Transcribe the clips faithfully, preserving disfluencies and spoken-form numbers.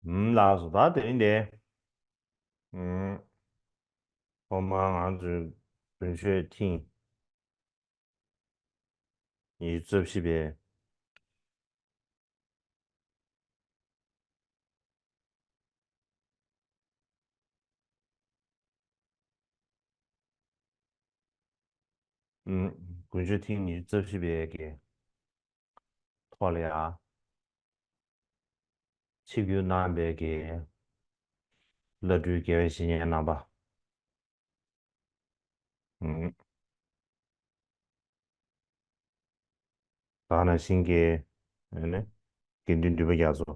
ཨུམ། ལགས་སོ། ད་དེ་རིང་དེ། ཨུམ། ཐོག་མར་ང་ཚོའི་དགུན་ཆོས་ཐེངས་ཉི་ཤུ་རྩ་བཞི་པའི། ཨུམ། དགུན་ཆོས་ཐེངས་ཉི་ཤུ་རྩ་བཞི་པའི་གི་ཐོག་ལ་ཡ། ཆིབས་བསྒྱུར་གནང་བའི་གི་བླ་སྤྲུལ་དགེ་བའི་བཤེས་གཉེན་རྣམ་པ། ཨུམ། ད་ག་ནང་བཞིན་གྱི་ཨ་ནི་དགེ་འདུན་འདུས་པ་རྒྱ་མཚོ།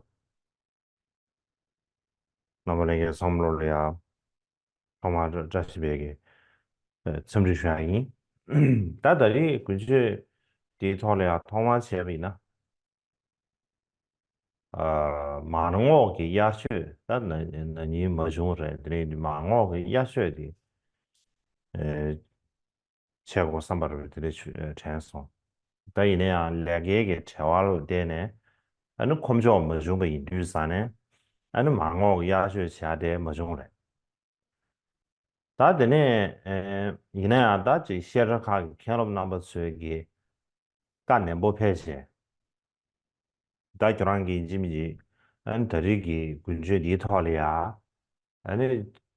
རྣམ་པ་ལྷན་རྒྱས་ཚང་མ་ལོ་ལ་ཡ། ཐོག་མར་བཀྲ་ཤིས་པའི་གི་འཚམས་འདྲི་ཞུ་ཡ་ཡིན། ད་ད་རེས་དགུན་ཆོས་དེའི་ཐོག་ལ་ཡ་ཐོག་མར་བྱས་པ་ཡིན་ན། ཨ། མར་ངོགས་ཀྱི་དབྱར་ཆོས། ད་ན་ན་ནིང་མ་བྱུང་རེད། དེ་རིང་མར་ངོགས་ཀྱི་དབྱར་ཆོས་དེ། ཨེ། བྱེད་དགོས་བསམ་པ་རེད། དེ་འདྲ་དྲན་སོང་། ད་ཡིན་ན་ཡང་ལས་ཀའི་གི་བྲེལ་བ་ལ་བརྟེན་ནས་ཨ་ནི་ཁོམ་ཕྱོགས་མ་བྱུང་བ་ཡིན་དུས་ཙང་ནས་ཨ་ནི་མར་ངོགས་ཀྱི་དབྱར་ཆོས་བྱ་དེ་མ་བྱུང་རེད། ད་དེ་ནས་ཨེ་ཡིན་ན་ཡང་ད་ཅིག་བཤད་གྲྭ་ཁག་གི་མཁན་སློབ་རྣམ་པ་ཚོས་ཀྱི་བཀའ་ནན་པོ་ཕེབས་བྱས། ད་ཁྱོད་རང་གིས་ཡིན་གཅིག་མིན་གཅིག་ཨ་ནི་ད་རེས་ཀྱི་དགུན་ཆོས་འདིའི་ཐོག་ལ་ཡ། ཨ་ནི་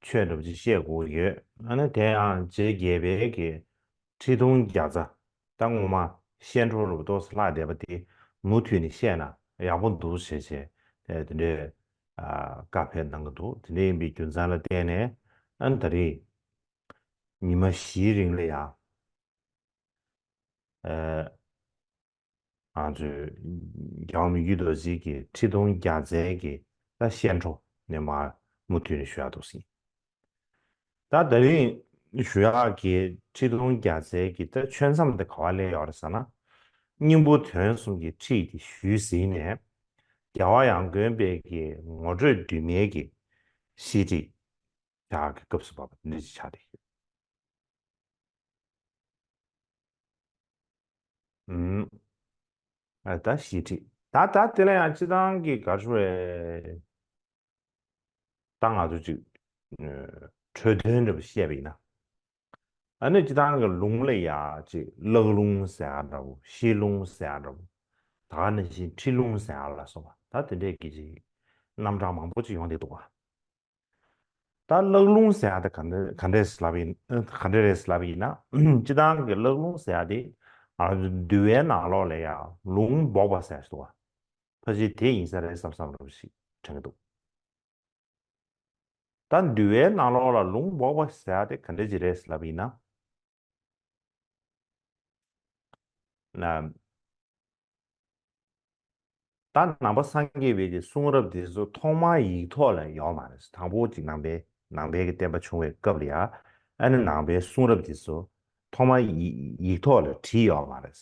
ཆོས་འདྲ་པོ་ཅིག་བཤད་དགོས་ཡོད། ཨ་ནི་དེ་ཡང་རྗེ་བརྒྱད་པའི་གི་ཁྲི་སྟོང་བརྒྱ་རྩ། ད་ངོ་མ་བཤད་འཕྲོ་རུ་ཏོག་ཙམ་ལྷག་བསྡད་པ་དེ་མུ་མཐུད་ནས་བཤད་ན་ཡག་པོ་འདུག་ཟེར་བྱས་དེ་འདྲའི་ཨ་བཀའ་ཕེབས་གནང་གི་འདུག་དེ་འདྲ་ཡིན་པའི་རྒྱུ་མཚན་ལ་བརྟེན་ནས་ཨ་ནི་ད་རེས་ཉི་མ་བཞིའི་རིང་ལ་ཡང་ཨ་ང་ཚོས་རྒྱལ་བ་མི་བསྐྱོད་རྡོ་རྗེ་གི་ཁྲི་སྟོང་བརྒྱ་རྩའི་གི་ད་བཤད་འཕྲོ་ནས་མར་མུ་མཐུད་ནས་ཞུ་ཡག་འདུག་ཟིན། ད་ད་རིང་ཞུ་ཡག་གི་ཁྲི་སྟོང་བརྒྱ་རྩའི་གི་ད་ཆོས་མཚམས་དེ་ག་པར་སླེབས་ཡོད་རེད་ཟེར་ན། སྙིང་པོ་དོན་གསུམ་གྱི་ཁྲིད་དེ་ཞུས་ཟིན་ནས། རྒྱལ་བ་ཡང་དགོན་པའི་གི་ངོ་སྤྲོད་དུ་མའི་གི་བཤད་ཁྲིད་བྱ་གི་སྐབས་སུ་བབས་པ་འདི་འདྲ་ཅིག་ཆགས་བསྡད་ཡོད། ཨུམ། ཨ་ད་བཤད་ཁྲིད། ད་ད་དེ་ལ་ཡང་སྤྱི་བཏང་གི་ག་རེ་ཞུ་དགོས་རེད། ད་ང་ཚོ་ཅིག་ཨ་འཕྲོས་དོན་འདྲ་པོ་བཤད་པ་ཡིན་ན། ཨ་ནི་སྤྱི་བཏང་གི་ལུང་ལ་ཡ་ཅིག་གླང་ལུང་ཟེར་ཡག་འདྲ་པོ། ཤེལ་ལུང་ཟེར་ཡག་འདྲ་པོ། ད་ག་ནང་བཞིན་ཁྲི་ལུང་ཟེར་ཡག་ལ་སོགས་པ། ད་དེ་འདྲས་ཀྱི་ཅིག་རྣམ་གྲངས་མང་པོ་ཅིག་ཡོང་བསྡད་འདུག་ག་ད་གླང་ལུང་ཟེར་ཡག་དེ་ག་འདྲ་ག་འདྲས་ལབ་ཡིན། ག་འདྲས་རེད་ལབ་ཡིན་ན། སྤྱི་བཏང་གི་གླང་ལུང་ཟེར་ཡག་དེ་ང་ཚོ་འདུལ་བའི་ནང་ལོགས་ལ་ཡ་ལུང་འབོགས་པ་ཟེར་ཡག་ཞིག་འདུག་ག་ཕལ་ཆེར་དེ་ཡིན་ས་རེད་བསམ་བསམ་འདྲ་པོ་ཞིག་དྲན་གྱི་འདུག་ད་འདུལ་བའི་ནང་ལོགས་ལ་ལུང་འབོགས་པ་ཟེར་ཡག་དེ་ག་འདྲ་ཅིག་རེད་ལབ་ཡིན་ན། ན། ད་ནང་པ་སངས་རྒྱས་པའི་གི་གསུང་རབ་དེ་ཚོ་ཐོག་མར་ཡིག་ཐོག་ལ་ཡོད་མ་རེད། དང་པོ་ཅིག་ནང་པའི་ནང་པའི་གི་བསྟན་པ་བྱུང་བའི་སྐབས་ལ་ཡ། ཨ་ནི་ནང་པའི་གསུང་རབ་དེ་ཚོ་ཐོག་མར་ཡིག་ཡིག་ཐོག་ལ་བྲིས་ཡོད་མ་རེད།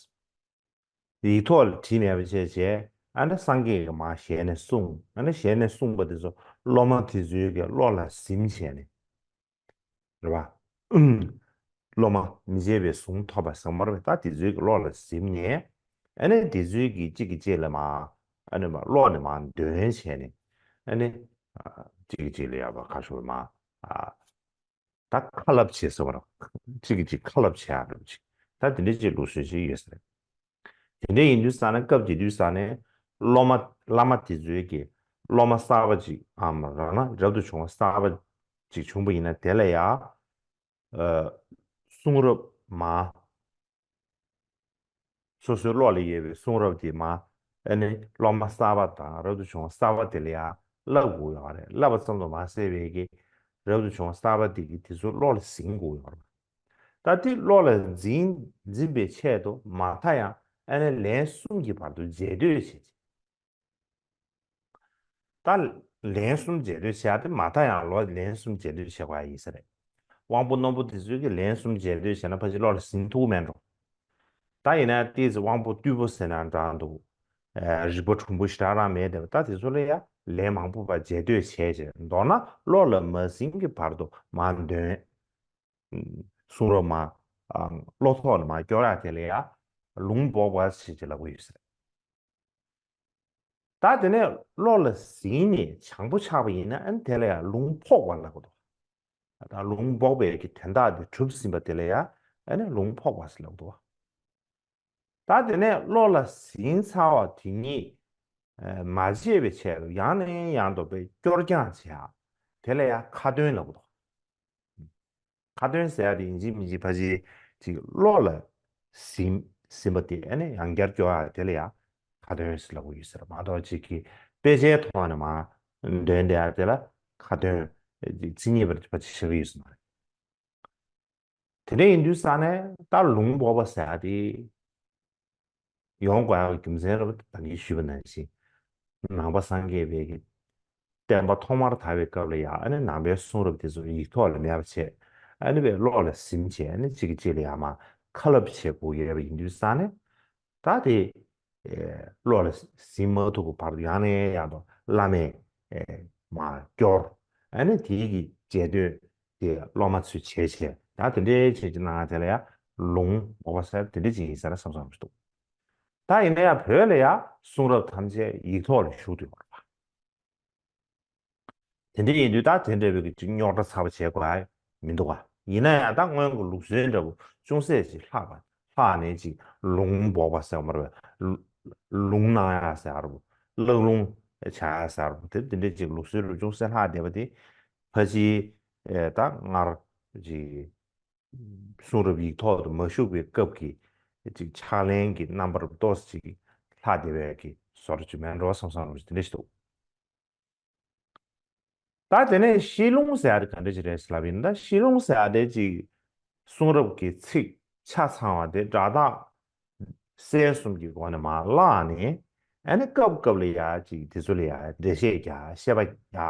ཡིག་ཐོག་ལ་བྲིས་མེད་པ་བྱས་བྱས། ཨ་ནི་སངས་རྒྱས་ཀྱིས་མར་ཞལ་ནས་གསུངས། ཨ་ནི་ཞལ་ནས་གསུངས་པ་དེ་ཚོ་སློབ་མ་དེ་ཚོའི་གི་བློ་ལ་ཟིན་བྱས་ནས། རེད་པ། སློབ་མ་མི་བརྗེད་པའི་གཟུངས་ཐོབ་པ་ཟེར་མ་རེད་པས། ད་དེ་ཚོའི་གི་བློ་ལ་ཟིན་ནས། ཨ་ནི་དེ་ཚོའི་གི་གཅིག་གིས་གཅིག་ལ་མར། ཨ་ནི་མར་བློ་ནས་མར་འདོན་བྱས་ནས། ཨ་ནི། ཨ། གཅིག་གིས་གཅིག་ལ་ཡ་བ་ཁ་ཤོར་མར། ཨ། ད་ཁ་སླབ་བྱེད་ཟེར་བ་རེད། གཅིག་གིས་གཅིག་ཁ་སླབ་བྱེད་ཡག་འདྲ་པོ་ཅིག་ད་དེ་འདྲ་ཅིག་ལུགས་སྲོལ་ཅིག་ཡོད་ས་རེད། དེ་འདྲ་ཡིན་དུས་ཙང་ནས་སྐབས་དེ་དུས་ཙང་ནས་སློབ་མ་བླ་མ་དེ་ཚོའི་གི་སློབ་མ་གསར་པ་ཅིག་གམ་རང་ན་རབ་ཏུ་བྱུང་བ་གསར་པ་ཅིག་བྱུང་པ་ཡིན་ན་དེ་ལ་ཡ། ཨ། གསུང་རབ་མར། སོ་སོའི་བློ་ལ་ཡོད་པའི་གསུང་རབ་དེ་མར། ཨ་ནི་སློབ་མ་གསར་པ་དང་རབ་ཏུ་བྱུང་བ་གསར་པ་དེ་ལ་ཡང་བསླབ་དགོས་ཡོད་རེད། བསླབ་པ་ཙམ་དུ་མ་ཟད་པའི་གི་རབ་ཏུ་བྱུང་བ་གསར་པ་དེ་གིས་དེ་ཚོ་བློ་ལ་ཟིན་དགོས་ཡོད་རེད། ད་དེ་བློ་ལ་འཛིན་འཛིན་པའི་ཆེད་དུ་མ་མཐའ་ཡང་ཨ་ནི་ལན་གསུམ་གྱི་བར་དུ་རྗེས་ཟློས་བྱེད། ད་ལན་གསུམ་རྗེས་ཟློས་བྱེད་ཡག་དེ་མ་མཐའ་ཡང་ལོ་ལན་གསུམ་རྗེས་ཟློས་བྱེད་དགོས་ཡ་ཡིན་ས་རེད། དབང་པོ་རྣོན་པོ་དེ་ཚོས་ཀྱི་ལན་གསུམ་རྗེས་ཟློས་བྱས་ན་ཕལ་ཆེར་བློ་ལ་ཟིན་ཐུབ་མེད་འགྲོ། ད་ཡིན་ན་ཏོག་ཙམ་དབང་པོ་རྟུལ་པོ་ཟེར་ན་འདྲ་འདུག་ཨ། རིག་པ་གྲུང་པོ་ཞེ་དྲག་རང་མེད་དེ། ད་དེ་ཚོ་ལ་ཡ་ལན་མང་པོ་བ་རྗེས་ཟློས་བྱས་བྱས། མདོར་ན་བློ་ལ་མ་ཟིན་གྱི་བར་དུ་མར་འདོན། གསུང་རབ་མར། ཨ། བློ་ཐོག་ལ་མར་སྐྱོར་ཡག་དེ་ལ་ཡ་ལུང་འབོགས་པ་ཞེས་ཀྱི་ལབ་ཀྱི་ཡོད་ས་རེད། ད་དེ་ནས་བློ་ལ་ཟིན་ནས་བྱང་པོ་ཆགས་པ་ཡིན་ན་ཨ་ནི་དེ་ལ་ཡང་ལུང་འཕོག་པ་ལབ་དགོས་འདུག་ད་ལུང་འཕོག་པའི་གི་དོན་དག་དེ་གྲུབ་ཟིན་པ་དེ་ལ་ཡང་ཨ་ནི་ལུང་འཕོག་པ་ཟེར་ལབ་འདུག་ད་དེ་ནས་བློ་ལ་ཟིན་ཚར་བ་དེ་ཉིད་མ་བརྗེད་པའི་ཆེད་དུ་ཡང་ནས་ཡང་དུ་དཔེ་སྐྱོར་སྐྱང་བྱེད་ཡ། དེ་ལ་ཡང་ཁ་ཏོན་ལབ་དགོས་འདུག་ཁ་ཏོན་ཟེར་ཡ་དེ་ཡིན་གཅིག་མིན་གཅིག་ཕལ་ཆེར་ཅིག་བློ་ལ་ཟིན་ཟིན་པ་དེ་ཨ་ནི་ཡང་བསྐྱར་སྐྱོར་ཡ་དེ་ལ་ཡང་ཁ་ཏོན་ཟེར་ལབ་ཀྱི་ཡོད་ཟེར་མ་གཏོགས་ཅིག་གི་དཔེ་ཆའི་ཐོག་ནས་མར་འདོན་བསྡད་ཡ་དེ་ལ་ཁ་ཏོན་མཚན་ཉིད་པར་ཕལ་ཆེར་བྱེད་ཀྱི་ཡོད་ཟེར་མ་རེད། དེ་འདྲ་ཡིན་དུས་ས་ནས་ད་ལུང་འཕོག་པ་ཟེར་ཡ་དེ། ཡོང་དགོས་ཡག་གི་རྒྱུ་མཚན་རབ་ད་གིན་ཞུས་པ་ནང་བཞིན། ནང་པ་སངས་རྒྱས་པའི་གི་བསྟན་པ་ཐོག་མར་དར་བའི་སྐབས་ལ་ཡང་ཨ་ནི་ནང་པའི་གསུང་རབ་དེ་ཚོ་ཡིག་ཐོག་ལ་མེད་པ་བྱས། ཨ་ནི་བའི་བློ་ལ་ཟིན་བྱས་ཨ་ནི་གཅིག་གིས་གཅིག་ལ་ཡང་མར་ཁ་སླབ་བྱེད་དགོས་ཡོད་པ་ཡིན་དུས་ས་ནས། ད་དེ་བློ་ལ་ཟིན་མ་ཐུབ་པ་བར་དུ་ཡང་ནས་ཡང་དུ་བླ་མས་མར་སྐྱོར། ཨ་ནི་དེའི་གི་རྗེས་ཟློས། དེ་སློབ་མ་ཚོས་བྱས་བྱས་ད་དེ་འདྲའི་བྱས་ཀྱི་ནང་དེ་ལ་ཡང་ལུང་འཕོག་པ་ཟེར་དེ་འདྲ་ཅིག་ཡིན་ས་རེད་བསམ་བསམ་ཞིག་འདུག་ད་ཡིན་ན་ཡང་བོད་ལ་ཡང་གསུང་རབ་ཐམས་ཅད་ཡིག་ཐོག་ལ་བཞུགས་བསྡད་ཡོད་རེད་པ། དེ་འདྲ་ཡིན་དུས་ད་དེ་འདྲ་བའི་གི་ཅིག་རྙོག་དྲ་ཚ་པོ་བྱེད་དགོས་ཡ་མི་འདུག་ག་ཡིན་ན་ཡང་ད་སྔོན་གྱི་ལུགས་སྲོལ་འདྲ་པོ་ཅུང་ཟད་ཅིག་ལྷག་པ་ལྷག་ནས་ཅིག་ལུང་འཕོག་པ་ཟེར་བ་མ་རེད་པ། ལུང་གནང་ཡ་ཟེར་བ་རེད་པ། བཀླག་ལུང་བྱ་ཡ་ཟེར་བ་རེད་པ། དེ་དེ་འདྲ་ཅིག་ལུགས་སྲོལ་རུ་ཅུང་ཟད་ལྷག་བསྡད་པ་དེ། ཕལ་ཆེར་ཨེ་ད་སྔར་གྱི་གསུང་རབ་ཡིག་ཐོག་ཏུ་མ་བཞུགས་པའི་སྐབས་ཀྱི་ཅིག་ཕྱག་ལེན་གྱི་རྣམ་པར་ཏོག་ཙམ་ཅིག་ལྷག་བསྡད་པའི་གི་བཟོ་འདྲ་ཅིག་མེད་འགྲོ་བསམ་བསམ་རུ་དེ་འདྲ་ཞིག་འདུག་ད་དེ་ནས་ཤེས་ལུང་ཟེར་ཡ་དེ་ག་འདྲ་ཅིག་རེད་ཟེར་ལབ་ཡིན་ན། ད་ཤེས་ལུང་ཟེར་ཡ་དེ་ཅིག་གསུང་རབ་ཀྱི་ཚིག་ཆ་ཚང་བ་དེ་སྒྲ་དག་གསལ་གསུམ་གྱི་སྒོ་ནས་མར་བཀླགས་ནས། ཨ་ནི་སྐབས་སྐབས་ལ་ཡ་ཅིག་དེ་ཚོ་ལ་ཡ་འགྲེལ་བཤད་རྒྱག་བཤད་པ་རྒྱག་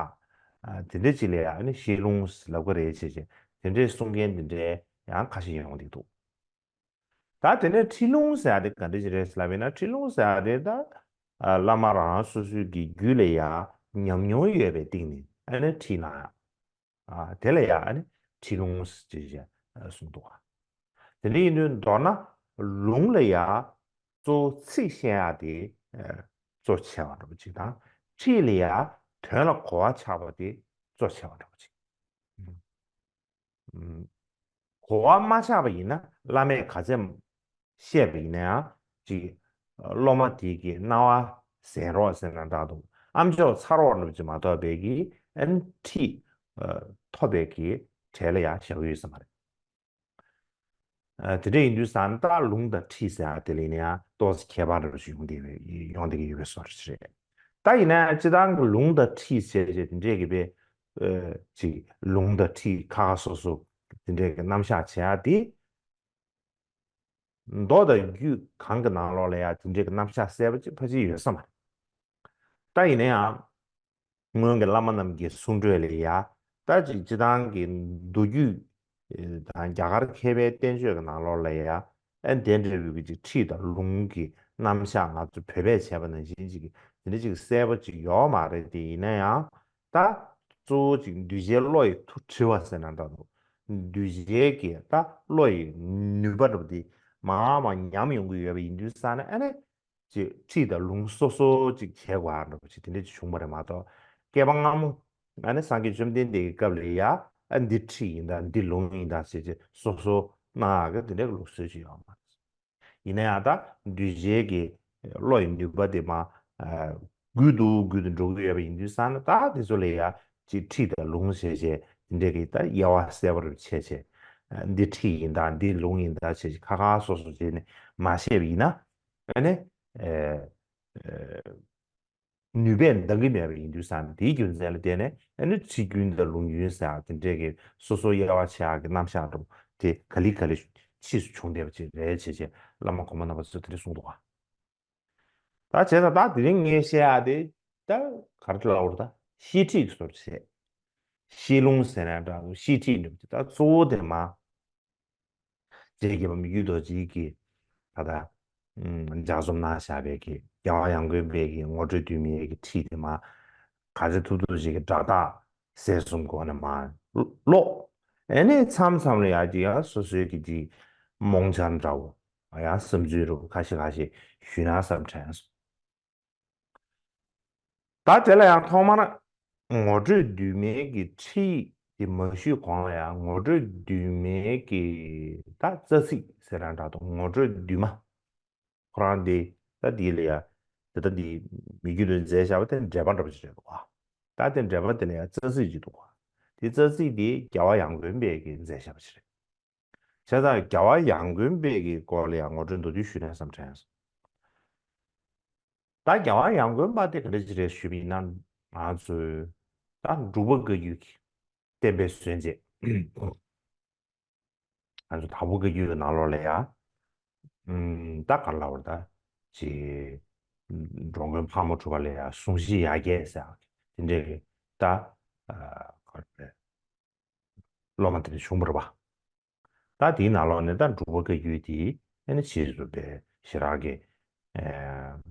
ཨ་དེ་འདྲ་ཅིག་ལ་ཡ་ཨ་ནི་ཤེས་ལུང་ལབ་ཀྱི་རེད་བྱས་བྱས་དེ་འདྲའི་གསུང་མཁན་དེ་འདྲའི་ཡང་ཁ་ཤས་ཡོང་བསྡད་འདུག་ད་དེ་ནས་ཁྲིད་ལུང་ཟེར་ཡ་དེ་ག་འདྲ་ཅིག་རེད་ལབ་ཡིན་ན། ཁྲིད་ལུང་ཟེར་ཡ་དེ་ད་ཨ་བླ་མ་རང་རང་སོ་སོའི་གི་རྒྱུད་ལ་ཡ་ཉམས་མྱོང་ཡོད་པའི་སྟེང་ནས་ཨ་ནི་ཁྲིད་གནང་ཡ། ཨ་དེ་ལ་ཡ་ཨ་ནི་ཁྲིད་ལུང་ཟེར་ཅེས་གསུངས་འདུག་ཨ་དེ་འདྲ་ཡིན་དུས་མདོར་ན་ལུང་ལ་ཡ་གཙོ་བོ་ཚིག་བཤད་ཡ་དེ་ཨ་གཙོ་ཆེ་བ་འདྲ་པོ་ཅིག་དང་། ཁྲིད་ལ་ཡ་དོན་ལ་གོ་བ་ཆགས་པ་དེ་གཙོ་ཆེ་བ་འདྲ་པོ་ཅིག་ཨ་གོ་བ་མ་ཆགས་པ་ཡིན་ན་བླ་མས་ག་ཚོད་བཤད་པ་ཡིན་ན་ཡང་ཅིག་སློབ་མ་དེ་གི་རྣ་བ་གཟན་རོགས་ཟེར་ན་འདྲ་འདུག་ཨམ་ཅོག་ཚ་རོགས་འདྲ་ཅིག་མ་ཐོབ་པའི་གི་ཨ་ནི་ཁྲིད་ཐོབ་པའི་གི་གྲས་ལ་ཡང་བཞག་ཡོད་ས་མ་རེད། ཨ་དེ་འདྲ་ཡིན་དུས་ཙང་ད་ལུང་དང་ཁྲིད་ཟེར་ཡ་དེ་ལ་ཡིན་ན་ཡང་ཏོག་ཙམ་ཁྱད་པར་འདྲ་ཞིག་ཡོང་བསྡད་པའི་ཡོང་བསྡད་ཀྱི་ཡོད་པའི་བཟོ་འདྲ་ཞིག་རེད། ད་ཡིན་ན་ཡང་སྤྱིར་བཏང་གི་ལུང་དང་ཁྲིད་ཟེར་བྱས་དེ་འདྲས་ཀྱི་དཔེ་ཨ་ཅིག་ལུང་དང་ཁྲིད་ཁ་ཁ་སོ་སོ་དེ་འདྲས་ཀྱི་རྣམ་གཞག་བྱེད་ཡ་དེ། མདོ་དང་རྒྱུད་གང་གི་ནང་ལོགས་ལ་ཡང་དེ་འདྲའི་གི་རྣམ་གཞག་གསལ་པོ་ཅིག་ཕལ་ཆེར་ཡོད་ས་མ་རེད། ད་ཡིན་ན་ཡང་སྔོན་གྱི་བླ་མ་རྣམས་ཀྱི་གསུང་སྒྲོས་ལ་ཡང་ད་ཅིག་སྤྱིར་བཏང་གི་མདོ་རྒྱུད་དང་རྒྱ་གར་མཁས་པའི་བསྟན་བཅོས་ཀྱི་ནང་ལོགས་ལ་ཡང་ཨ་དེ་འདྲ་བའི་གི་ཅིག་ཁྲིད་དང་ལུང་གི་རྣམ་གཞག་ང་ཚོ་བོད་པས་བྱས་པ་ནང་བཞིན་ཅིག་དེ་འདྲ་ཅིག་གསལ་པོ་ཅིག་ཡོད་མ་རེད་དེ། ཡིན་ན་ཡང་ད་གཙོ་བོ་ཅིག་གདུལ་བྱའི་བློ་ཡི་ཐུགས་དྲི་བ་ཟེར་ན་འདྲ་འདུག་གདུལ་བྱའི་གི་ད་བློ་ཡི་ནུས་པ་འདྲ་པོ་དེ་མར་མར་ཉམས་ཡོང་གི་ཡོད་པ་ཡིན་དུས་ཙང་ནས་ཨ་ནི་ཅིག་ཁྲིད་དང་ལུང་སོ་སོ་ཅིག་བྱེད་དགོས་ཨ་འདྲ་པོ་ཅིག་དེ་འདྲ་ཅིག་བྱུང་བ་རེད་མ་གཏོགས། བསྐལ་པ་སྔ་མོ་ཨ་ནི་སངས་རྒྱས་བཅོམ་ལྡན་འདས་ཀྱི་སྐབས་ལ་ཡ་ཨ་འདི་ཁྲིད་ཡིན་ད་འདི་ལུང་ཡིན་ད་ཟེར་ཅིག་སོ་སོ་གནང་ཡག་གི་དེ་འདྲ་གི་ལུགས་སྲོལ་ཅིག་ཡོད་མ་རེད། ཡིན་ན་ཡང་ད་གདུལ་བྱའི་གི་བློ་ཡི་ནུས་པ་དེ་མར་རྒུད་དུ་རྒུད་དུ་འགྲོ་གི་ཡོད་པ་ཡིན་དུས་ཙང་ན་ད་དེ་ཚོ་ལ་ཡ་ཅིག་ཁྲིད་དང་ལུང་བྱས་བྱས་དེ་འདྲའི་གི་ད་དབྱེ་བ་གསལ་པོ་རུ་ཕྱེ་བྱས། འདི་ཁྲིད་ཡིན་ད་འདི་ལུང་ཡིན་ད་བྱས་བྱས་ཁ་ཁ་སོ་སོ་བྱས་ནས་མ་བཤད་པ་ཡིན་ན་ཨ་ནི་ཨེ་ཨེ། ནུས་པས་འདང་གི་མེད་པ་ཡིན་དུས་ཙང་དེའི་རྒྱུ་མཚན་ལ་བརྟེན་ནས་ཨ་ནི་ཁྲིད་རྒྱུན་དང་ལུང་རྒྱུན་ཟེར་དེ་འདྲའི་གི་སོ་སོ་དབྱེ་བ་ཕྱེ་ཡག་གི་རྣམ་གཞག་འདྲ་པོ་དེ་ག་ལེ་ག་ལེ་ཕྱིས་སུ་བྱུང་བསྡད་པ་ཅིག་རེད་བྱས་བྱས་བླ་མ་གོང་མ་རྣམ་པ་ཚོས་དེ་འདྲ་གསུངས་འདུག་ག་ད་བྱས་ཙང་ད་དེ་རིང་ངས་བཤད་ཡག་དེ་ད་ག་རེ་ལབ་དགོས་རེད། ད་བཤད་ཁྲིད་ཀྱི་བཟོ་འདྲ་བྱས། བཤད་ལུང་ཟེར་ན་འདྲ་འདུག་བཤད་ཁྲིད་འདྲ་པོ་ཅིག་ད་གཙོ་བོ་དེ་མར། རྗེ་རྒྱལ་བ་མི་བསྐྱོད་རྡོ་རྗེ་གིས་ད་ལྟ་ལྗགས་རྩོམ་གནང་བཞག་པའི་གི་རྒྱལ་བ་ཡང་དགོན་པའི་གི་ངོ་སྤྲོད་དུས་མིན་གྱི་ཁྲིད་དེ་མར་ག་ཚོད་ཐུབ་ཐུབ་ཅིག་གི་སྒྲ་དག་གསལ་གསུམ་སྒོ་ནས་མར་ཀློག་ཨ་ནི་མཚམས་མཚམས་ལ་ཡ་ཅིག་ཡང་སོ་སོའི་གི་ཅིག་རྨོངས་འཆར་འདྲ་བོ་ཡང་བསམ་ཚུལ་རུ་ཁ་ཤས་ཁ་ཤས་ཞུས་ན་བསམ་དྲན་སོང་། ད་དེ་ལ་ཡང་ཐོག་མར་ངོ་སྤྲོད་བསྡུས་མའི་གི་ཁྲིད་དེ་མ་ཞུས་གོང་ལ་ཡང་ངོ་སྤྲོད་བསྡུས་མའི་གི་ད་རྩ་ཚིག་ཟེར་ཡང་འདྲ་འདུག་ངོ་སྤྲོད་བསྡུས་མ། ཁོ་རང་དེ་ད་དེ་ལ་ཡ་དེ་ད་དེ་མི་རྒྱུད་དུ་མཛད་བཞག་པ་དེ་འགྲེལ་པ་འདྲ་པོ་ཞིག་རེད་འདུག་ད་དེ་འགྲེལ་པ་དེ་ལ་ཡ་རྩ་ཚིག་ཅིག་འདུག་དེ་རྩ་ཚིག་དེ་རྒྱལ་བ་ཡང་དགོན་པས་ཀྱིས་མཛད་བཞག་པ་ཞིག་རེད། བྱས་ཙང་རྒྱལ་བ་ཡང་དགོན་པའི་གི་སྐོར་ལ་ཡང་ངོ་སྤྲོད་མདོར་བསྡུས་ཞུས་ན་བསམ་དྲན་སོང་། ད་རྒྱལ་བ་ཡང་དགོན་པ་དེ་ག་འདྲ་ཅིག་རེད་ཞུས་པ་ཡིན་ན། ང་ཚོའི་ད་འབྲུག་པ་བཀའ་བརྒྱུད་ཀྱི་བསྟན་པའི་སྲོལ་འབྱེད། ང་ཚོ་དྭགས་པོ་བཀའ་བརྒྱུད་ཀྱི་ནང་ལོགས་ལ་ཡ། ཨུམ། ད་ག་ལ་བར་ད་ཅི། འགྲོ་མགོན་ཕག་མོ་གྲུ་པ་ལ་ཡ་གསུང་བཞི་ཡ་བརྒྱད་ཟེར་དེ་འདྲའི་གི་ད། ཨ། ག་རེ་རེད། སློབ་མ་དེ་འདྲ་བྱུང་བ་རེད་པ། ད་དེའི་ནང་ལོགས་ནས་ད་འབྲུག་པ་བཀའ་བརྒྱུད་དེ་ཨ་ནི་ཕྱིས་སུ་དཔེ་ཞེ་དྲག་གི་ཨ།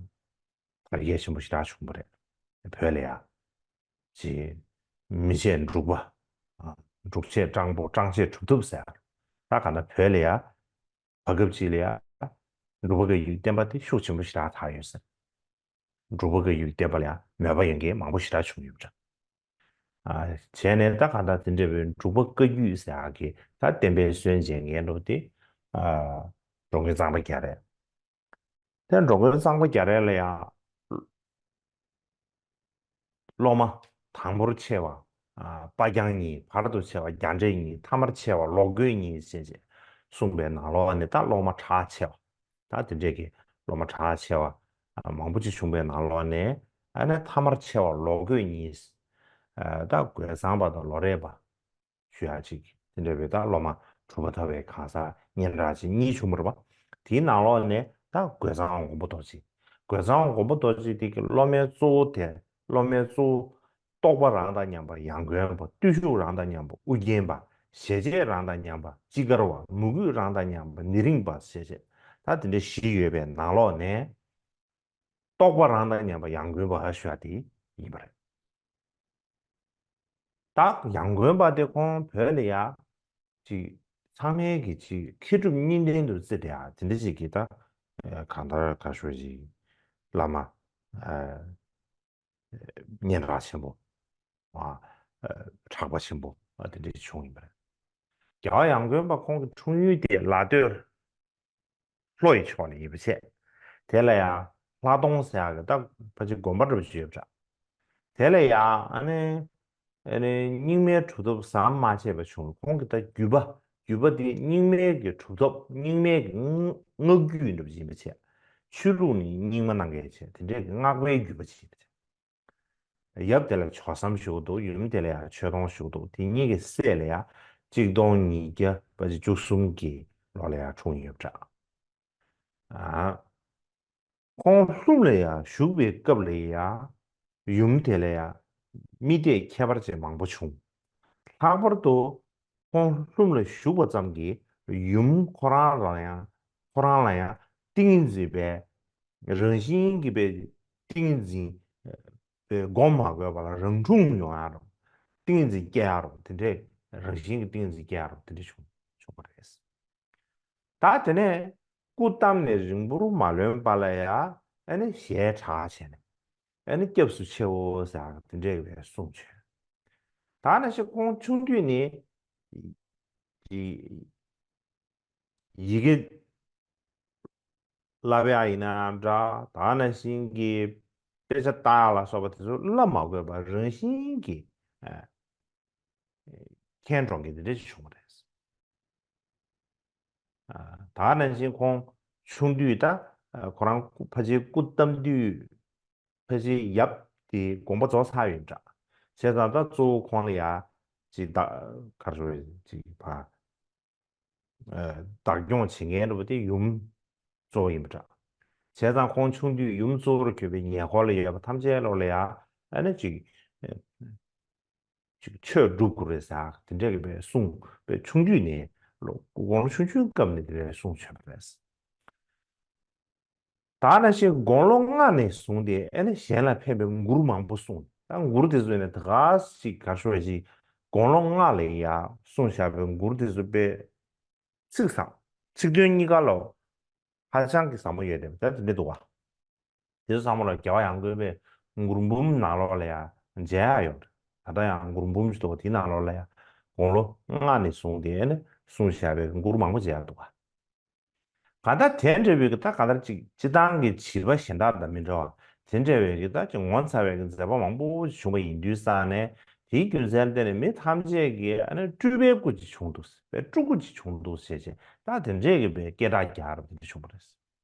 དར་རྒྱས་ཆེན་པོ་ཞེ་དྲག་བྱུང་བ་རེད། བོད་ལ་ཡ་ཅི། མི་བྱེད་འབྲུག་པ། ཨ། འབྲུག་བྱེད་སྤྲང་པོ་སྤྲང་བྱེད་གྲུབ་ཐོབ་ཟེར། ད་ག་ན་བོད་ལ་ཡ། བར་སྐབས་ཅིག་ལ་ཡ། འབྲུག་པ་བཀའ་བརྒྱུད་བསྟན་པ་དེ་ཤུགས་ཆེན་པོ་ཞེ་དྲག་དར་ཡོད་ཟེར། འབྲུག་པ་བཀའ་བརྒྱུད་བསྟན་པ་ལ་ཡང་མོས་པ་ཡོད་མཁན་མང་པོ་ཞེ་དྲག་བྱུང་ཡོད་པ་འདྲ། ཨ། བྱས་ནས་ད་གང་ལྟར་དེ་འདྲ་བའི་འབྲུག་པ་བཀའ་བརྒྱུད་ཟེར་ཡག་གི་ད་བསྟན་པའི་སྲོལ་འབྱེད་མཁན་འདྲ་བོ་དེ། ཨ། འགྲོ་མགོན་གཙང་པ་རྒྱ་རས། དེ་འགྲོ་མགོན་གཙང་པ་རྒྱ་རས་ལ་ཡང་སློབ་མ་དང་པོར་ཆེ་བ། ཨ། སྤ་རྒྱང་གཉིས། བར་དུ་ཆེ་བ་རྒྱ་འབྲས་གཉིས། ཐ་མར་ཆེ་བ་ལོ་རྒོད་གཉིས་ཞེས་བྱས་གསུངས་པའི་ནང་ལོགས་ནས་ད་སློབ་མ་གྲགས་ཆེ་བ། ད་དེ་འདྲས་ཀྱི་སློབ་མ་གྲགས་ཆེ་བ། ཨ། མང་པོ་ཅིག་བྱུང་བའི་ནང་ལོགས་ནས་ཨ་ནི་ཐ་མར་ཆེ་བ་ལོ་རྒོད་གཉིས། ཨ། ད་རྒོད་ཚང་པ་དང་ལོ་རས་པ་ཞུ་ཡག་ཅིག་དེ་འདྲ་བའི་ད་སློབ་མ་གྲུབ་པ་ཐར་པའི་གང་ཟག་སྙན་གྲགས་ཅིག་གཉིས་བྱུང་བ་རེད་པ། དེའི་ནང་ལོགས་ནས་ད་རྒོད་ཚང་མགོན་པོ་རྡོ་རྗེ། རྒོད་ཚང་མགོན་པོ་རྡོ་རྗེ་དེ་གི་སློབ་མའི་གཙོ་བོ་དེ། སློབ་མའི་གཙོ་བོ་རྟོགས་པ་རང་དང་མཉམ་པ་ཡང་དགོན་པ། བརྟུལ་ཞུགས་རང་དང་མཉམ་པ་ཨུ་རྒྱན་པ། ཞེ་བྱད་རང་དང་མཉམ་པ་ཅི་དཀར་བ། མོས་གུས་རང་དང་མཉམ་པ་ནེ་རིང་པ་ཞེས་བྱས། ད་དེ་འདྲ་བཞི་ཡོད་པའི་ནང་ལོགས་ནས། རྟོགས་པ་རང་དང་མཉམ་པ་ཡང་དགོན་པ་ཞུ་བ་དེ་ཡིན་པ་རེད། ད་ཡང་དགོན་པ་དེ་ཁོང་བོད་ལ་ཡ་ཅིག་ཚང་མས་ཀྱི་ཅིག་མཁས་གྲུབ་གཉིས་ལྡན་དུ་བརྩི་བསྡད་ཡ་དེ་འདྲ་ཞིག་གི་ད། ཨ། གང་ལྟར་ག་ཞུ་ཞིག་བླ་མ། ཨ། སྙན་གྲགས་ཆེན་པོ། ཨ། ཨ། གྲགས་པ་ཆེན་པོ། ཨ། དེ་འདྲ་ཞིག་བྱུང་ཡིན་པ་རེད། རྒྱལ་བ་ཡང་དགོན་པ་ཁོང་གི་འཁྲུངས་ཡུལ་དེ་ལ་སྟོད་ལྷོ་ཡི་ཕྱོགས་ནས་ཡིན་པ་བྱས། དེ་ལ་ཡང་ལྷ་གདོང་ཟེར་ཡག་གི་ད་ཕལ་ཆེར་དགོན་པ་འདྲ་པོ་ཅིག་ཡོད་པ་འདྲ། དེ་ལ་ཡང་ཨ་ནི། ཨ་ནི་རྙིང་མའི་གྲུབ་ཐོབ་ཟམ་མ་ཆད་པ་བྱུང་། ཁོང་གི་ད་བརྒྱུད་པ། བརྒྱུད་པ་དེ་རྙིང་མའི་གི་གྲུབ་ཐོབ། རྙིང་མའི་གི་སྔགས་བརྒྱུད་འདྲ་པོ་ཅིག་ཡིན་པ་བྱས། ཆོས་ལུགས་ནི་རྙིང་མ་གནང་མཁན་བྱས། དེ་འདྲའི་གི་སྔགས་པའི་བརྒྱུད་པ་ཅིག་ཡིན་པ་བྱས། ཡབ་དེ་ལ་ཇོ་ཟམ་ཞུ་གི་འདུག་ཡུམ་དེ་ལ་ཡང་ཆོས་གདོང་ཞུ་གི་འདུག་དེ་གཉིས་ཀྱི་སྲས་ལ་ཡང་གཅིག་སྟོང་ཉིས་བརྒྱ་བཅུ་གསུམ་གྱི་ལོ་ལ་ཡང་འཁྲུངས་ཡོད་པ་འདྲ། ཨ། ཁོང་ལྷུམས་ལ་ཡང་བཞུགས་པའི་སྐབས་ལ་ཡང་ཡུམ་དེ་ལ་ཡང་རྨི་ལྟས་ཁྱད་པར་ཅན་མང་པོ་བྱུང་། ལྷག་པར་དུ་ཁོང་ལྷུམས་ལ་བཞུགས་པ་ཙམ་གྱིས་ཡུམ་ཁོ་རང་ལ་ཡང་ཁོ་རང་ལ་ཡང་ཏིང་ངེ་འཛིན་པའི་རང་བཞིན་གྱིས་པའི་ཏིང་ངེ་འཛིན་པའི་སྒོམ་མ་དགོས་པ་ལ་རང་འཁྲུངས་ཡོང་ཡ་རུང་། ཏིང་ངེ་འཛིན་སྐྱེ་ཡ་རུང་། དེ་འདྲའི་རང་བཞིན་གྱི་ཏིང་ངེ་འཛིན་སྐྱེ་ཡ་རུང་། དེ་འདྲ་བྱུང་བྱུང་བ་རེད། ད་དེ་ནས་སྐུ་བལྟམས་ནས་རིང་པོར་མ་ལོན་པ་ལ་ཡ་ཨ་ནི་ཞལ་གྲགས་བྱས་ནས་ཨ་ནི་སྐྱབས་སུ་མཆིའོ་ཟེར་དེ་འདྲའི་བའི་གསུང་བྱོན། ད་ནང་བཞིན་ཁོང་ཆུང་དུས་ནས་ཡི་ཡི་གེ་བསླབ་ཡ་ཡིན་ནའང་འདྲ། ད་ནང་བཞིན་གྱི་དཔེ་ཆ་ལྟ་ཡ་ལ་སོགས་པ་དེ་ཚོ་བསླབ་མ་དགོས་པར་རང་བཞིན་གྱིས་ཨ་མཁྱེན་འགྲོ་མཁན་དེ་འདྲ་ཞིག་བྱུང་བ་རེད། ཨ། ད་ནང་བཞིན་ཁོང་ཆུང་དུས་ད་ཨ་ཁོ་རང་ཕལ་ཆེར་སྐུ་བལྟམས་དུས་ཕལ་ཆེར་ཡབ་དེ་དགོངས་པ་རྫོགས་ཚར་ཡོད་འདྲ། བྱས་ཙང་ད་གཙོ་བོ་ཁོང་ལ་ཡ་ཅིག་བདག་ག་རེ་ཞུ་དགོས་རེད། ཅིག་ཕ་ཨ་བདག་སྐྱོང་བྱེད་མཁན་འདྲ་པོ་དེ་ཡུམ་གཙོ་བོ་ཡིན་པ་འདྲ། བྱས་ཙང་ཁོང་ཆུང་དུས་ཡུམ་གཙོ་བོར་གྱུར་པའི་ཉེ་འཁོར་ལ་ཡོད་པ་ཐམས་ཅད་ལོག་ལ་ཡ་ཨ་ནི་ཅིག་ཨ་ཅིག་ཆོས་སྒྲུབ་དགོས་རེད་ཟེར་དེ་འདྲ་གི་བའི་གསུང་བའི་ཆུང་དུས་ནས་ལོ་དགུང་ལོ་ཆུང་ཆུང་སྐབས་ནས་དེ་འདྲའི་གསུང་བྱོན་པ་རེད། ད་ནང་བཞིན་དགུང་ལོ་ལྔ་ནས་བཟུང་སྟེ་ཨ་ནི་གཞན་ལ་ཕན་པའི་མགུར་མང་པོ་གསུངས། ད་མགུར་དེ་ཚོ་ནས་ད་ག་ཞིག་ག་ཤོད་ཅིག་དགུང་ལོ་ལྔ་ལ་ཡ་གསུངས་བཞག་པའི་མགུར་དེ་ཚོ་དཔེ་ཚིག་ཟབ། ཚིག་དོན་གཉིས་ཀ་ལོ་ཧ་ཅང་གི་ཟབ་མོ་ཡོད་དེ་ད་དེ་འདྲ་འདུག་བ། དེ་ཚོ་ཚང་མ་ལ་རྒྱལ་བ་ཡང་དགོན་པའི་ མགུར་འབུམ་ནང་ལོགས་ལ་ཡང་མཇལ་ཡག་ཡོད་རེད། ད་ལྟ་ཡང་མགུར་འབུམ་ཞིག་འདུག་པ། དེའི་ནང་ལོགས་ལ་ཡང་དགུང་ལོ་ལྔ་ནས་བཟུང་སྟེ་ཨ་ནི་གསུངས་བཞག་པའི་མགུར་མང་པོ་མཇལ་ཡག་འདུག་པ། གང་ལྟར་དེ་འདྲ་བའི་གི་ད་གང་ལྟར་ཅིག་སྤྱིར་བཏང་གི་བྱིས་པ་གཞན་དག་དང་མི་འདྲ་བ་དེ་འདྲ་བའི་གི་ད་ཅིག་ངོ་མཚར་བའི་གི་མཛད་པ་མང་པོ་བྱུང་བ་ཡིན་དུས་ཙང་ནས། དེའི་རྒྱུ་མཚན་ལ་བརྟེན་ནས་མི་ཐམས་ཅད་ཀྱིས་ཨ་ནི་སྤྲུལ་པའི་སྐུ་ཅིག་བྱུང་འདུག་པའི་སྤྲུལ་སྐུ་ཅིག་བྱུང་འདུག་ཟེར་བྱས་ད་དེ་འདྲས་ཀྱི་པའི་སྐད་གྲགས་རྒྱག་རབས་དེ་འདྲ་བྱུང་བ་རེད།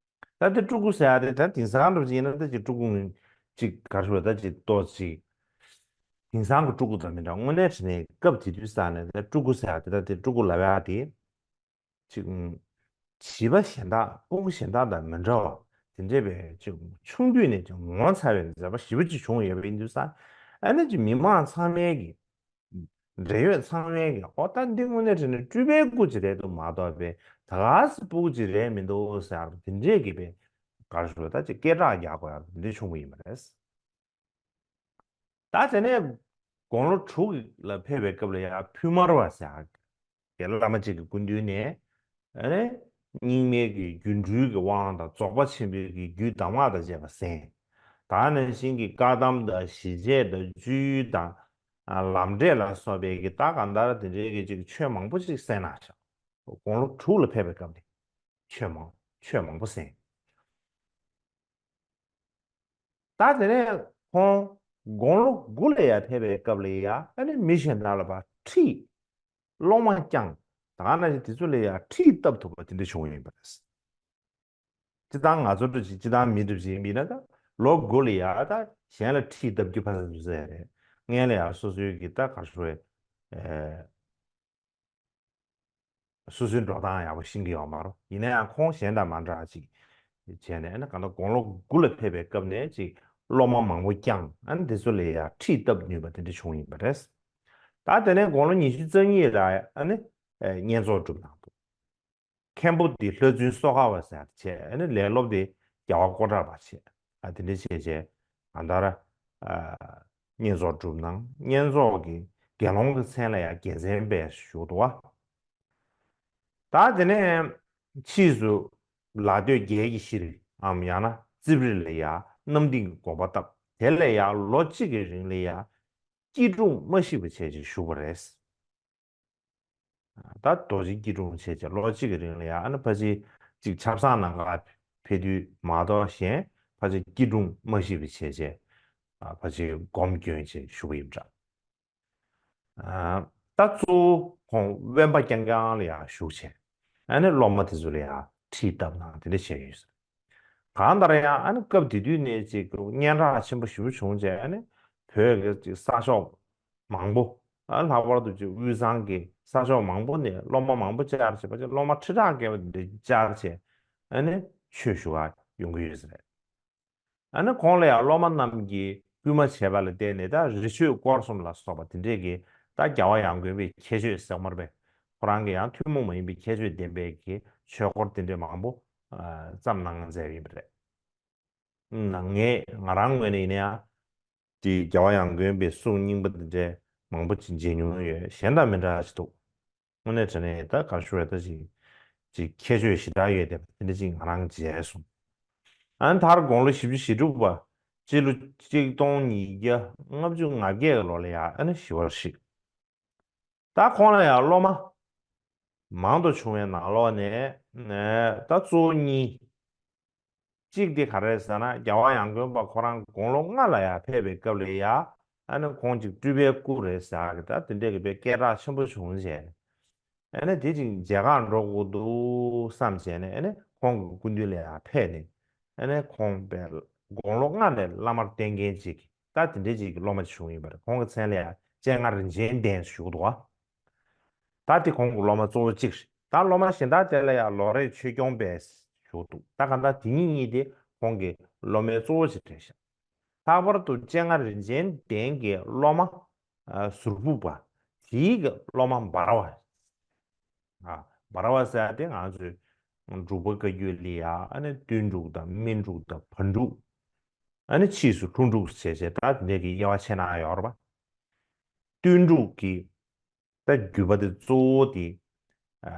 ད་དེ་སྤྲུལ་སྐུ་ཟེར་ཡ་དེ་ད་དེང་སང་འདྲ་བ་ཅིག་ཡིན་ན་ད་ཅིག་སྤྲུལ་སྐུ་ཅིག་ག་རེ་ཞུ་བ་ད་ཅིག་ཏོག་ཅིག་དེང་སང་གི་སྤྲུལ་སྐུ་དང་མི་འདྲ། དངོས་གནས་དྲང་གནས་སྐབས་དེ་དུས་ཙང་ནས་ད་སྤྲུལ་སྐུ་ཟེར་ཡ་དེ་ད་དེ་སྤྲུལ་སྐུ་ལབ་ཡ་དེ། ཅིག་བྱིས་པ་གཞན་དག་སྤུ་གུ་གཞན་དག་དང་མི་འདྲ་བ་དེ་འདྲས་པའི་ཅིག་ཆུང་དུས་ནས་ཅིག་ངོ་མཚར་བའི་མཛད་པ་ཞེ་པོ་ཅིག་བྱུང་ཡོད་པ་ཡིན་དུས་ཙང་། ཨ་ནི་ཅིག་མི་མང་ཚང་མའི་གི་འབྲེལ་ཡོད་ཚང་མའི་གི་ཨོ་ད་འདི་དངོས་གནས་དྲང་གནས་སྤྲུལ་པའི་སྐུ་ཅིག་རེད་འདུག་མ་གཏོགས་པའི་ད་ག་སེ་སྤུ་གུ་ཅིག་རེད་མི་འདུག་ཟེར་དེ་འདྲས་ཀྱི་པའི་ག་རེ་ཞུ་ད་ཅིག་སྐད་གྲགས་རྒྱག་དགོས་ཡག་དེ་འདྲས་བྱུང་བ་ཡིན་པ་རེད། ད་དེ་ནས་དགུང་ལོ་དྲུག་ལ་ཕེབས་པའི་སྐབས་ལ་ཡང་ཕུལ་མར་བ་ཟེར་ཡག་གི་བླ་མ་གཅིག་གི་སྐུ་མདུན་ནས་ཨ་ནི་རྙིང་མའི་གི་སྒྱུ་འཕྲུལ་གྱི་དབང་དང་རྫོགས་པ་ཆེན་པོའི་གི་རྒྱུད་གདམས་ངག་དང་བཅས་པ་གསན། ད་ནང་བཞིན་གྱི་བཀའ་གདམས་དང་ཞི་བྱེད་དང་སྤྱོད་ཡུལ་དང་ལམ་འབྲས་ལ་སོགས་པའི་གི་ད་གང་ལྟར་དེ་འདྲའི་གི་ཅིག་ཆོས་མང་པོ་ཅིག་གསན་གནང་བཞག་དགུང་ལོ་དྲུག་ལ་ཕེབས་པའི་སྐབས་ནས་ཆོས་མང་ཆོས་མང་པོ་གསན། ད་དེ་ནས་ཁོང་དགུང་ལོ་དགུ་ལ་ཡར་ཕེབས་པའི་སྐབས་ལ་ཡ་ཨ་ནི་མི་གཞན་དག་ལ་ཕར་ཁྲིད། སློབ་མ་བསྐྱངས། ད་ག་ནང་བཞིན་དེ་ཚོ་ལ་ཡ་ཁྲིད་བཏབ་ཐུབ་པ་དེ་འདྲ་བྱུང་བ་ཡིན་པ་རེད། སྤྱིར་བཏང་ང་ཚོ་འདྲ་ཅིག་སྤྱིར་བཏང་མི་འདྲ་ཅིག་ཡིན་ན་ད་ལོ་དགུ་ལ་ཡ་ད་གཞན་ལ་ཁྲིད་བཏབ་རྒྱུ་ཕར་ཚུར་ཟེར་རེད། སྔན་ལ་ཡ་སོ་སོའི་གི་ད་ག་རེ་ཞུ་རེད། སོ་སོའི་འགྲོ་སྟངས་ཡག་པོ་ཤེས་ཀྱི་ཡོད་མ་རེད། ཡིན་ན་ཡང་ཁོང་གཞན་དང་མ་འདྲ་ཅིག་བྱས་ནས་ཨ་ནི་གང་ལྟར་དགུང་ལོ་དགུ་ལ་ཕེབས་པའི་སྐབས་ནས་ཅིག་སློབ་མ་མང་པོ་བསྐྱངས། ཨ་ནི་དེ་ཚོ་ལ་ཡང་ཁྲིད་བཏབ་ནུས་པ་དེ་འདྲ་བྱུང་ཡིན་པ་རེད། ད་དེ་ནས་དགུང་ལོ་ཉི་ཤུ་རྩ་གཉིས་ལ་ཨ་ནི་བསྙེན་རྫོགས་གྲུབ་གནང་འདུག་མཁན་པོ་འདི་ལྷ་བཙུན་སོ་ཁ་བ་ཟེར་བྱས། ཨ་ནི་ལས་སློབ་དེ་རྒྱལ་བ་སྐོར་གྲགས་པ་བྱས། ཨ་དེ་འདྲ་བྱས་བྱས་གང་ལྟར་ཨ་བསྙེན་རྫོགས་གྲུབ་གནང་། བསྙེན་རྫོགས་ཀྱི་དགེ་སློང་གི་མཚན་ལ་ཡང་རྒྱལ་མཚན་པས་བཞུགས་འདུག་བ། ད་དེ་ནས་ཕྱིས་སུ་ལ་སྟོད་རྒྱལ་གྱི་ཤེས་རིག་འམ་ཡང་ན་རྩིབས་རིག་ལ་ཡང་རྣམ་བདེན་གྱི་དགོངས་པ་བཏབ། དེ་ལ་ཡང་ལོ་གཅིག་གི་རིང་ལ་ཡང་སྐྱིལ་ཀྲུང་མ་ཤིགས་པ་བྱས་ཅིག་བཞུགས་པ་རེད། ད་རྡོ་རྗེ་སྐྱིལ་ཀྲུང་བྱས་བྱས་ལོ་གཅིག་གི་རིང་ལ་ཡང་ཨ་ནི་ཕལ་ཆེར་ཅིག་ཆབ་གསང་ནང་ག་ཕེབས་དུས་མ་གཏོགས་གཞན་ཕལ་ཆེར་སྐྱིལ་ཀྲུང་མ་ཤིགས་པ་བྱས་བྱས་ཕལ་ཆེར་སྒོམ་སྐྱོན་བྱས་བཞུགས་པ་ཡིན་འདྲ། ད་གཙོ་བོ་ཁོང་དབེན་པ་རྐྱང་རྐྱང་ལ་ཡང་བཞུགས་བྱས་ཨ་ནི་སློབ་མ་དེ་ཚོ་ལ་ཡང་ཁྲིད་བཏབ་གནང་དེ་འདྲ་བྱས་ཡོད་ཟེར། གང་ལྟར་ཡང་ཨ་ནི་སྐབས་དེ་དུས་ནས་ཅིག་སྙན་གྲགས་ཆེན་པོ་ཞེ་པོ་བྱུང་བྱས། ཨ་ནི་བོད་ཀྱི་ཅིག་ས་ཕྱོགས་མང་པོ། ཨ་ལྷག་པར་དུ་ཅིག་དབུས་གཙང་གི་ས་ཕྱོགས་མང་པོ་ནས་སློབ་མ་མང་པོ་བཅར་བྱས་པ་ཅིག་སློབ་མ་ཁྲི་ཕྲག་བརྒལ་བ་འདི་བཅར་བྱས་ཨ་ནི་ཆོས་ཞུ་བར་ཡོང་གི་ཡོད་ས་རེད། ཨ་ནི་ཁོང་ལ་ཡང་སློབ་མ་རྣམས་ཀྱིས་སྐུལ་མ་བྱས་པ་ལ་བརྟེན་ནས་ད་རི་ཆོས་སྐོར་གསུམ་ལ་སོགས་པ་དེ་འདྲས་ཀྱི་ད་རྒྱལ་བ་ཡང་དགོན་པའི་ཁྱད་ཆོས་ཟེར་མར་པས་ཁོ་རང་གི་ཡང་ཐུན་མོང་མ་ཡིན་པའི་ཁྱད་ཆོས་ལྡན་པའི་གི་ཆོས་སྐོར་དེ་འདྲས་མང་པོ་ཨ་བརྩམས་གནང་མཛད་ཡིན་པ་རེད། ང་ང་རང་ངོས་ནས་ཡིན་ན་ཡང་དེ་རྒྱལ་བ་ཡང་དགོན་པའི་གསུང་རྙིང་པ་དེ་འདྲས་མང་པོ་ཅིག་མཇལ་མྱོང་ཡོད། གཞན་དང་མི་འདྲ་ཞིག་འདུག་དངོས་གནས་དྲང་གནས་ད་ག་རེ་ཞུ་རེད། ད་ཅིག་ཅིག་ཁྱད་ཆོས་ཞེ་དྲག་ཡོད་དེ་དེ་འདྲ་ཅིག་ང་རང་མཇལ་སོང་། ཨ་ནི་མཐར་དགུང་ལོ་བཞི་བཅུ་ཞེ་དྲུག་པ་སྤྱི་ལོ་གཅིག་སྟོང་ཉིས་བརྒྱ་ལྔ་བཅུ་ང་བརྒྱད་ལོ་ལ་ཡང་ཨ་ནི་ཞི་བར་གཤེགས། ད་ཁོང་ལ་ཡང་སློབ་མ་མང་དུ་བྱུང་བའི་ནང་ལོགས་ནས་ད་གཙོ་བོ་གཉིས། གཅིག་དེ་ག་རེ་ཟེར་ན་རྒྱལ་བ་ཡང་དགོན་པ་ཁོ་རང་དགུང་ལོ་ལྔ་ལ་ཡང་ཕེབས་པའི་སྐབས་ལ་ཡ་ཨ་ནི་ཁོང་ཅིག་སྤྲུལ་པའི་སྐུ་རེད་ཟེར་གི་ད་དེ་འདྲས་ཀྱི་དཔེ་སྐད་གྲགས་ཆེན་པོ་བྱུང་བྱས། ཨ་ནི་དེ་ཅིག་མཇལ་ཁ་འགྲོ་དགོས་འདུག་བསམ་བྱས་ནས་ཨ་ནི་ཁོང་གི་སྐུ་མདུན་ལ་ཡང་ཕེབས་ནས་ཨ་ནི་ཁོང་དཔེ་དགུང་ལོ་ལྔ་ནས་བླ་མར་བསྟེན་མཁན་ཅིག་ད་དེ་འདྲས་ཅིག་གི་སློབ་མ་ཅིག་བྱུང་ཡིན་པ་རེད། ཁོང་གི་མཚན་ལ་ཡང་སྤྱན་སྔ་རིན་ཆེན་གདན་ཞུ་གི་འདུག་བ། ད་དེ་ཁོང་གི་སློབ་མ་གཙོ་བོ་གཅིག་རེད། ད་སློབ་མ་གཞན་དག་དེ་ལ་ཡང་ལོ་རེ་ཆོས་སྐྱོང་པས་ཞུ་འདུག་ད་གང་ལྟར་དེ་གཉིས་གཉིས་དེ་ཁོང་གི་སློབ་མའི་གཙོ་བོ་ཅིག་རེད་ཤག་ལྷག་པར་དུ་སྤྱན་སྔ་རིན་ཆེན་གདན་གྱི་སློབ་མ་ཨ་ཟུར་ཕུག་པ་དེའི་གི་སློབ་མ་འབར་བ། ཨ་འབར་བ་ཟེར་ཡ་དེ་ང་ཚོའི་འབྲུག་པ་བཀའ་བརྒྱུད་ལ་ཡ་ཨ་ནི་དོན་འབྲུག་དང་སྨིན་འབྲུག་དང་བན་འབྲུག་ཨ་ནི་ཕྱིས་སུ་ལྷུན་འབྲུག་ཟེར་བྱས་ད་དེ་འདྲ་གི་དབྱེ་བ་ཕྱེ་གནང་ཡོད་རེད་པ། དོན་འབྲུག་གི་ད་བརྒྱུད་པ་དེ་གཙོ་བོ་དེ་ཨ་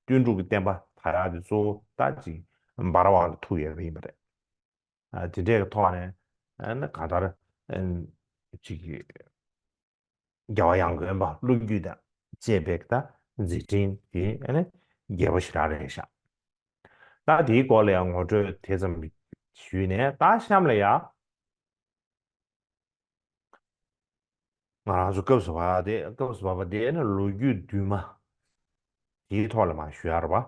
དོན་འབྲུག་གི་བསྟན་པ་དར་ཡག་དེ་གཙོ་བོ་ད་ཅིག་འབར་བ་ལ་ཐུག་ཡོད་པ་ཡིན་པ་རེད། ཨ་དེ་འདྲའི་ཐོག་ནས་ ཨ་ནི་གང་ལྟར་ཨ་ཅིག་རྒྱལ་བ་ཡང་དགོན་པ་ཀླུ་རྒྱུད་དང་བཅས་པའི་ད་མཛད་འཕྲིན་དེ་ཨ་ནི་རྒྱས་པོ་ཞེ་དྲག་རེད་ཤག་ད་དེའི་སྐོར་ལ་ཡང་ངོ་སྤྲོད་དེ་ཙམ་ཞུས་ནས། ད་གཤམ་ལ་ཡང་ང་རང་ཚོ་སྐབས་སུ་བབས་དེ། སྐབས་སུ་བབས་པ་དེ་ནི་ལོ་རྒྱུས་བསྡུས་མ་དེའི་ཐོག་ལ་མར་ཞུ་ཡ་རེད་པ།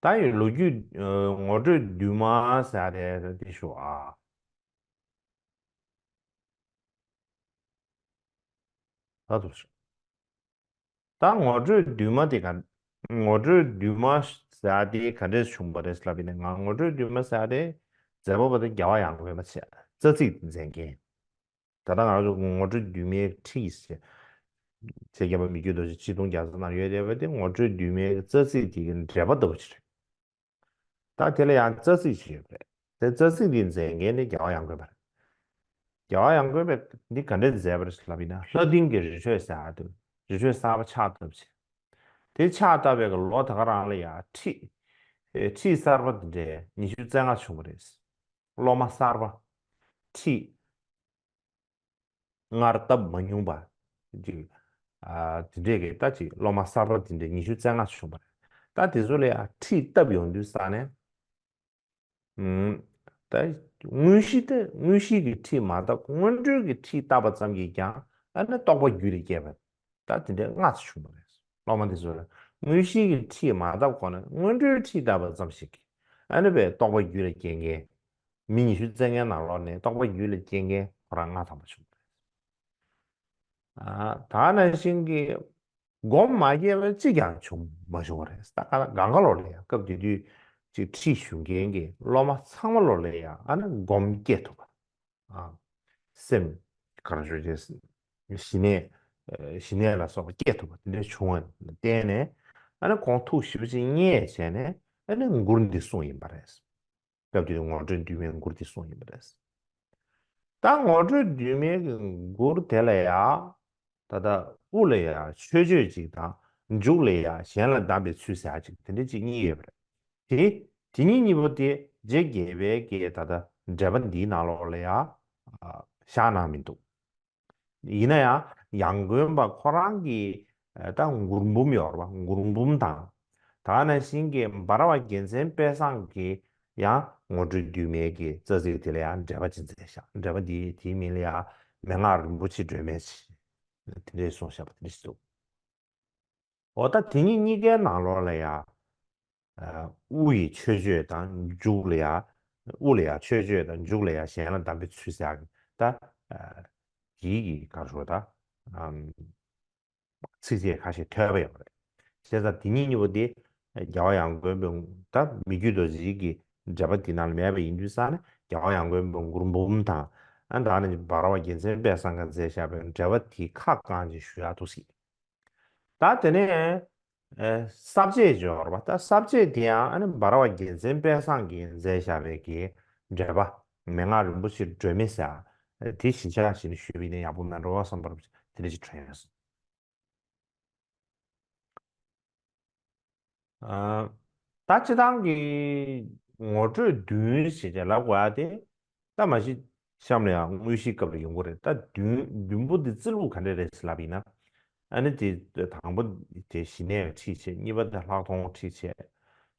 ད་ཡི་ལོ་རྒྱུས་ཨ་ངོ་སྤྲོད་བསྡུས་མ་ཟེར་ཡ་དེ་དེ་ཞུ་ཨ། ད་དུ་ཞུ། ད་ངོ་སྤྲོད་བསྡུས་མ་དེ་ག་ངོ་སྤྲོད་བསྡུས་མ་ཟེར་ཡ་དེ་ག་འདྲས་བྱུང་བ་རེད་ལབ་ཡིན་ན། ང་ངོ་སྤྲོད་བསྡུས་མ་ཟེར་ཡ་དེ་མཛད་པ་པོ་དེ་རྒྱལ་བ་ཡང་དགོན་པ་བྱས། རྩ་ཚིག་དེ་མཛད་མཁན། ད་ལྟ་ང་ཚོ་ངོ་སྤྲོད་བསྡུས་མའི་ཁྲིད་ཟེར། ཚེ་རྒྱལ་བ་མི་བསྐྱོད་རྡོ་རྗེ་ཆིག་སྟོང་བརྒྱ་རྩ་ནང་ཡོད་བསྡད་པ་དེ་ངོ་སྤྲོད་བསྡུས་མའི་རྩ་ཚིག་དེ་གི་འགྲེལ་པ་ལྟ་བུ་ཞིག་རེད། ད་དེ་ལ་ཡང་རྩ་ཚིག་ཅིག་ཡོད་པ་རེད། དེ་རྩ་ཚིག་འདི་མཛད་མཁན་ནི་རྒྱལ་བ་ཡང་དགོན་པ་རེད། རྒྱལ་བ་ཡང་དགོན་པས་འདི་ག་འདྲས་མཛད་པ་རེད་ལབ་ཡིན་ན། ལྷ་ལྡིང་གི་རི་ཁྲོད་ཟེར་ཡ་དེ། རི་ཁྲོད་གསར་པ་ཕྱག་བཏབ་ཅིང་། དེ་ཕྱག་བཏབ་པའི་ལོ་དེ་ག་རང་ལ་ཡང་ཁྲིད། ཨེ་ཁྲིད་གསར་པ་འདི་འདྲས་ཉི་ཤུ་རྩ་ལྔ་བྱུང་བ་རེད། སློབ་མ་གསར་པ་ཁྲིད། སྔར་བཏབ་མ་མྱོང་པ་ཅིག་ཨ་དེ་འདྲས་ཀྱི་ད་ཅིག་སློབ་མ་གསར་པ་དེ་འདྲས་ཉི་ཤུ་རྩ་ལྔ་བྱུང་བ་རེད། ད་དེ་ཚོ་ལ་ཡང་ཁྲིད་བཏབ་ཡོང་དུས་ཙ་ནས། ཨུམ། ད་དངོས་གཞི་དེ་དངོས་གཞི་གི་ཁྲིད་མ་བཏབ། སྔོན་འགྲོའི་གི་ཁྲིད་བཏབ་པ་ཙམ་གྱིས་ཀྱང་ཨ་ནི་རྟོགས་པ་རྒྱུད་ལ་སྐྱེས་པ། ད་དེ་འདྲས་ལྔ་ཙམ་བྱུང་བ་རེད། སློབ་མ་དེ་ཚོ་ལ་དངོས་གཞི་གི་ཁྲིད་མ་བཏབ་གོང་ནས་སྔོན་འགྲོའི་ཁྲིད་བཏབ་པ་ཙམ་ཞིག་གིས་ཨ་ནི་བས་རྟོགས་པ་རྒྱུད་ལ་སྐྱེ་མཁན། མི་ཉི་ཤུ་རྩ་ལྔའི་ནང་ལོགས་ནས་རྟོགས་པ་རྒྱུད་ལ་སྐྱེ་མཁན་ཁོ་རང་ལྔ་ཐམ་པ་བྱུང་བ་རེད། ཨ། ད་ནང་བཞིན་གྱི་སྒོམ་མ་སྐྱེས་པ་གཅིག་ཀྱང་བྱུང་མ་བྱུང་བ་རེད། ད་ག་ལ་གང་ག་ལོག་ལ་ཡང་སྐབས་དེ་དུས་ཅིག་ཁྲིད་ཞུ་མཁན་གྱི་སློབ་མ་ཚང་མ་ལོག་ལ་ཡང་ཨ་ནི་སྒོམ་སྐྱེ་ཐུབ་པ། ཨ། སེམས་ག་རེ་ཞུ་རྒྱུ། ཞི་གནས། ཨ། ཞི་གནས་ལ་སོགས་པ་སྐྱེ་ཐུབ་པ་དེ་འདྲ་བྱུང་བ་ལ་བརྟེན་ནས་ཨ་ནི་ཁོང་ཐུགས་ཞེ་པོ་ཅིག་མཉེས་བྱས་ནས་ཨ་ནི་མགུར་འདི་གསུངས་ཡིན་པ་རེད། སྐབས་དེ་དུས་ངོ་སྤྲོད་བསྡུས་མའི་མགུར་དེ་གསུངས་ཡིན་པ་རེད། ད་ངོ་སྤྲོད་བསྡུས་མའི་གི་མགུར་དེ་ལ་ཡང་ད་ལྟ་དབུ་ལ་ཡང་མཆོད་བརྗོད་ཅིག་དང་མཇུག་ལ་ཡང་གཞན་ལ་གདམས་པའི་ཚུལ་ཟེར་ཡག་ཅིག་དེ་འདྲ་ཅིག་གཉིས་ཡོད་པ་རེད། དེ་དེ་གཉིས་གཉིས་པོ་དེ་རྗེ་རྒྱལ་པའི་གི་ད་ལྟ་འགྲེལ་པ་འདིའི་ནང་ལོགས་ལ་ཡང་བཞག་གནང་མི་འདུག་ཡིན་ན་ཡང་ཡང་དགོན་པ་ཁོ་རང་གི་ད་མགུར་འབུམ་ཡོད་རེད་པ། མགུར་འབུམ་དང་། ད་ག་ནང་བཞིན་གྱི་འབའ་ར་བ་རྒྱལ་མཚན་དཔལ་བཟང་གིས་ཡང་ངོ་སྤྲོད་བསྡུས་མའི་གི་རྩ་ཚིག་དེ་ལ་ཡང་འགྲེལ་པ་ཅིག་མཛད་བཞག་འགྲེལ་པ་འདི་དེའི་མིང་ལ་ཡང་མན་ངག་རིན་པོ་ཆེའི་སྒྲོན་མེ་ཞེས་དེ་འདྲས་གསུངས་བཞག་པ་དེ་འདྲ་ཞིག་འདུག་འོ་ད་དེ་གཉིས་གཉིས་ཀའི་ནང་ལོགས་ལ་ཡང་། ཨ། དབུ་ཡི་མཆོད་བརྗོད་དང་མཇུག་ལ་ཡང་། དབུ་ལ་ཡང་མཆོད་བརྗོད་དང་མཇུག་ལ་ཡང་གཞན་ལ་གདམས་པའི་ཚུལ་ཟེར་ཡག་གི་ད། ཨ། དེའི་གི་ག་རེ་ཞུ་དགོས་ད། ཨམ། ཚིགས་བཅད་ཁ་ཤས་ཐོས་པ་ཡོད་རེད། བྱས་ཙང་དེ་གཉིས་གཉིས་པོ་དེ་རྒྱལ་བ་ཡང་དགོན་པའི་ད་མི་བསྐྱོད་རྡོ་རྗེ་གི་འགྲེལ་པ་འདི་ནང་ལ་མེད་པ་ཡིན་དུས་ཙང་ནས། རྒྱལ་བ་ཡང་དགོན་པའི་མགུར་འབུམ་དང་། ཨ། ད་ནི་འབའ་ར་བ་རྒྱལ་མཚན་དཔལ་བཟང་གིས་མཛད་བཞག་པའི་འགྲེལ་པ་དེ་ཁ་བསྐང་ཅིག་ཞུ་ཡག་འདུག་སྲིད། ད་དེ་ནས་ཨེ་ས་བཅད་སྦྱོར་བ། ད་ས་བཅད་དེ་ཡང་ཨ་ནི་འབའ་ར་བ་རྒྱལ་མཚན་དཔལ་བཟང་གིས་མཛད་བཞག་པའི་གི་འགྲེལ་པ། མན་ངག་རིན་པོ་ཆེའི་སྒྲོན་མེ་ཟེར་ཡག་དེ་གཞི་ཆགས་བྱས་ནས་ཞུས་པ་ཡིན་ན་ཡག་པོ་མེད་འགྲོ་བསམ་པ་དེ་འདྲ་ཞིག་དྲན་ཡོད། ཨ། ད་སྤྱིར་བཏང་གི་ངོ་སྤྲོད་བདུན་ཞེས་བྱ་ལབ་དགོས་ཡ་དེ། ད་མ་གཞི་གཤམ་ལ་ཡང་དངོས་གཞིའི་སྐབས་ལ་ཡོང་གི་རེད། ད་བདུན་བདུན་པོ་འདི་བརྩི་ལུགས་ག་འདྲས་རེད་ལབ་ཡིན་ན། ཨ་ནི་དེ་དང་པོ་དེ་ཞི་གནས་ཀྱི་ཁྲིད་བྱས། གཉིས་པ་དེ་ལྷག་མཐོང་ཁྲིད་བྱས།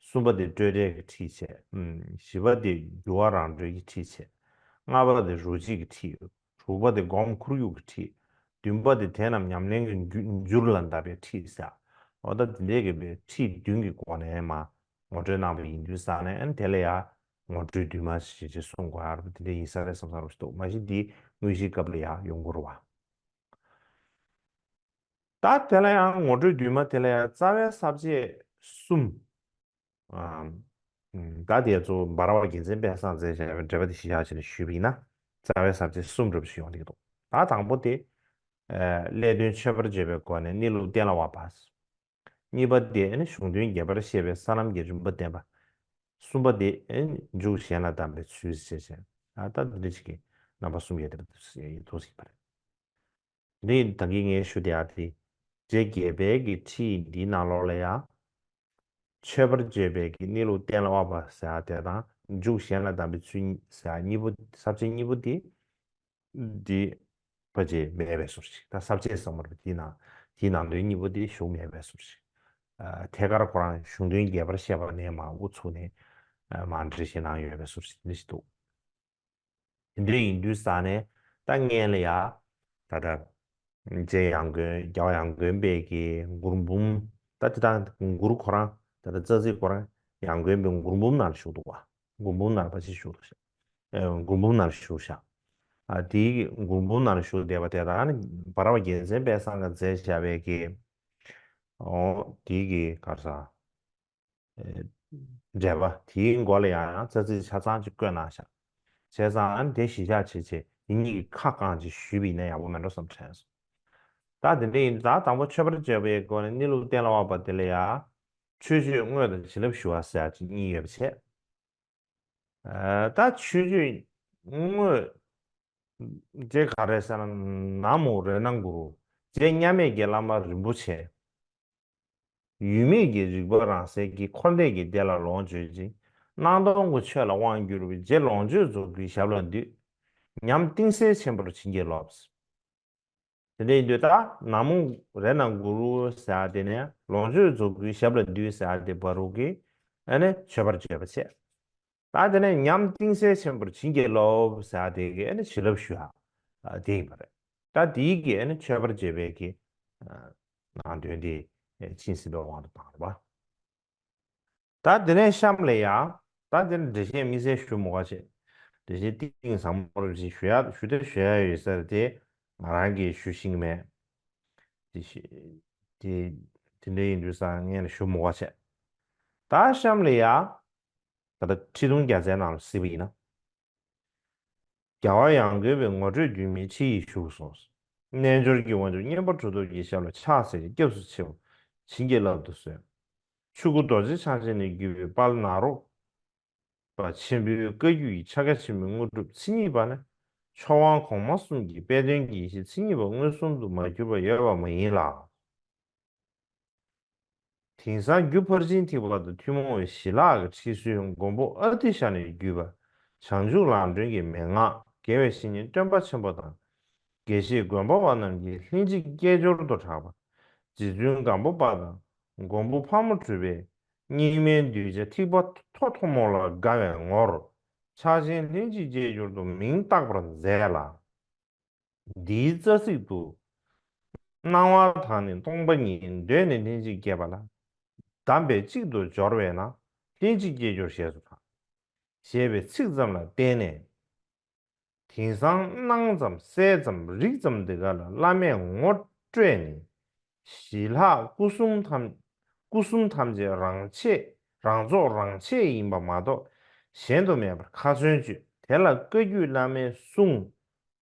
གསུམ་པ་དེ་སྤྲོས་བྲལ་གྱི་ཁྲིད་བྱས། ཨུམ། བཞི་པ་དེ་འགྱུ་བ་རང་གྲོལ་གྱི་ཁྲིད་བྱས། ལྔ་པ་དེ་རོ་གཅིག་གི་ཁྲིད། དྲུག་པ་དེ་སྒོམ་ཁོར་ཡུག་གི་ཁྲིད། བདུན་པ་དེ་དེ་རྣམས་ཉམས་ལེན་གྱི་རྒྱུ་འགྱུར་ལ་འདག་པའི་ཁྲིད་ཟེར། འོ་ད་དེ་འདྲའི་གི་ཁྲིད་བདུན་གྱི་སྒོ་ནས་མར་ངོ་སྤྲོད་གནང་བ་ཡིན་དུས་ཙང་ནས། ཨ་ནི་དེ་ལ་ཡང་ངོ་སྤྲོད་བདུན་མ་ཞེས་བྱས་གསུང་དགོས་ཡ་རེད་པ། དེ་འདྲ་ཡིན་ས་རེད་བསམ་བསམ་རོ་ཞིག་འདུག་མ་གཞི་འདི་དངོས་གཞིའི་སྐབས་ལ་ཡང་ཡོང་གི་རེད་པ། ད་དེ་ལ་ཡང་ངོ་སྤྲོད་བདུན་མ་དེ་ལ་ཡང་རྩ་བའི་ས་བཅད་གསུམ། ཨ། ད་དེ་ཚོ་འབའ་ར་བ་རྒྱལ་མཚན་དཔལ་བཟང་མཛད་བཞག་པའི་འགྲེལ་པ་དེ་གཞི་བཞག་བྱས་ནས་ཞུས་པ་ཡིན་ན། རྩ་བའི་ས་བཅད་གསུམ་འདྲ་པོ་ཞིག་ཡོང་གི་འདུག་ད་དང་པོ་དེ། ཨ། སླད་དོན་མཆོད་པར་བརྗོད་པའི་སྒོ་ནས་གནས་ལུགས་གཏན་ལ་དབབ་པ། གཉིས་པ་དེ་ནི་གཞུང་དོན་རྒྱས་པར་བཤད་པའི་ས་ལམ་གྱི་རིམ་པ་བསྟན་པ། གསུམ་པ་དེ་ནི་མཇུག་གཞན་ལ་གདམས་པའི་ཚུལ་ཞེས་བྱས། ཨ། ད་འདི་འདྲ་ཞིག་གི་རྣམ་པ་གསུམ་ཡོད་བསྡད་པ་འདུག་ཟེར་གྱི་ཡོད་པ་རེད། འདི་ད་གིན་ངས་ཞུ་བསྡད་ཡ་དེ། རྗེ་རྒྱལ་པོའི་གི་ཁྲིད་འདིའི་ནང་ལོགས་ལ་ཡང་། མཆོད་པར་བརྗོད་པའི་གི་གནས་ལུགས་གཏན་ལ་དབབ་པ་ཟེར་ཡ་དེ་དང་མཇུག་གཞན་ལ་གདམས་པའི་ཚུལ་ཟེར་ཡ་གཉིས་པོ་ས་བཅད་གཉིས་པོ་དེ། འདི་ཕལ་ཆེར་མེད་པའི་བཟོ་འདྲ་ཞིག་ད་ས་བཅད་ཟེར་མ་རེད། དེའི་ནང་དེའི་ནང་དོན་གཉིས་པོ་དེ་ཞུགས་མེད་པའི་བཟོ་འདྲ་ཞིག་ཨ་ཐད་ཀར་ཁོ་རང་གཞུང་དོན་རྒྱས་པར་བཤད་པ་ནས་མར་དབུ་ཚུགས་ནས་ཨ་མར་འགྲེལ་བཤད་གནང་ཡོད་པའི་བཟོ་འདྲ་ཞིག་འདི་ཞིག་འདུག་དེ་འདྲ་ཡིན་དུས་ས་ནས་ད་སྔོན་ལ་ཡ་ད་ལྟ་རྗེ་ཡང་དགོན་རྒྱལ་བ་ཡང་དགོན་པའི་གི་མགུར་འབུམ། ད་དེ་དང་མགུར་ཁོ་རང་ད་ལྟ་རྩ་ཚིག་ཁོ་རང་ཡང་དགོན་པའི་མགུར་འབུམ་ནང་ལ་བཞུགས་འདུག་བ། མགུར་འབུམ་ནང་ལ་ཕལ་ཆེར་བཞུགས་འདུག་ཤག་ཨེ་མགུར་འབུམ་ནང་ལ་བཞུགས་ཤག་ཨ་དེའི་མགུར་འབུམ་ནང་ལ་བཞུགས་བསྡད་པ་དེ་དག་ནི་བར་པ་རྒྱལ་མཚན་དཔལ་བཟང་གིས་མཛད་བཞག་པའི་གི་ཨོ་དེའི་གི་ག་རེ་ཟ། ཨེ་འགྲེལ་པ་དེའི་མགོ་ལ་ཡང་ཡང་རྩ་ཚིག་ཆ་ཚང་ཅིག་བཀོད་གནང་ཤག་བྱས་ཙང་ཨ་ནི་དེ་གཞི་བཞག་བྱས་བྱས་དེ་གཉིས་ཀྱི་ཁ་བསྐང་ཅིག་ཞུས་པ་ཡིན་ན་ཡག་པོ་མེད་འགྲོ་བསམ་དྲན་སོང་། ད་དེ་འདྲ་ཡིན་ད་དང་པོ་མཆོད་པར་བརྗོད་པའི་སྒོ་ནས་གནས་ལུགས་གཏན་ལ་དབབ་པ་དེ་ལ་ཡང་མཆོད་བརྗོད་དངོས་དང་བྱིན་རླབས་ཞུ་བ་ཟེར་ཡ་ཅིག་གཉིས་ཡོད་པ་བྱས། ཨ་ད་མཆོད་བརྗོད་དངོས་དེ་ག་རེ་ཟེར་ན་ན་མོ་རཏྣ་གུ་རུ། རྗེ་མཉམ་མེད་ཀྱི་བླ་མ་རིན་པོ་ཆེ། ཡུལ་མེད་ཀྱི་རིག་པ་རང་གསལ་གྱི་འཁོར་འདས་ཀྱི་བདེ་ལ་ལོངས་སྤྱོད་ཅིང་། སྣང་སྟོང་གི་ཆོས་ལ་དབང་བསྒྱུར་བའི་རྗེ་ལོངས་སྤྱོད་རྫོགས་སྐུའི་ཞབས་ལ་འདུད། ཉམས་གཏིང་གསལ་ཆེན་པོར་བྱིན་གྱིས་རློབས། དེ་འདྲ་ཡིན་དུས་ད་ན་མོ་རཏྣ་གུ་རུ་ཟེར་ཡ་དེ་ནས་ལོངས་སྤྱོད་རྫོགས་སྐུའི་ཞབས་ལ་འདུད་ཟེར་ཡ་དེ་བར་དུ་གི་ཨ་ནི་མཆོད་པར་བརྗོད་པ་བྱས། ད་དེ་ནས་ཉམས་གཏིང་གསལ་ཆེན་པོར་བྱིན་གྱིས་རློབས་ཟེར་ཡ་དེ་གི་ཨ་ནི་བྱིན་རླབས་ཞུ་ཡ་དེ་ཡིན་པ་རེད། ད་དེའི་གི་ཨ་ནི་མཆོད་པར་བརྗོད་པའི་གི་ནང་དོན་དེ་ཆིངས་ཟིན་པའི་དབང་དུ་བཏང་རེད་པ། ད་དེ་ནས་གཤམ་ལ་ཡང་ད་དེ་ནས་འགྲེལ་བཤད་དམིགས་བསལ་ཞུ་མི་དགོས་པ་བྱས། འགྲེལ་བཤད་གཏིང་ཟབ་མོ་རུ་ཞིག་ཞུ་ཡ་ཞུ་དེ་ཞུ་ཡ་ཡོད་ས་རེད་དེ་ང་རང་གིས་ཞུ་ཤེས་ཀྱི་མེད། དེ་ཞེ་དེ་དེ་འདྲ་ཡིན་དུས་ས་ངས་ནི་ཞུ་མི་དགོས་པ་བྱས། ད་གཤམ་ལ་ཡང་ད་ལྟ་ཁྲི་གདུང་རྒྱལ་མཚན་ནང་ལ་གཟིགས་པ་ཡིན་ན། རྒྱལ་བ་ཡང་དགོན་པའི་ངོ་སྤྲོད་བདུན་མའི་ཁྲིད་ཡིག་བཞུགས་སོ། རྣལ་འབྱོར་གྱི་དབང་ཕྱུག་མཉན་པ་གྲུབ་ཐོབ་ཀྱི་ཞབས་ལ་ཕྱག་འཚལ་ཏེ་སྐྱབས་སུ་མཆིའོ། བྱིན་གྱིས་བརླབ་ཏུ་གསོལ། ཆོས་སྐུ་རྡོ་རྗེ་འཆང་ཆེན་ལས་བརྒྱུད་པའི་དཔལ་ནཱ་རོ་པ་ཆེན་པོའི་བཀའ་བརྒྱུད་ཀྱི་ཕྱག་རྒྱ་ཆེན་པོའི་དངོས་གྲུབ་མཚན་ཉིད་པ་ནི་མཆོག་དབང་གོང་མ་གསུམ་གྱི་དཔལ་དོན་གྱི་ཡེ་ཤེས་མཚན་ཉིད་པ་མངོན་སུམ་དུ་མ་གྱུར་པ་ཡོད་པ་མ་ཡིན་ལ། དེང་སང་རྒྱུ་ཕར་ཕྱིན་ཐེག་པ་དང་ཐུན་མོང་བའི་ཞི་ལྷག་གི་ཁྲིད་སྲོལ་མགོན་པོ་ཨ་ཏི་ཤ་ནས་བརྒྱུད་པ་བྱང་ཆུབ་ལམ་སྒྲོན་གྱི་མན་ངག་དགེ་བའི་བཤེས་གཉེན་སྟོན་པ་ཆེན་པོ་དང་། དགེ་བཤེས་དགོན་པ་བ་རྣམས་ཀྱིས་ལྷན་ཅིག་སྐྱེས་སྦྱོར་དུ་གྲགས་པ། རྗེ་བཙུན་སྒམ་པོ་པ་དང་མགོན་པོ་ཕག་མོ་གྲུ་པས་སྙིགས་མའི་གདུལ་བྱ་ཐེག་པ་ཐོག་ཐོག་མོ་ལ་དགའ་བའི་ངོར་ཕྱག་ཆེན་ལྷན་ཅིག་སྐྱེས་སྦྱོར་དུ་མིང་བཏགས་པར་མཛད་ལ། འདིའི་རྩ་ཚིག་ཏུ། སྣང་བ་དང་ནི་སྟོང་པ་ཉིད། གདོད་ནས་ལྷན་ཅིག་སྐྱེས་པ་ལ། གདམས་པས་གཅིག་ཏུ་སྦྱོར་བས་ན། ལྷན་ཅིག་སྐྱེས་སྦྱོར་ཞེས་སུ་གྲགས། ཞེས་པའི་ཚིག་ཙམ་ལ་བརྟེན་ནས། དེང་སང་སྣང་ཙམ་གསལ་ཙམ་རིག་ཙམ་འདི་ག་ལ་བླ་མས་ངོ་སྤྲོད་ནས། ཞི་ལྷག་སྐུ་གསུམ་ཐམས་སྐུ་གསུམ་ཐམས་ཅད་རང་ཆས་རང་ཚོགས་རང་ཆས་ཡིན་པ་མ་གཏོགས་གཞན་དུ་མེད་པར་ཁ་ཚོན་གཅོད། དེ་ལ་བཀའ་བརྒྱུད་བླ་མའི་གསུང་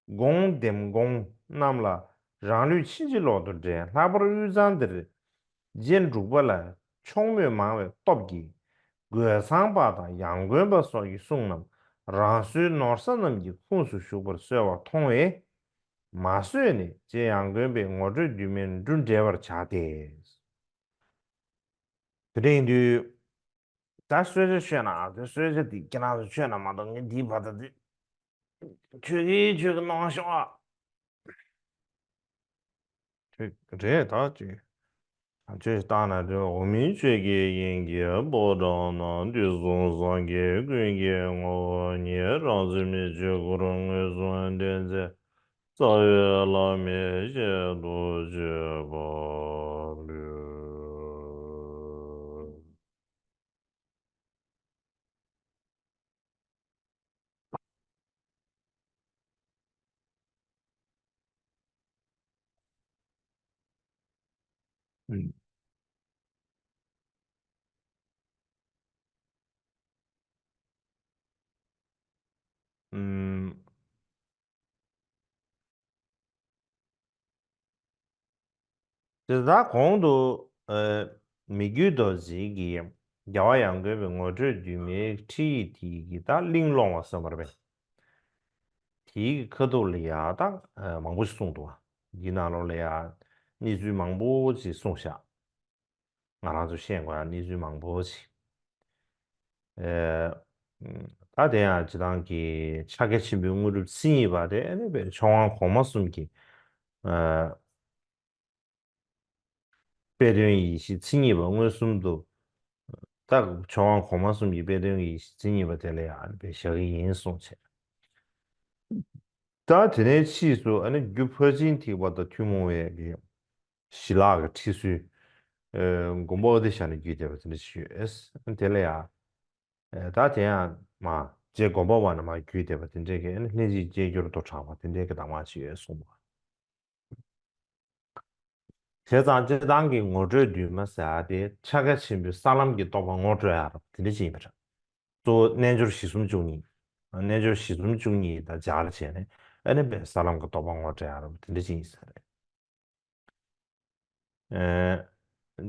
དགོངས་ལྡེམ་དགོངས་རྣམས་ལ་རང་ལུས་ཕྱིན་ཅི་ལོག་ཏུ་འདྲེན། ལྷག་པར་དབུས་གཙང་འདིར་རྗེ་འབྲུག་པ་ལ་ཕྱོགས་མོས་མང་བའི་སྟོབས་ཀྱིས་རྒོད་ཚང་པ་དང་ཡང་དགོན་པ་སོགས་ཀྱི་གསུང་རྣམས་རང་སོའི་ནོར་ས་རྣམས་ཀྱི་ཁོངས་སུ་ཞུགས་པར་གསོལ་བ་མཐོང་བས། མ་བཟོད་ནས་རྗེ་ཡང་དགོན་པའི་ངོ་སྤྲོད་བདུན་མའི་འབྲུ་འགྲེལ་བར་བྱ་སྟེ། དེ་འདྲ་ཡིན་དུས། ད་གསོལ་ཇ་མཆོད་ན་དེ་གསོལ་ཇ་དེ་ཁྱེད་རང་ཚོ་མཆོད་ན་མ་གཏོགས་ངས་འདིའི་བར་དུ་དེ་མཆོད་ཀྱི་མཆོད་ཀྱི་གནང་ཤོག་ཨ། ཁྱོད་རེད་ད་ཅིག་ཁྱོད་བཏང་ན་དེ་འོག་མིན་ཆོས་ཀྱི་དབྱིངས་ཀྱི་ཕོ་བྲང་ན། དུས་གསུམ་སངས་རྒྱས་ཀུན་གྱི་ངོ་བོ་ཉིད། རང་བཞིན་མི་ཕྱེད་འཁོར་མངོན་སུམ་འདྲེན་མཛད། རྩ་བའི་བླ་མའི་ཞལ་དུ་མཆོད་པར་འབུལ། དེ་ལྟར་གོང་དུ་མི་བསྐྱོད་རྡོ་རྗེ་གིས་རྒྱལ་བ་ཡང་དགོན་པའི་ངོ་སྤྲོད་བདུན་མའི་ཁྲིད་ཡིག་དེ་གི་ད་གླེང་སློང་བ་གསུངས་པ་རེད་པས། དེའི་ཁ་ཐུག་ལ་ཡ་ད་མང་པོ་ཞིག་གསུངས་འདུག་འདིའི་ནང་ལོགས་ལ་ཡ་གནས་ཚུལ་མང་པོ་ཞིག་གསུངས་ཤག་ང་རང་ཚོ་ཤེས་དགོས་ཡ་གནས་ཚུལ་མང་པོ་ཞིག་ཨེ། ད་དེ་ཡང་སྤྱི་བཏང་གི་ཕྱག་རྒྱ་ཆེན་པོའི་དངོས་གྲུབ་མཚན་ཉིད་པ་དེ་ཨ་ནི་བའི་མཆོག་དབང་གོང་མ་གསུམ་གྱི་ཨ། དཔེ་དོན་ཡེ་ཤེས་མཚན་ཉིད་པ་མངོན་སུམ་དུ། ད་མཆོག་དབང་གོང་མ་གསུམ་གྱི་དཔེ་དོན་ཡེ་ཤེས་མཚན་ཉིད་པ་དེ་ལ་ཡང་ཨ་ནི་བཞག་གི་ཡིན་གསུངས་བྱས། ད་དེ་ནས་ཕྱིས་སུ་ཨ་ནི་རྒྱུ་ཕར་ཕྱིན་ཐེག་པ་དང་ཐུན་མོང་བའི་གི་ཞི་ལྷག་གི་ཁྲིད་སྲོལ། ཨེ། མགོན་པོ་ཨ་ཏི་ཤ་ནས་བརྒྱུད་བསྡད་པ་དེ་འདྲ་ཞིག་ཡོད། དེ་ལ་ཡང་། ཨེ། ད་དེ་ཡང་མ་རྗེ་མགོན་པོ་བ་ནས་མ་བརྒྱུད་བསྡད་པ་དེ་འདྲའི་གི་ཨ་ནི་ལྷན་ཅིག་སྐྱེས་སྦྱོར་དུ་གྲགས་པ་དེ་འདྲའི་གི་གདམས་ངག་ཅིག་ཡོད་གསུངས་པ། བྱས་ཙང་སྤྱིར་བཏང་གི་ངོ་སྤྲོད་བདུན་མ་ཟེར་ཡ་དེ་ཕྱག་རྒྱ་ཆེན་པོའི་ས་ལམ་གྱི་རྟོགས་པ་ངོ་སྤྲོད་ཡ་རབ་དེ་འདྲ་ཅིག་ཡིན་པ་འདྲ། གཙོ་བོ་རྣལ་འབྱོར་གཞི་གསུམ་བཅུ་གཉིས། རྣལ་འབྱོར་གཞི་གསུམ་བཅུ་གཉིས་དང་སྦྱར་བྱས་ནས་ཨ་ནི་པའི་ས་ལམ་གྱི་རྟོགས་པ་ངོ་སྤྲད་ཡ་རབ་དེ་འདྲ་ཅིག་ཡིན་ས་རེད། ཨེ།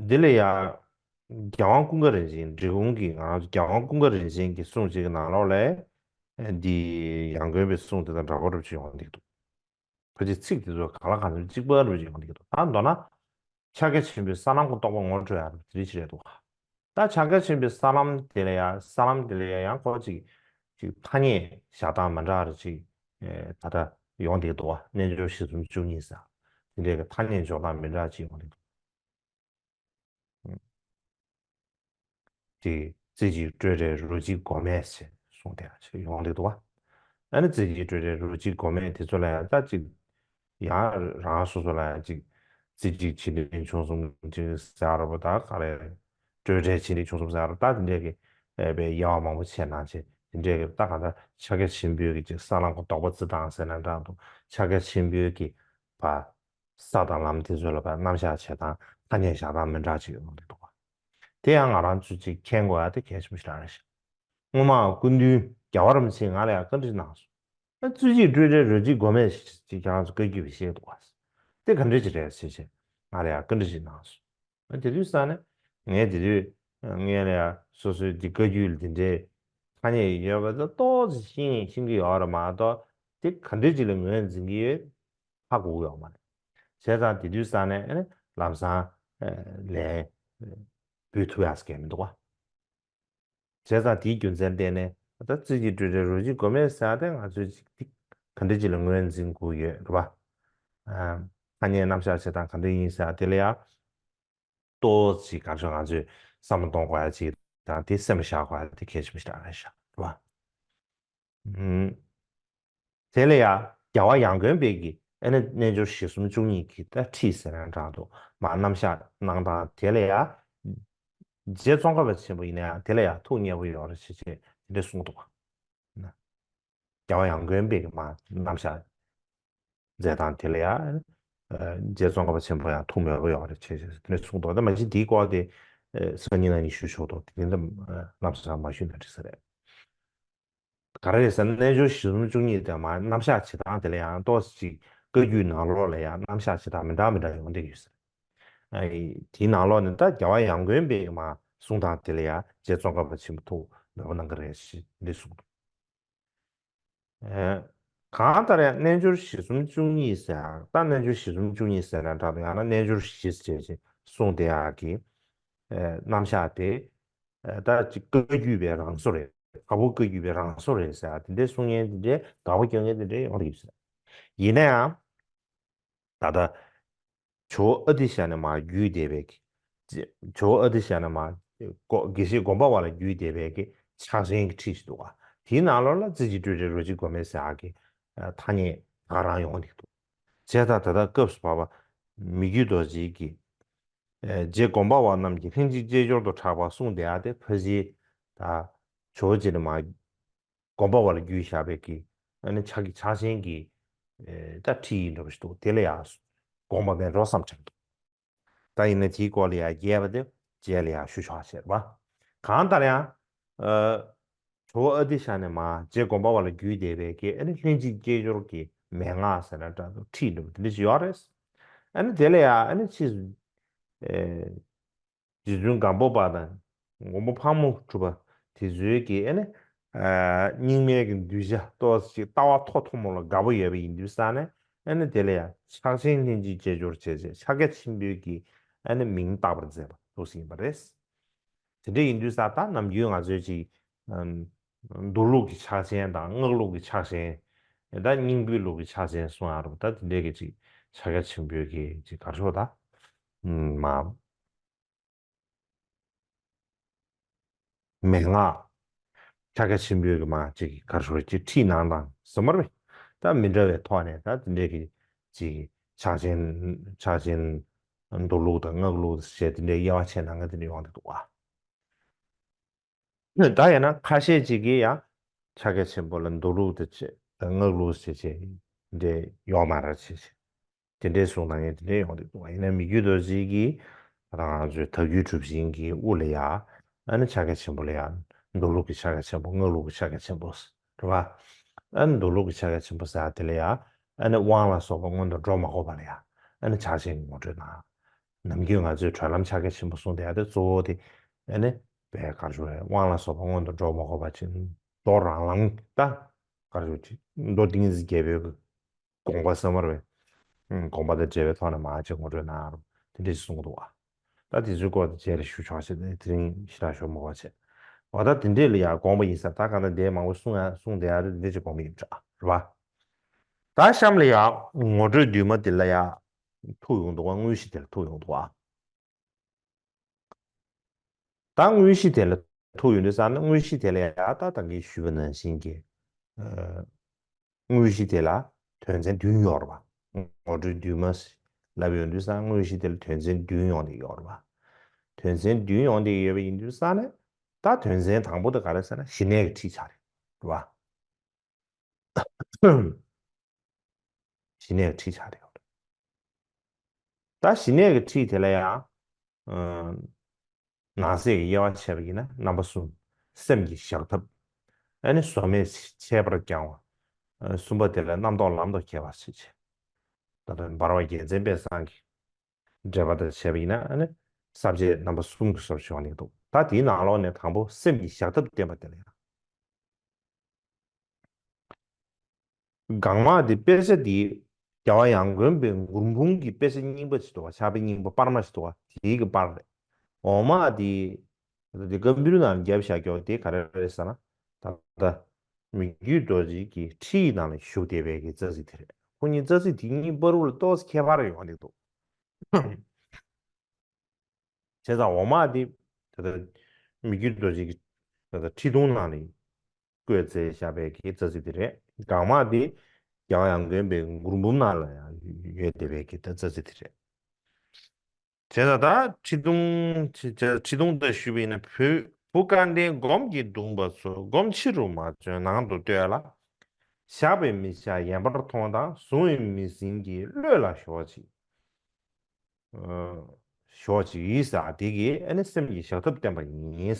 འདི་ལ་ཡང་རྒྱལ་དབང་ཀུན་དགའ་རིན་ཆེན་འབྲི་གུང་གི་ང་རང་ཚོ་རྒྱལ་དབང་ཀུན་དགའ་རིན་ཆེན་གྱི་གསུང་ཅིག་གི་ནང་ལོགས་ལ་ཨེ། འདི་ཡང་དགོན་པའི་གསུང་དེ་དང་འདྲ་པོ་འདྲ་པོ་ཅིག་ཡོང་གི་འདུག་ཕལ་ཆེར་ཚིག་དེ་ཚོ་གང་ལ་གང་འཚམ་གཅིག་པ་རུ་ཡོང་གི་འདུག་ད་མདོར་ན། ཕྱག་རྒྱ་ཆེན་པོའི་ས་ལམ་གྱི་རྟོགས་པ་ངོ་སྤྲོད་ཡ་རུ་དེ་རིགས་ཅིག་རེད་འདུག་ད་ཕྱག་རྒྱ་ཆེན་པོའི་ས་ལམ་དེ་ལ་ཡ་ས་ལམ་དེ་ལ་ཡ་ཡང་ཁོ་ཅིག་ཅིག་ཐ་སྙད་བཞག་སྟངས་མི་འདྲ་རུ་ཅིག་ད་ལྟ་ཡོང་བསྡད་འདུག་བ། རྣལ་འབྱོར་གཞི་གསུམ་བཅུ་གཉིས་ས་དེ་འདྲའི་གི་ཐ་སྙད་འཇོག་སྟངས་མི་འདྲ་ཅིག་ཡོང་བསྡད་འདུག་ཅིག་རྩེ་གཅིག་སྤྲོས་བྲལ་རོ་གཅིག་སྒོམ་མེད་ཅེས་གསུངས་ཏེ་ཡོང་བསྡད་འདུག་བ། ཨ་ནི་རྩེ་གཅིག་སྤྲོས་བྲལ་རོ་གཅིག་སྒོམ་མེད་དེ་ཚོ་ལ་ཡང་ད་ཅིག་ཡང་རང་སོ་སོ་ལ་ཡང་ཅིག་རྩེ་གཅིག་ཆེ་འབྲིང་ཆུང་གསུམ་ཅིག་ཟེར་བ་ད་ག་རེ་སྤྲོས་བྲལ་ཆེ་འབྲིང་ཆུང་གསུམ་ཟེར་བ་ད་དེ་འདྲས་ཀྱི་དཔེ་དབྱེ་བ་མང་པོ་ཕྱེ་གནང་བྱས་དེ་འདྲས་ཀྱི་ད་ག་ད་ཕྱག་རྒྱ་ཆེན་པོའི་གི་ཅིག་ས་ལམ་གྱི་རྟོགས་པ་རྩི་སྟངས་ཟེར་ན་འདྲ་འདུག་ཕྱག་རྒྱ་ཆེན་པོའི་གི་བ། ས་དང་ལམ་དེ་ཚོ་ལ་བར་རྣམ་གཞག་བྱེད་སྟངས་ཐ་སྙད་བཞག་སྟངས་མི་འདྲ་ཅིག་ཡོང་གི་འདུག་བ། དེ་ཡང་ང་རང་ཚོས་ཅིག་མཁྱེན་དགོས་ཡ་དེ་གལ་ཆེན་པོ་ཞིག་རང་རེད་ཤག་སྔོན་མ་སྐུ་མདུན་རྒྱལ་བ་རིན་པོ་ཆེས་ང་ལ་ཡང་བཀའ་འདྲི་གནང་སོང་། ཨ་རྩེ་གཅིག་སྤྲོས་བྲལ་རོ་གཅིག་སྒོམ་མེད་ཅིག་ཁྱེད་རང་ཚོ་བཀའ་བརྒྱུད་པས་བཤད་འདུག་བ། དེ་ག་འདྲ་ཅིག་རེད་ཟེར་བྱས་ང་ལ་ཡང་བཀའ་འདྲི་ཞིག་གནང་སོང་། ཨ་དེ་དུས་ས་ནས་ངས་དེ་དུས་ངས་ལ་ཡང་སོ་སོའི་འདི་བཀའ་བརྒྱུད་ལ་འདི་འདྲའི་ཐ་སྙད་ཡོད་པ་དེ་ཏོག་ཙམ་ཤེས་ཤེས་ཀྱི་ཡོད་རེད་མ་གཏོགས་དེ་ག་འདྲ་ཅིག་ལ་ངོས་འཛིན་གྱི་ཡོད། ཧ་གོ་གི་ཡོད་མ་རེད། བྱས་ཙང་དེ་དུས་ས་ནས་ཨ་ནི་ལམ་སང་ལན་འབུལ་ཐུབ་ཡག་ཟེར་མཁན་མི་འདུག་བ། བྱས་ཙང་དེའི་རྒྱུ་མཚན་བརྟེན་ནས་ད་རྩེ་གཅིག་སྤྲོས་བྲལ་རོ་གཅིག་སྒོམ་མེད་ཟེར་ཡག་དེ་ང་ཚོས་ཅིག་དེ་ག་འདྲ་ཅིག་ལ་ངོས་འཛིན་དགོས་ཡོད་རེད་བ། ཨ། ཐ་སྙད་རྣམ་གཞག་བྱེད་སྟངས་ག་འདྲ་ཡིན་ཟེར་ཡག་དེ་ལ་ཡང་ཏོག་ཙམ་གང་བྱུང་ང་ཚོས་བསམ་བློ་གཏོང་དགོས་ཡག་ཅིག་དང་དེ་སེམས་ལ་བཞག་དགོས་ཡག་དེ་གལ་ཆེན་པོ་ཞིག་རེད་ཤག་རེད་བ། ཨུམ། དེ་ལ་ཡང་རྒྱལ་བ་ཡང་དགོན་པའི་གི་ཨ་ནི་རྣལ་འབྱོར་གཞི་གསུམ་བཅུ་གཉིས་ཀྱི་ད་ཁྲིད་ཟེར་ན་འདྲ་འདུག་མ་རྣམ་གཞག་གནང་སྟངས་དེ་ལ་ཡང་རྗེ་ཙོང་ཁ་པ་ཆེན་པོ་ཡིན་ན་ཡང་དེ་ལ་ཡང་ཐུགས་མཉེས་པོ་ཡོད་རེད་ཅེས་བྱས་དེ་འདྲ་གསུངས་འདུག་བ། རྒྱལ་བ་ཡང་དགོན་པའི་གི་མ་རྣམ་གཞག་མཛད་སྟངས་དེ་ལ་ཡང་རྗེ་ཙོང་ཁ་པ་ཆེན་པོ་ཡང་ཐུགས་མོས་པོ་ཡོད་རེད་ཅེས་བྱས་དེ་འདྲ་གསུངས་འདུག་ད་མ་གཞི་དེའི་སྐོར་དེ་སང་ཉིན་གནངས་ཉིན་ཞུ་ཆོག་འདུག་དེ་འདྲ་རྣམ་གཞག་མ་ཞུས་ན་འགྲིག་ས་རེད། ག་རེ་རེད་ཟེར་ན་རྣལ་འབྱོར་གཞི་གསུམ་བཅུ་གཉིས་དེ་མ་རྣམ་གཞག་བྱེད་སྟངས་དེ་ལ་ཡང་ཏོག་ཙམ་ཅིག་བཀའ་བརྒྱུད་ནང་ལོགས་ལ་ཡང་རྣམ་གཞག་བྱེད་སྟངས་མི་འདྲ་མི་འདྲ་ཡོང་བསྡད་ཡོད་ཟེར། ཨ་ཡི་དེའི་ནང་ལོགས་ནས་ད་རྒྱལ་བ་ཡང་དགོན་པའི་མ་གསུང་སྟངས་དེ་ལ་ཡང་རྗེ་ཙོང་ཁ་པ་ཆེན་པོ་ཐུགས་མོས་པོ་གནང་གི་རེད་ཞེས་འདི་གསུངས་འདུག་ཨེ། གང་ལྟར་ཡང་རྣལ་འབྱོར་གཞི་གསུམ་བཅུ་གཉིས་ཟེར་ཡང་ད་རྣལ་འབྱོར་གཞི་གསུམ་བཅུ་གཉིས་ཟེར་ན་འདྲ་འདུག་ཡང་ན་རྣལ་འབྱོར་གཞི་ཟེར་ཞིང་གསུངས་བསྡད་ཡག་གི་ཨེ། རྣམ་གཞག་དེ་ཨེ། ད་ཅིག་བཀའ་བརྒྱུད་པའི་རང་བཟོ་རེད། བ་སྤུ་བཀའ་བརྒྱུད་པའི་རང་བཟོ་རེད་ཟེར་ཡག་དེ་འདྲའི་གསུང་མཁན་དེ་འདྲའི་དགག་པ་སྐྱོན་མཁན་དེ་འདྲའི་ཡོང་གི་ཡོད་ཟེར། ཡིན་ན་ཡང་ད་ལྟ་ཇོ་བོ་ཨ་ཏི་ཤ་ནས་མར་བརྒྱུད་བསྡད་པའི་གི། ཇོ་བོ་ཨ་ཏི་ཤ་ནས་མར་གོ་དགེ་བཤེས་སྒོམ་པ་བ་ལ་བརྒྱུད་བསྡད་པའི་གི་ཕྱག་ཆེན་གྱི་ཁྲིད་ཅིག་འདུག་ག་དེའི་ནང་ལོགས་ལ་རྩེ་གཅིག་སྤྲོས་བྲལ་རོ་གཅིག་སྒོམ་མེད་ཟེར་ཡག་གི་ཐ་སྙད་ད་ག་རང་ཡོང་གི་འདུག་བྱས་ཙང་ད་ལྟ་སྐབས་སུ་བབ་པ་མི་བསྐྱོད་རྡོ་རྗེ་གིས་ཨེ། རྗེ་སྒོམ་པ་བ་རྣམས་ཀྱིས་ལྷན་ཅིག་སྐྱེས་སྦྱོར་དུ་གྲགས་པ་གསུངས་བསྡད་ཡག་དེ་ཕལ་ཆེར་ད་ཇོ་བོ་རྗེ་ནས་མར་སྒོམ་པ་བ་ལ་བརྒྱུད་བཞག་པའི་གི་ཨ་ནི་ཕྱག་གི་ཕྱག་ཆེན་གྱི་ཨེ། ད་ཁྲིད་ཡིན་འདྲ་པོ་ཞིག་འདུག་དེ་ལ་ཡང་དགོངས་པ་མེད་འགྲོ་བསམ་དྲན་འདུག་ད་ཡིན་ན་དེའི་སྐོར་ལ་ཡང་རྒྱས་པ་དེ་རྗེས་ལ་ཡང་ཞུ་ཆོག་ཟེར་བ། གང་ལྟར་ཡང་ཨ། ཇོ་བོ་ཨ་ཏི་ཤ་ནས་མར་རྗེ་སྒོམ་པ་བ་ལ་བརྒྱུད་བསྡད་པའི་གི་ཨ་ནི་ལྷན་ཅིག་སྐྱེས་སྦྱོར་གྱི་མན་ངག་ཟེར་ན་འདྲ་འདུག་ཁྲིད་འདྲ་པོ་དེ་འདྲ་ཞིག་ཡོད་རེད། ཨ་ནི་དེ་ལ་ཡང་ཨ་ནི་ཕྱིས་སུ་ཨེ། རྗེ་བཙུན་སྒམ་པོ་པ་དང་མགོན་པོ་ཕག་མོ་གྲུ་པ་དེ་ཚོའི་གི་ཨ་ནི་ཨ། རྙིང་མའི་གི་གདུལ་བྱ་ཏོག་ཙམ་ཅིག་ལྟ་བ་མཐོ་མཐོ་མོ་ལ་དགའ་པོ་ཡོད་པ་ཡིན་དུས་ཙང་ནས་ཨ་ནི་དེ་ལ་ཡང་ཕྱག་ཆེན་ལྷན་ཅིག་སྐྱེས་སྦྱོར་བྱས་བྱས་ཕྱག་རྒྱ་ཆེན་པོའི་གི་ཨ་ནི་མིང་བཏགས་པར་མཛད་པ། འདུག་ཟིན་པ་རེད། དེ་འདྲ་ཡིན་དུས་ས་ད་ནམ་རྒྱུན་ང་ཚོའི་ཅིག་ཨམ་མདོ་ལུགས་ཀྱི་ཕྱག་ཆེན་དང་སྔགས་ལུགས་ཀྱི་ཕྱག་ཆེན། ད་རྙིང་པའི་ལུགས་ཀྱི་ཕྱག་ཆེན་གསུང་ཡ་རུ་ད་དེ་འདྲའི་གི་ཅིག་ཕྱག་རྒྱ་ཆེན་པོའི་གི་ཅིག་གར་ཤོག་ད་མ། མན་ངག་ཕྱག་རྒྱ་ཆེན་པོའི་གི་མ་ཅིག་གར་ཤོག་ཅིག་ཁྲིད་གནང་དང་ཟེར་མར་བས། ད་མི་འདྲ་བའི་ཐོག་ནས་ད་དེ་འདྲའི་གི་ཅིག་ཕྱག་ཆེན་ཕྱག་ཆེན་མདོ་ལུགས་དང་སྔགས་ལུགས་ཞེས་དེ་འདྲའི་དབྱེ་བ་ཕྱེ་གནང་མཁན་དེ་འདྲ་ཡོང་གི་འདུག་བ། ད་ཡིན་ན་ཁ་ཤས་ཅིག་གིས་ཡང་ཕྱག་རྒྱ་ཆེན་པོ་ལ་མདོ་ལུགས་དེ་བྱས་དང་སྔགས་ལུགས་ཞེས་བྱས་འདྲའི་ཡོད་མ་རེད་ཅེས་བྱས། དེ་འདྲའི་གསུང་གནང་མཁན་དེ་འདྲའི་ཡོང་གི་འདུག་བ། ཡིན་ན་མི་བསྐྱོད་རྡོ་རྗེ་གིས་ད་ང་ཚོའི་དྭགས་བརྒྱུད་གྲུབ་ཆེན་གྱི་དབུ་ལ་ཡ་ཨ་ནི་ཕྱག་རྒྱ་ཆེན་པོ་ལ་ཡ་མདོ་ལུགས་ཀྱི་ཕྱག་རྒྱ་ཆེན་པོ་སྔགས་ལུགས་ཀྱི་ཕྱག་རྒྱ་ཆེན་པོ་རེད་བ། ཨ་ནི་མདོ་ལུགས་ཀྱི་ཕྱག་རྒྱ་ཆེན་པོ་ཟེར་བ་དེ་ལ་ཡ་ཨ་ནི་དབང་ལ་སོགས་པ་སྔོན་དུ་འགྲོ་མ་དགོས་པ་ལ་ཡ་ཨ་ནི་ཕྱག་ཆེན་གྱི་ངོ་སྤྲོད་གནང་། ནམ་རྒྱུན་ང་ཚོས་གྲོལ་ལམ་ཕྱག་རྒྱ་ཆེན་པོ་གསུངས་བསྡད་ཡ་དེ་གཙོ་བོ་དེ་ཨ་ནི་བས་གར་ཞུ་བའི་དབང་ལ་སོགས་པ་སྔོན་དུ་འགྲོ་མ་དགོས་པ་ཅིག་མདོ་རང་ལམ་ད་གར་ཞུ་ཅིག་མདོ་ཏིང་འཛིན་རྒྱལ་པོའི་དགོངས་པ་ཟེར་མར་བས། དགོངས་པ་དང་འབྲེལ་བའི་ཐོག་ནས་མ་ཅིག་ངོ་སྤྲོད་གནང་རོགས་དེ་འདྲ་ཞིག་གསུངས་འདུག་བ། ད་དེ་ཚོའི་སྐོར་དེ་རྗེས་ལ་ཞུ་ཆོག་ཅེས་དེ་རིང་ཞེ་དྲག་ཞུ་མ་དགོས་བྱས། འོ་ད་དེ་འདྲས་ལ་ཡ་དགོངས་པ་ཡིན་ས་ད་ག་ད་འདས་མང་པོ་གསུང་ཡ་གསུང་བསྡད་ཡ་དེ་འདྲས་ཅིག་དགོངས་པ་ཡིན་འདྲ་རེད་བ། ད་གཤམ་ལ་ཡ་ངོ་སྤྲོད་བསྡུས་མ་དེ་ལ་ཡ་ཐུག་ཡོང་འདུག་བ། དངོས་གཞི་དེ་ལ་ཐུག་ཡོང་འདུག་བ། ད་དངོས་གཞི་དེ་ལ་ཐུག་ཡོང་དུས་ཙང་ན་དངོས་གཞི་དེ་ལ་ཡ་ད་ད་གིན་ཞུས་པ་ནང་བཞིན་གྱི་ཨ་དངོས་གཞི་དེ་ལ་དོན་ཚན་བདུན་ཡོད་རེད་བ། ངོ་སྤྲོད་བསྡུས་མ་ལབ་ཡོང་དུས་ཙང་དངོས་གཞི་དེ་ལ་དོན་ཚན་བདུན་ཡོང་བསྡད་ཡོད་རེད་བ། དོན་ཚན་བདུན་ཡོང་བསྡད་ཡོད་པ་ཡིན་དུས་ཙང་ན་ད་དོན་ཚན་དང་པོ་དེ་ག་རེ་ཟེར་ན་ཞི་གནས་ཀྱི་ཁྲིད་ཆགས་རེད་བ། ཞི་གནས་ཀྱི་ཁྲིད་ཆགས་རེད། ད་ཞི་གནས་ཀྱི་ཁྲིད་དེ་ལ་ཡང་ནང་གསེས་ཀྱི་དབྱེ་བ་ཕྱེ་བ་ཡིན་ན་རྣམ་པ་གསུམ། སེམས་ཀྱི་བཞག་ཐབས། ཨ་ནི་བཟོ་མེད་ཁྱད་པར་སྐྱང་བ། གསུམ་པ་དེ་ལ་རྣམ་རྟོག་ལམ་དུ་ཁྱེར་བ་ཞེས་བྱ། ད་ལྟ་འབར་བ་རྒྱལ་མཚན་དཔལ་བཟང་གི་འགྲེལ་པ་དང་བྱས་པ་ཡིན་ན་ཨ་ནི་ས་བཅད་རྣམ་པ་གསུམ་གྱི་བཟོ་བྱུང་བ་ནི་འདུག་ད་དེའི་ནང་ལོགས་ནས་དང་པོ་སེམས་ཀྱི་བཞག་ཐབས་བསྟན་པ་དེ་ལ་ཡང་། གང་མ་དེ་དཔེ་ཆ་དེ་རྒྱལ་བ་ཡང་དགོན་པའི་མགུར་འབུམ་གྱི་དཔེ་ཆ་རྙིང་པ་ཞིག་འདུག་བ། ཕྱག་དཔེ་རྙིང་པ་པར་མ་ཞིག་འདུག་བ། དེའི་གི་པར་རེད། འོག་མ་དེ་དེ་ཀམ་པུ་ཊར་ནང་བརྒྱབ་བཞག་ཀྱོག་དེ་ག་རེ་རེད་ཟེར་ན། ད་ལྟ་མི་བསྐྱོད་རྡོ་རྗེ་གི་ཁྲིད་ནང་ལ་བཞུགས་བསྡད་པའི་གི་རྩ་ཚིག་དེ་རེད། ཁོ་གཉིས་རྩ་ཚིག་དེ་གཉིས་བར་དུ་ལ་ཏོག་ཙམ་ཁྱད་པར་ཡོང་གི་འདུག་བྱས་ཙང་འོག་མ་དེ་ད་ལྟ་མི་བསྐྱོད་རྡོ་རྗེ་གི་ད་ལྟ་ཁྲིད་ཐུང་ནང་ནས་བཀོད་མཛད་བཞག་པའི་གི་རྩ་ཚིག་དེ་རེད། གང་མ་དེ་རྒྱལ་བ་ཡང་དགོན་པའི་མགུར་འབུམ་ནང་ལ་ཡང་ཡོད་བསྡད་པའི་གི་ད་རྩ་ཚིག་དེ་རེད། བྱས་ཙང་ད་ཁྲིད་ཐུང་ཁྲིད་ཁྲིད་ཐུང་ད་ཞུས་པ་ཡིན་ན་བུ་བུ་དཀར་ལྡན་སྒོམ་གྱིས་བརྡུངས་པ་ཚོ་སྒོམ་ཕྱི་རུ་མ་བྱོན་ནང་དུ་ལྟོས་ལ། བཞག་པས་མི་བཞག་ཡལ་འབར་མཐོང་དང་བཟུང་བས་མི་ཟིན་གྱི་བློས་ལ་ཞོག་ཅིག་ཞོག་ཅིག་ཡིས་ཟེར་དེ་གིས་ཨ་ནི་སེམས་ཀྱི་བཞག་ཐབས་བསྟན་པ་ཡིན།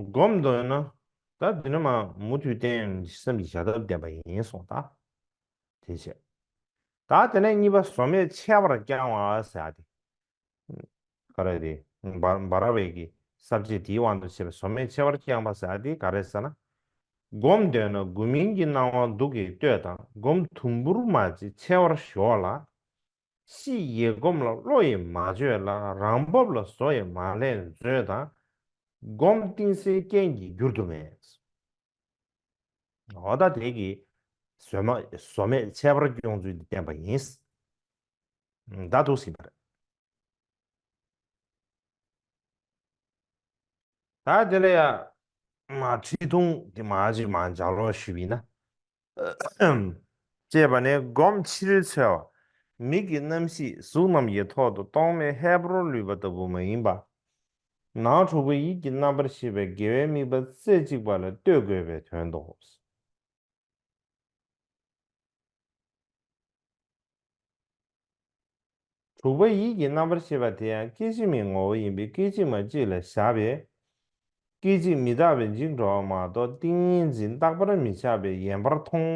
སྒོམ་འདོད་ན་ད་དེ་ནི་མ་མུ་མཐུད་བསྟན་སེམས་ཀྱི་བཞག་ཐབས་བསྟན་པ་ཡིན་གསུངས་ད། དེ་བྱས། ད་དེ་ནས་གཉིས་པ་བཟོ་མེད་ཁྱད་པར་སྐྱང་བ་ཟེར་དེ། ག་རེ་རེད། འབར་འབར་བའི་གི་ས་བཅད་དེའི་དབང་དུ་བྱས་པའི་བཟོ་མེད་ཁྱད་པར་སྐྱང་བ་ཟེར་ཡ་དེ་ག་རེ་ཟེར་ན། སྒོམ་འདོད་ན་དགུ་མིན་གྱི་སྣང་བ་གདུགས་ཀྱིས་ལྟོས་དང་སྒོམ་དུམ་བུར་མ་བྱེད་ཆེ་བར་ཞོག་ལ། ཕྱི་ཡི་སྒོམ་ལ་བློ་ཡིས་མ་བཅོས་ལ་རང་བབས་ལ་བཟོ་ཡིས་མ་ལྷན་མཛོད་དང་། སྒོམ་གཏིང་གསལ་རྐྱེན་གྱིས་འགྱུར་དུ་མེད། འོ་ད་དེ་གི་བཟོ་མ་བཟོ་མེད་ཁྱད་པར་སྐྱོང་ཚུལ་འདི་བསྟན་པ་ཡིན། ད་ཐུགས་ཟིན་པ་རེད། ད་དེ་ལ་ཡ་མ་ཁྲིད་ཐུང་དེ་མ་ཅིག་མ་ལྗགས་ཀློག་ཞུས་པ་ཡིན་ན། ཅེས་པ་ནི་སྒོམ་ཕྱིར་འཚོལ་བ། མིག་གི་རྣམ་ཤེས་གཟུགས་རྣམས་ཀྱི་ཐོག་ཏུ་རྟོག་མེད་ཧས་པོར་ལུས་པ་ལྟ་བུ་མ་ཡིན་པ། ནང་དྲུག་པ་ཡིད་ཀྱི་རྣམ་པར་ཤེས་པའི་དགེ་བའི་དམིགས་པ་རྩེ་གཅིག་པ་ལ་ལྟོས་དགོས་པའི་དོན་ཏོ། དྲུག་པ་ཡིད་ཀྱི་རྣམ་པར་ཤེས་པ་དེ་ཡང་སྐད་ཅིག་མའི་ངོ་བོ་ཡིན་པས་སྐད་ཅིག་མ་གཅིག་ལ་བཞག་པས། སྐད་ཅིག་མི་རྟག་པས་འཇིག་འགྲོ་བ་མ་གཏོགས་ཏིང་ངེ་འཛིན་རྟག་པར་མི་ཆགས་པས་ཡལ་འབར་མཐོང་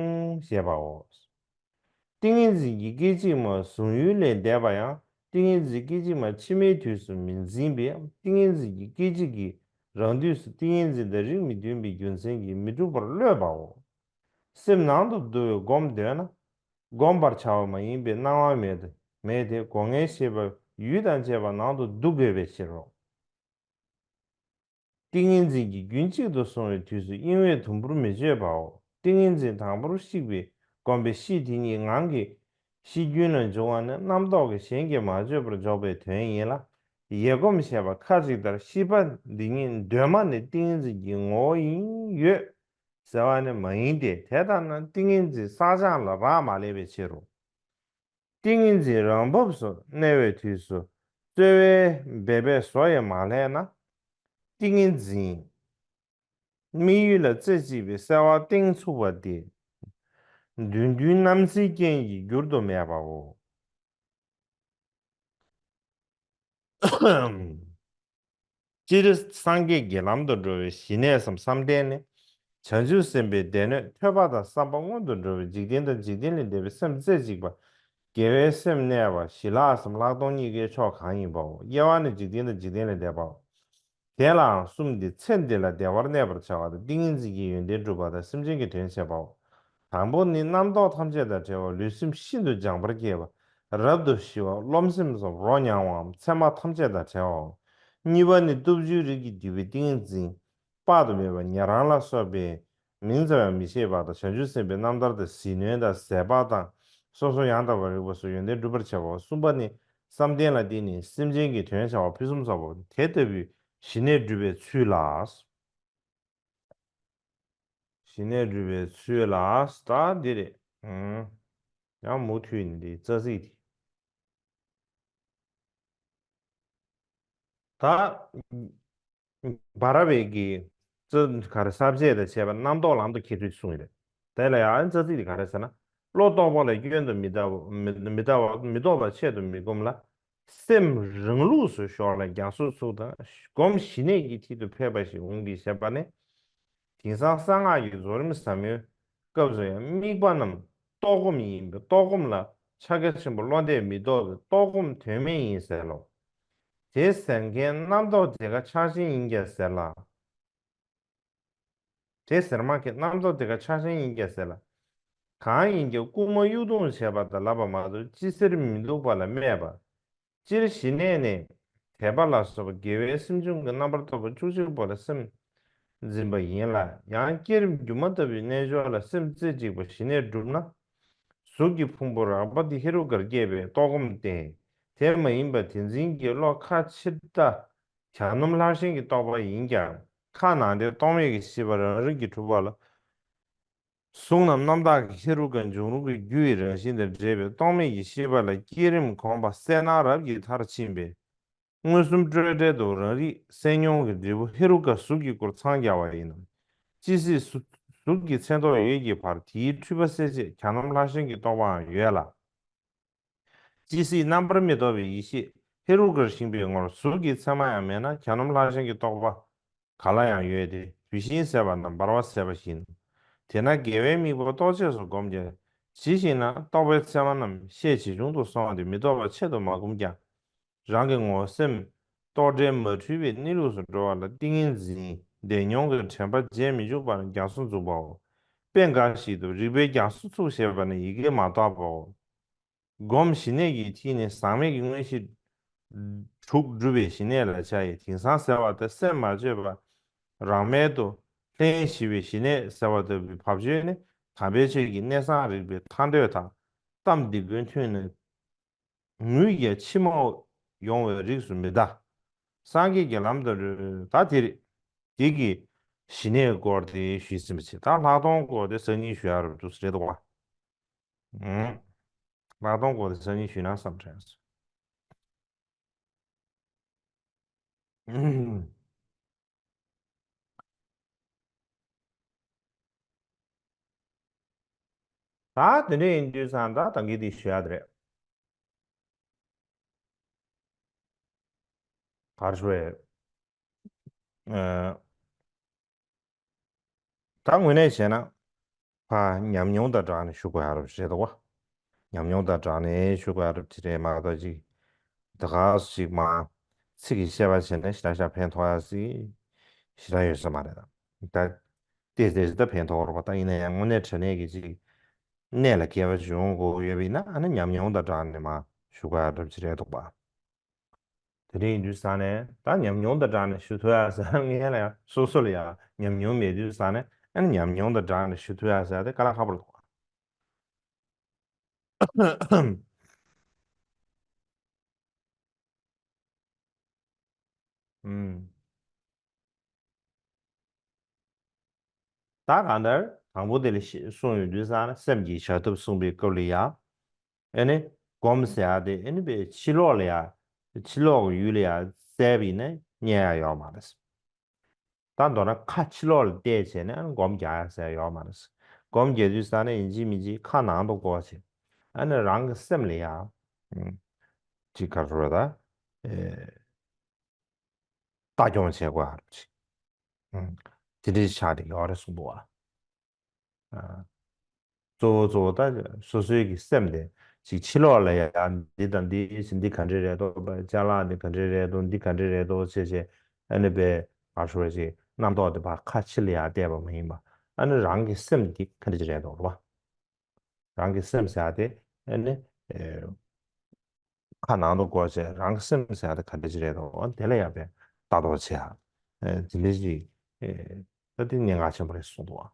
ཞེས་པའོ། ཏིང་ངེ་འཛིན་གྱི་སྐད་ཅིག་མ་གཟུང་ཡུལ་ལས་འདས་པ་ཡང་ཏིང་ངེ་འཛིན་སྐད་ཅིག་མ་ཕྱི་མའི་དུས་སུ་མི་འཛིན་པས་ཏིང་ངེ་འཛིན་གྱི་སྐད་ཅིག་གིས་རང་དུས་སུ་ཏིང་ངེ་འཛིན་དང་རིགས་མི་མཐུན་པའི་རྒྱུ་མཚན་གྱིས་མི་འགྲུབ་པར་གློད་པའོ། སེམས་ནང་དུ་བསྡུ་བའི་སྒོམ་འདོད་ན། བསྒོམ་པར་བྱ་བ་མ་ཡིན་པའི་སྣང་བ་མེད་དེ། མེད་དེ། སྒོ་ལྔའི་ཤེས་པ་ཡུལ་དང་བཅས་པ་ནང་དུ་བསྡུ་དགོས་པའི་ཕྱིར་རོ། ཏིང་ངེ་འཛིན་གྱི་རྒྱུན་གཅིག་ཏུ་སོང་བའི་དུས་སུ་གཡེང་བས་དུམ་བུར་མི་གཅོད་པའོ། ཏིང་ངེ་འཛིན་དང་པོར་གཤེགས་པའི་སྒོམ་པའི་གཤིས་དེ་ཉིད་ངང་གིས་གཤིས་རྒྱུད་ལ་འབྱུང་བ་ནི་རྣམ་རྟོག་གིས་གཞན་གྱིས་མ་བརྗོད་པར་འཇོག་པའི་དོན་ཡིན་ལ། ཡེ་སྒོམ་ཞེས་པ་ཁ་ཅིག་ལྟར་གཤིས་པ་འདི་ཉིད་གདོད་མ་ནས་ཏིང་ངེ་འཛིན་གྱི་ངོ་བོ་ཡིན་ཡོད་ཟེར་བ་ནི་མ་ཡིན་ཏེ། དེ་ལྟར་ན་ཏིང་ངེ་འཛིན་བསགས་སྦྱང་ལ་རག་མ་ལས་པའི་ཕྱིར་རོ། ཏིང་ངེ་འཛིན་རང་བབས་སུ་གནས་པའི་དུས་སུ་རྩོལ་བས་འབད་པས་བཟོ་ཡང་མ་ལྷད་ན། ཏིང་ངེ་འཛིན་དམིགས་ཡུལ་ལ་རྩེ་གཅིག་པའི་གསལ་བ་གཏིང་ཚུགས་པ་སྟེ། བདུན་བདུན་རྣམ་འཚེའི་རྐྱེན་གྱིས་འགྱུར་དུ་མེད་པའོ། སྤྱིར་སངས་རྒྱས་ཀྱི་ལམ་དུ་འགྲོ་བའི་ཞི་གནས་སམ་བསམ་གཏན་ནི། བྱང་ཆུབ་སེམས་དཔའི་སྡེ་སྣོད་ཐོས་པ་དང་བསམ་པ་སྔོན་དུ་འགྲོ་བའི་འཇིག་རྟེན་དང་འཇིག་རྟེན་ལས་འདས་པའི་སེམས་རྩེ་གཅིག་པ། དགེ་བའི་སེམས་གནས་པ་ཞི་ལྷག་སམ་ལྷག་མཐོང་གཉིས་ཀའི་ཕྱོགས་གང་ཡིན་པའོ། དབྱེ་བ་ནི་འཇིག་རྟེན་དང་འཇིག་རྟེན་ལས་འདས་པའོ། དེ་ལའང་གསུམ་སྟེ། ཚེ་འདི་ལ་བདེ་བར་གནས་པར་བྱ་བ་དང་། ཏིང་ངེ་འཛིན་གྱི་ཡོན་ཏན་སྒྲུབ་པ་དང་། སེམས་ཅན་གྱི་དོན་བྱེད་པའོ། དང་པོ་ནི་རྣམ་རྟོག་ཐམས་ཅད་དང་བྲལ་བ། ལུས་སེམས་ཤིན་ཏུ་སྦྱངས་པར་སྐྱེས་པ། རབ་ཏུ་ཞི་བ། རློམ་སེམས་སམ་རོ་མྱང་བའམ་མཚན་མ་ཐམས་ཅད་དང་བྲལ་བའོ། གཉིས་པ་ནི་སྟོབས་བཅུའི་རིགས་ཀྱིས་བསྡུས་པའི་ཏིང་ངེ་འཛིན་དཔག་ཏུ་མེད་པ། ཉན་རང་ལ་སོགས་པའི་མིང་ཙམ་ཡང་མི་ཤེས་པ་དང་། བྱང་ཆུབ་སེམས་དཔའི་རྣམ་ཐར་དང་། ཟིལ་གནོན་དང་། ཟད་པ་དང་། སོ་སོར་ཡང་དག་པར་རིག་པ་སོགས་ཡོན་ཏན་སྒྲུབ་པར་བྱ་བའོ། གསུམ་པ་ནི་བསམ་གཏན་ལ་བརྟེན་ནས་སེམས་ཅན་གྱི་དོན་བྱ་བ་ཕུན་སུམ་ཚོགས་པའོ། དེ་ལྟ་བུའི་ཞི་གནས་སྒྲུབ་པའི་ཚུལ་ལ། ཞི་གནས་སྒྲུབ་པའི་ཚུལ་ལ། ད་འདི་རེད། ཨང་། ཡང་མུ་མཐུད་ནས་འདི་རྩ་ཚིག་འདི། ད་བར་བའི་གི་རྩ་ག་རེ་ས་བཅད་དང་བཅས་པ་རྣམ་རྟོག་ལམ་དུ་ཁྱེད་ཚོས་གསུངས་ཡོད་རེད། དེ་ལ་ཡང་རྩ་ཚིག་འདི་ག་རེ་ཟེར་ན། བློ་རྟོག་པ་ལ་སྐྱོན་དུ་མི་ལྟ་བ་མི་མི་ལྟ་བ་མི་རྟོག་པ་ཆེད་དུ་མི་སྒོམ་ལ། སེམས་རང་ལུགས་སུ་ཞོག་ལ་རྒྱ་མཚོ་ཚུགས་དང་སྒོམ་ཞི་གནས་ཀྱི་མཐིལ་དུ་ཕེབས་པ་ཞིག་འོང་གི་ཞེས་པ་ནི། དེང་སང་གསང་སྔགས་ཀྱི་རྫོགས་རིམ་ཟབ་མོའི་སྐབས་སུ་ཡང་དམིགས་པ་རྣམས་རྟོག་སྒོམ་ཡིན་པས། རྟོག་སྒོམ་ལ་ཕྱག་རྒྱ་ཆེན་པོ་བློ་འདས་མི་རྟོག་པའི་རྟོག་སྒོམ་དོན་མེད་ཡིན་ཟེར་ལོ། དེ་ཟེར་མཁན་རྣམ་རྟོག་དེ་ཀ་ཆགས་ཞེན་ཡིན་ཀྱང་ཟེར་ལ། དེ་ཟེར་མ་མཁན་རྣམ་རྟོག་དེ་ཀ་ཆགས་ཞེན་ཡིན་ཀྱང་ཟེར་ལ། གང་ཡིན་ཀྱང་རྐུན་མ་གཡུ་རྡུང་བྱས་པ་དང་ལབ་པ་མ་གཏོགས་ཅི་ཟེར་མི་འདུག་པ་ལ་སྨྲས་པ། སྤྱིར་ཞི་གནས་ནི། དད་པ་ལ་སོགས་པ་དགེ་བའི་སེམས་བྱུང་གི་རྣམ་པར་རྟོག་པ་བཅུ་གཅིག་པོ་ལ་སེམས་འཛིན་པ་ཡིན་ལ། ཡང་བསྐྱེད་རིམ་སྒྱུ་མ་ལྟ་བུའི་རྣལ་འབྱོར་ལ་སེམས་རྩེ་གཅིག་པ་ཞི་གནས་བསྒྲུབས་ན། གཟུགས་ཀྱི་ཕུང་པོ་རགས་པ་དེ་ཧེ་རུ་ཀར་སྐྱེས་པའི་རྟོག་སྒོམ་སྟེ། དེ་མ་ཡིན་པ་དེ་འཛིན་གྱི་བློ་ཁ་ཕྱིར་ལྟ། གྱ་ནོམ་ལྷར་ཞེན་གྱི་རྟོག་པ་ཡིན་ཀྱང་། ཁ་ནང་དེ་རྟོག་མེད་ཀྱི་ཤེས་པ་རང་རིག་གིས་གྲུབ་པ་ལ། གཟུགས་རྣམས་རྣམ་དག་གི་ཧེ་རུ་ཀ་འབྱུང་རུང་གི་རྒྱུ་ཡི་རང་བཞིན་དང་འབྲེལ་བའི་རྟོག་མེད་ཀྱི་ཤེས་པ་ལ་བསྐྱེད་རིམ་གོམས་པ་གསལ་སྣང་རབ་ཀྱི་མཐར་ཕྱིན་པས། མངོན་སུམ་སྤྲོས་བྲལ་དུ་རང་རིག་གསལ་མྱོང་གི་འབྲས་བུ་ཧེ་རུ་ཀ་གཟུགས་ཀྱི་སྐུར་འཚང་རྒྱ་བ་ཡིན་ནོ། ཅི་སྲིད་གཟུགས་གཟུགས་ཀྱི་མཚན་ཐོགས་ཡོད་ཀྱི་བར་དེའི་འཁྲུལ་པ་སེལ་ཆེད་གྱ་ནོམ་ལྷར་ཞེན་གྱི་རྟོག་པའང་ཡོད་ལ། ཅི་སྲིད་རྣམ་པར་མི་རྟོག་པའི་ཡེ་ཤེས་ཧེ་རུ་ཀར་བཞེངས་པའི་ངོར་གཟུགས་ཀྱི་མཚན་མ་ཡང་མེད་ན་གྱ་ནོམ་ལྷར་ཞེན་གྱི་རྟོག་པ་ག་ལ་ཡང་ཡོད་དེ། བུད་ཤིང་ཟད་པ་དང་འབར་བ་ཟད་པ་བཞིན། དེས་ན་དགེ་བའི་དམིགས་པ་རྟོག་བཅས་སུ་བསྒོམ་ཀྱང་། ཇི་ཞིག་ན་རྟོག་པའི་མཚན་མ་རྣམས་ཤས་ཇེ་ཆུང་དུ་སོང་སྟེ་མི་རྟོག་པ་ཆེད་དུ་མ་བསྒོམས་ཀྱང་། རང་གི་ངོ་བོ་སེམས་རྟོག་བྲལ་མ་འཁྲུལ་བའི་གནས་ལུགས་སུ་འགྲོ་བ་ལ་ཏིང་ངེ་འཛིན་བདེ་མྱོང་གི་དྲན་པ་བརྗེད་མི་འཇུག་པར་རྒྱ་མཚོ་འཛུགས་པའོ། དཔེ་འགའ་ཞིག་ཏུ་རིག་པའི་རྒྱ་མཚོ་ཚུགས་ཞེས་པ་ནི་ཡི་གེས་མ་བཏགས་པའོ། སྒོམ་ཞི་གནས་ཀྱི་མཐིལ་ནི་ཟག་མེད་ཀྱི་མངོན་ཤེས་དྲུག་སྒྲུབ་པའི་ཞི་གནས་ལ་བྱ་ཡི། དེང་སང་ཟེར་བ་དེ་སེམས་མ་བཅོས་པ་རང་མལ་དུ་ལྷན་ཞི་བའི་ཞི་གནས་ཟེར་བ་ལྟ་བུའི་བབ་ཅོལ་ནི་དམ་པའི་ཆོས་ཀྱི་གནད་གསང་རིག་པའི་ཐར་འདོད་དང་། གཏམ་འདི་མགོན་ཐོས་ནས་ངུས་ཀྱང་མཆི་མ་ཡོང་བའི་རིགས་སུ་མི་གདའ། སངས་རྒྱས་ཀྱི་ལམ་དུ་ད་དེ་རེད། དེ་གི་ཞི་གནས་སྐོར་དེ་ཞུས་ཟིན་པ་བྱས། ད་ལྷག་མཐོང་སྐོར་དེ་སང་ཉིན་ཞུ་ཡ་རེད་འདུག་ཟེར་འདུག་བ། ལྷག་མཐོང་སྐོར་དེ་སང་ཉིན་ཞུས་ན་བསམ་དྲན་སོང་། ད་དེ་འདྲ་ཡིན་དུས་ཙང་ད་ད་གིན་དེ་ཞུ་ཡ་དེ་རེད། གར་ཞུ་ཡ། ད་དངོས་གནས་བྱས་ན། ཕ་ཉམས་མྱོང་དང་སྦྲགས་ནས་ཞུ་དགོས་ཡ་རབས་རེད་དོ། ཉམས་མྱོང་དང་སྦྲགས་ནས་ཞུ་དགོས་ཡ་རབས་དེ་རེད་མ་གཏོགས་ཅིག་ད་ག་སུ་ཞིག་མ་ཚིག་གིས་བཤད་པ་བྱས་ན་ཞེ་དྲག་ཞེ་དྲག་ཕན་ཐོགས་ཡ་ཞིག་ཞེ་དྲག་ཡོད་ས་མ་རེད་ད། ད་ཏོག་ཙམ་ད་ཕན་ཐོགས་རོགས་པ། ད་ཡིན་ན་ཡང་དངོས་གནས་དྲང་གནས་ཀྱི་ཅིག་གནད་ལ་འཁེལ་བ་བྱུང་དགོས་ཡོད་པ་ཡིན་ན་ཨ་ནི་ཉམས་མྱོང་དང་སྦྲགས་ནས་མ་ ཞུ་དགོས་ཡ་འདྲ་པོ་ཅིག་རེད་འདུག་པ། དེ་འདྲ་ཡིན་དུས་ཙང་ནས་ད་ཉམས་མྱོང་དང་སྦྲགས་ནས་ཞུ་ཐུབ་ཡ་ཟེར་ན་ངས་ལ་ཡ་སོ་སོ་ལ་ཡ་ཉམས་མྱོང་མེད་དུས་ཙང་ནས་ཨ་ནི་ཉམས་མྱོང་དང་སྦྲགས་ནས་ཞུ་ཐུབ་ཡ་ཟེར་ཡ་དེ་དཀའ་ལས་ཁག་པོ་རེད་འདུག་པ། ཨུམ། ད་གང་ལྟར་དང་པོ་དེ་ལ་ཤེས་གསུངས་ཡོང་དུས་ཙང་ན་སེམས་ཀྱི་བྱ་ཐབས་གསུངས་པའི་སྐབས་ལ་ཡ། ཨེ་ནི་སྒོམ་ཟེར་ཡ་དེ་ཨེ་ནི་པའི་ཕྱི་ལོགས་ལ་ཡ། ཕྱི་ལོགས་ཀྱི་ཡུལ་ལ་ཡ་བཙལ་བ་ཡིན་ན་རྙེད་ཡ་ཡོད་མ་རེད། ད་མདོར་ན་ཁ་ཕྱི་ལོགས་ལ་བལྟས་བྱས་ནས་ཨ་ནི་སྒོམ་རྒྱག་ཡ་ཟེར་ཡ་ཡོད་མ་རེད། སྒོམ་རྒྱག་དུས་ཙང་ན་ཡིན་གཅིག་མིན་གཅིག་ཁ་ནང་དུ་སྐོར་བྱས། ཨ་ནི་རང་གི་སེམས་ལ་ཡ། ཨུམ། ཅིག་ག་རེ་ཟེར་དགོས་རེད་ད། ཨེ། ལྟ་སྐྱོང་བྱེད་དགོས་ཡ་རེད། ཨང་། དེ་འདྲའི་ཆགས་བསྡད་ཡོད་རེད་གསུངས་འདུག་བ། ཨ། གཙོ་བོ་གཙོ་བོ་ད་སོ་སོའི་གི་སེམས་དེ་ཅིག་ཕྱི་ལོགས་ལ་ཡ་འདི་དང་འདི་བྱེད་འདི་ག་འདྲ་རེད་འདུག་པ། ཅ་ལག་འདི་ག་འདྲ་རེད་འདུག་འདི་ག་འདྲ་རེད་འདུག་བྱས་བྱས་ཨ་ནི་པའི་ང་ཧྲུ་བ་ཅིག་རྣམ་རྟོག་དེ་ཕར་ཁ་ཕྱི་ལ་ཡ་བལྟས་པ་མ་ཡིན་པ། ཨ་ནི་རང་གི་སེམས་འདི་ག་འདྲ་ཅིག་རེད་འདུག་རེད་པ། རང་གི་སེམས་ཟེར་ཡ་དེ་ཨ་ནི། ཨེ། ཁ་ནང་དུ་སྐོར་བྱས་རང་གི་སེམས་ཟེར་ཡ་དེ་ག་འདྲ་ཅིག་རེད་དོ། དེ་ལ་ཡ་པའི་ལྟ་རྟོག་བྱེད་ཡ། ཨེ། དེ་འདྲ་ཅིག་ཨེ། ད་དེ་གནད་འགག་ཆེན་པོ་རེད་གསུངས་འདུག་བ།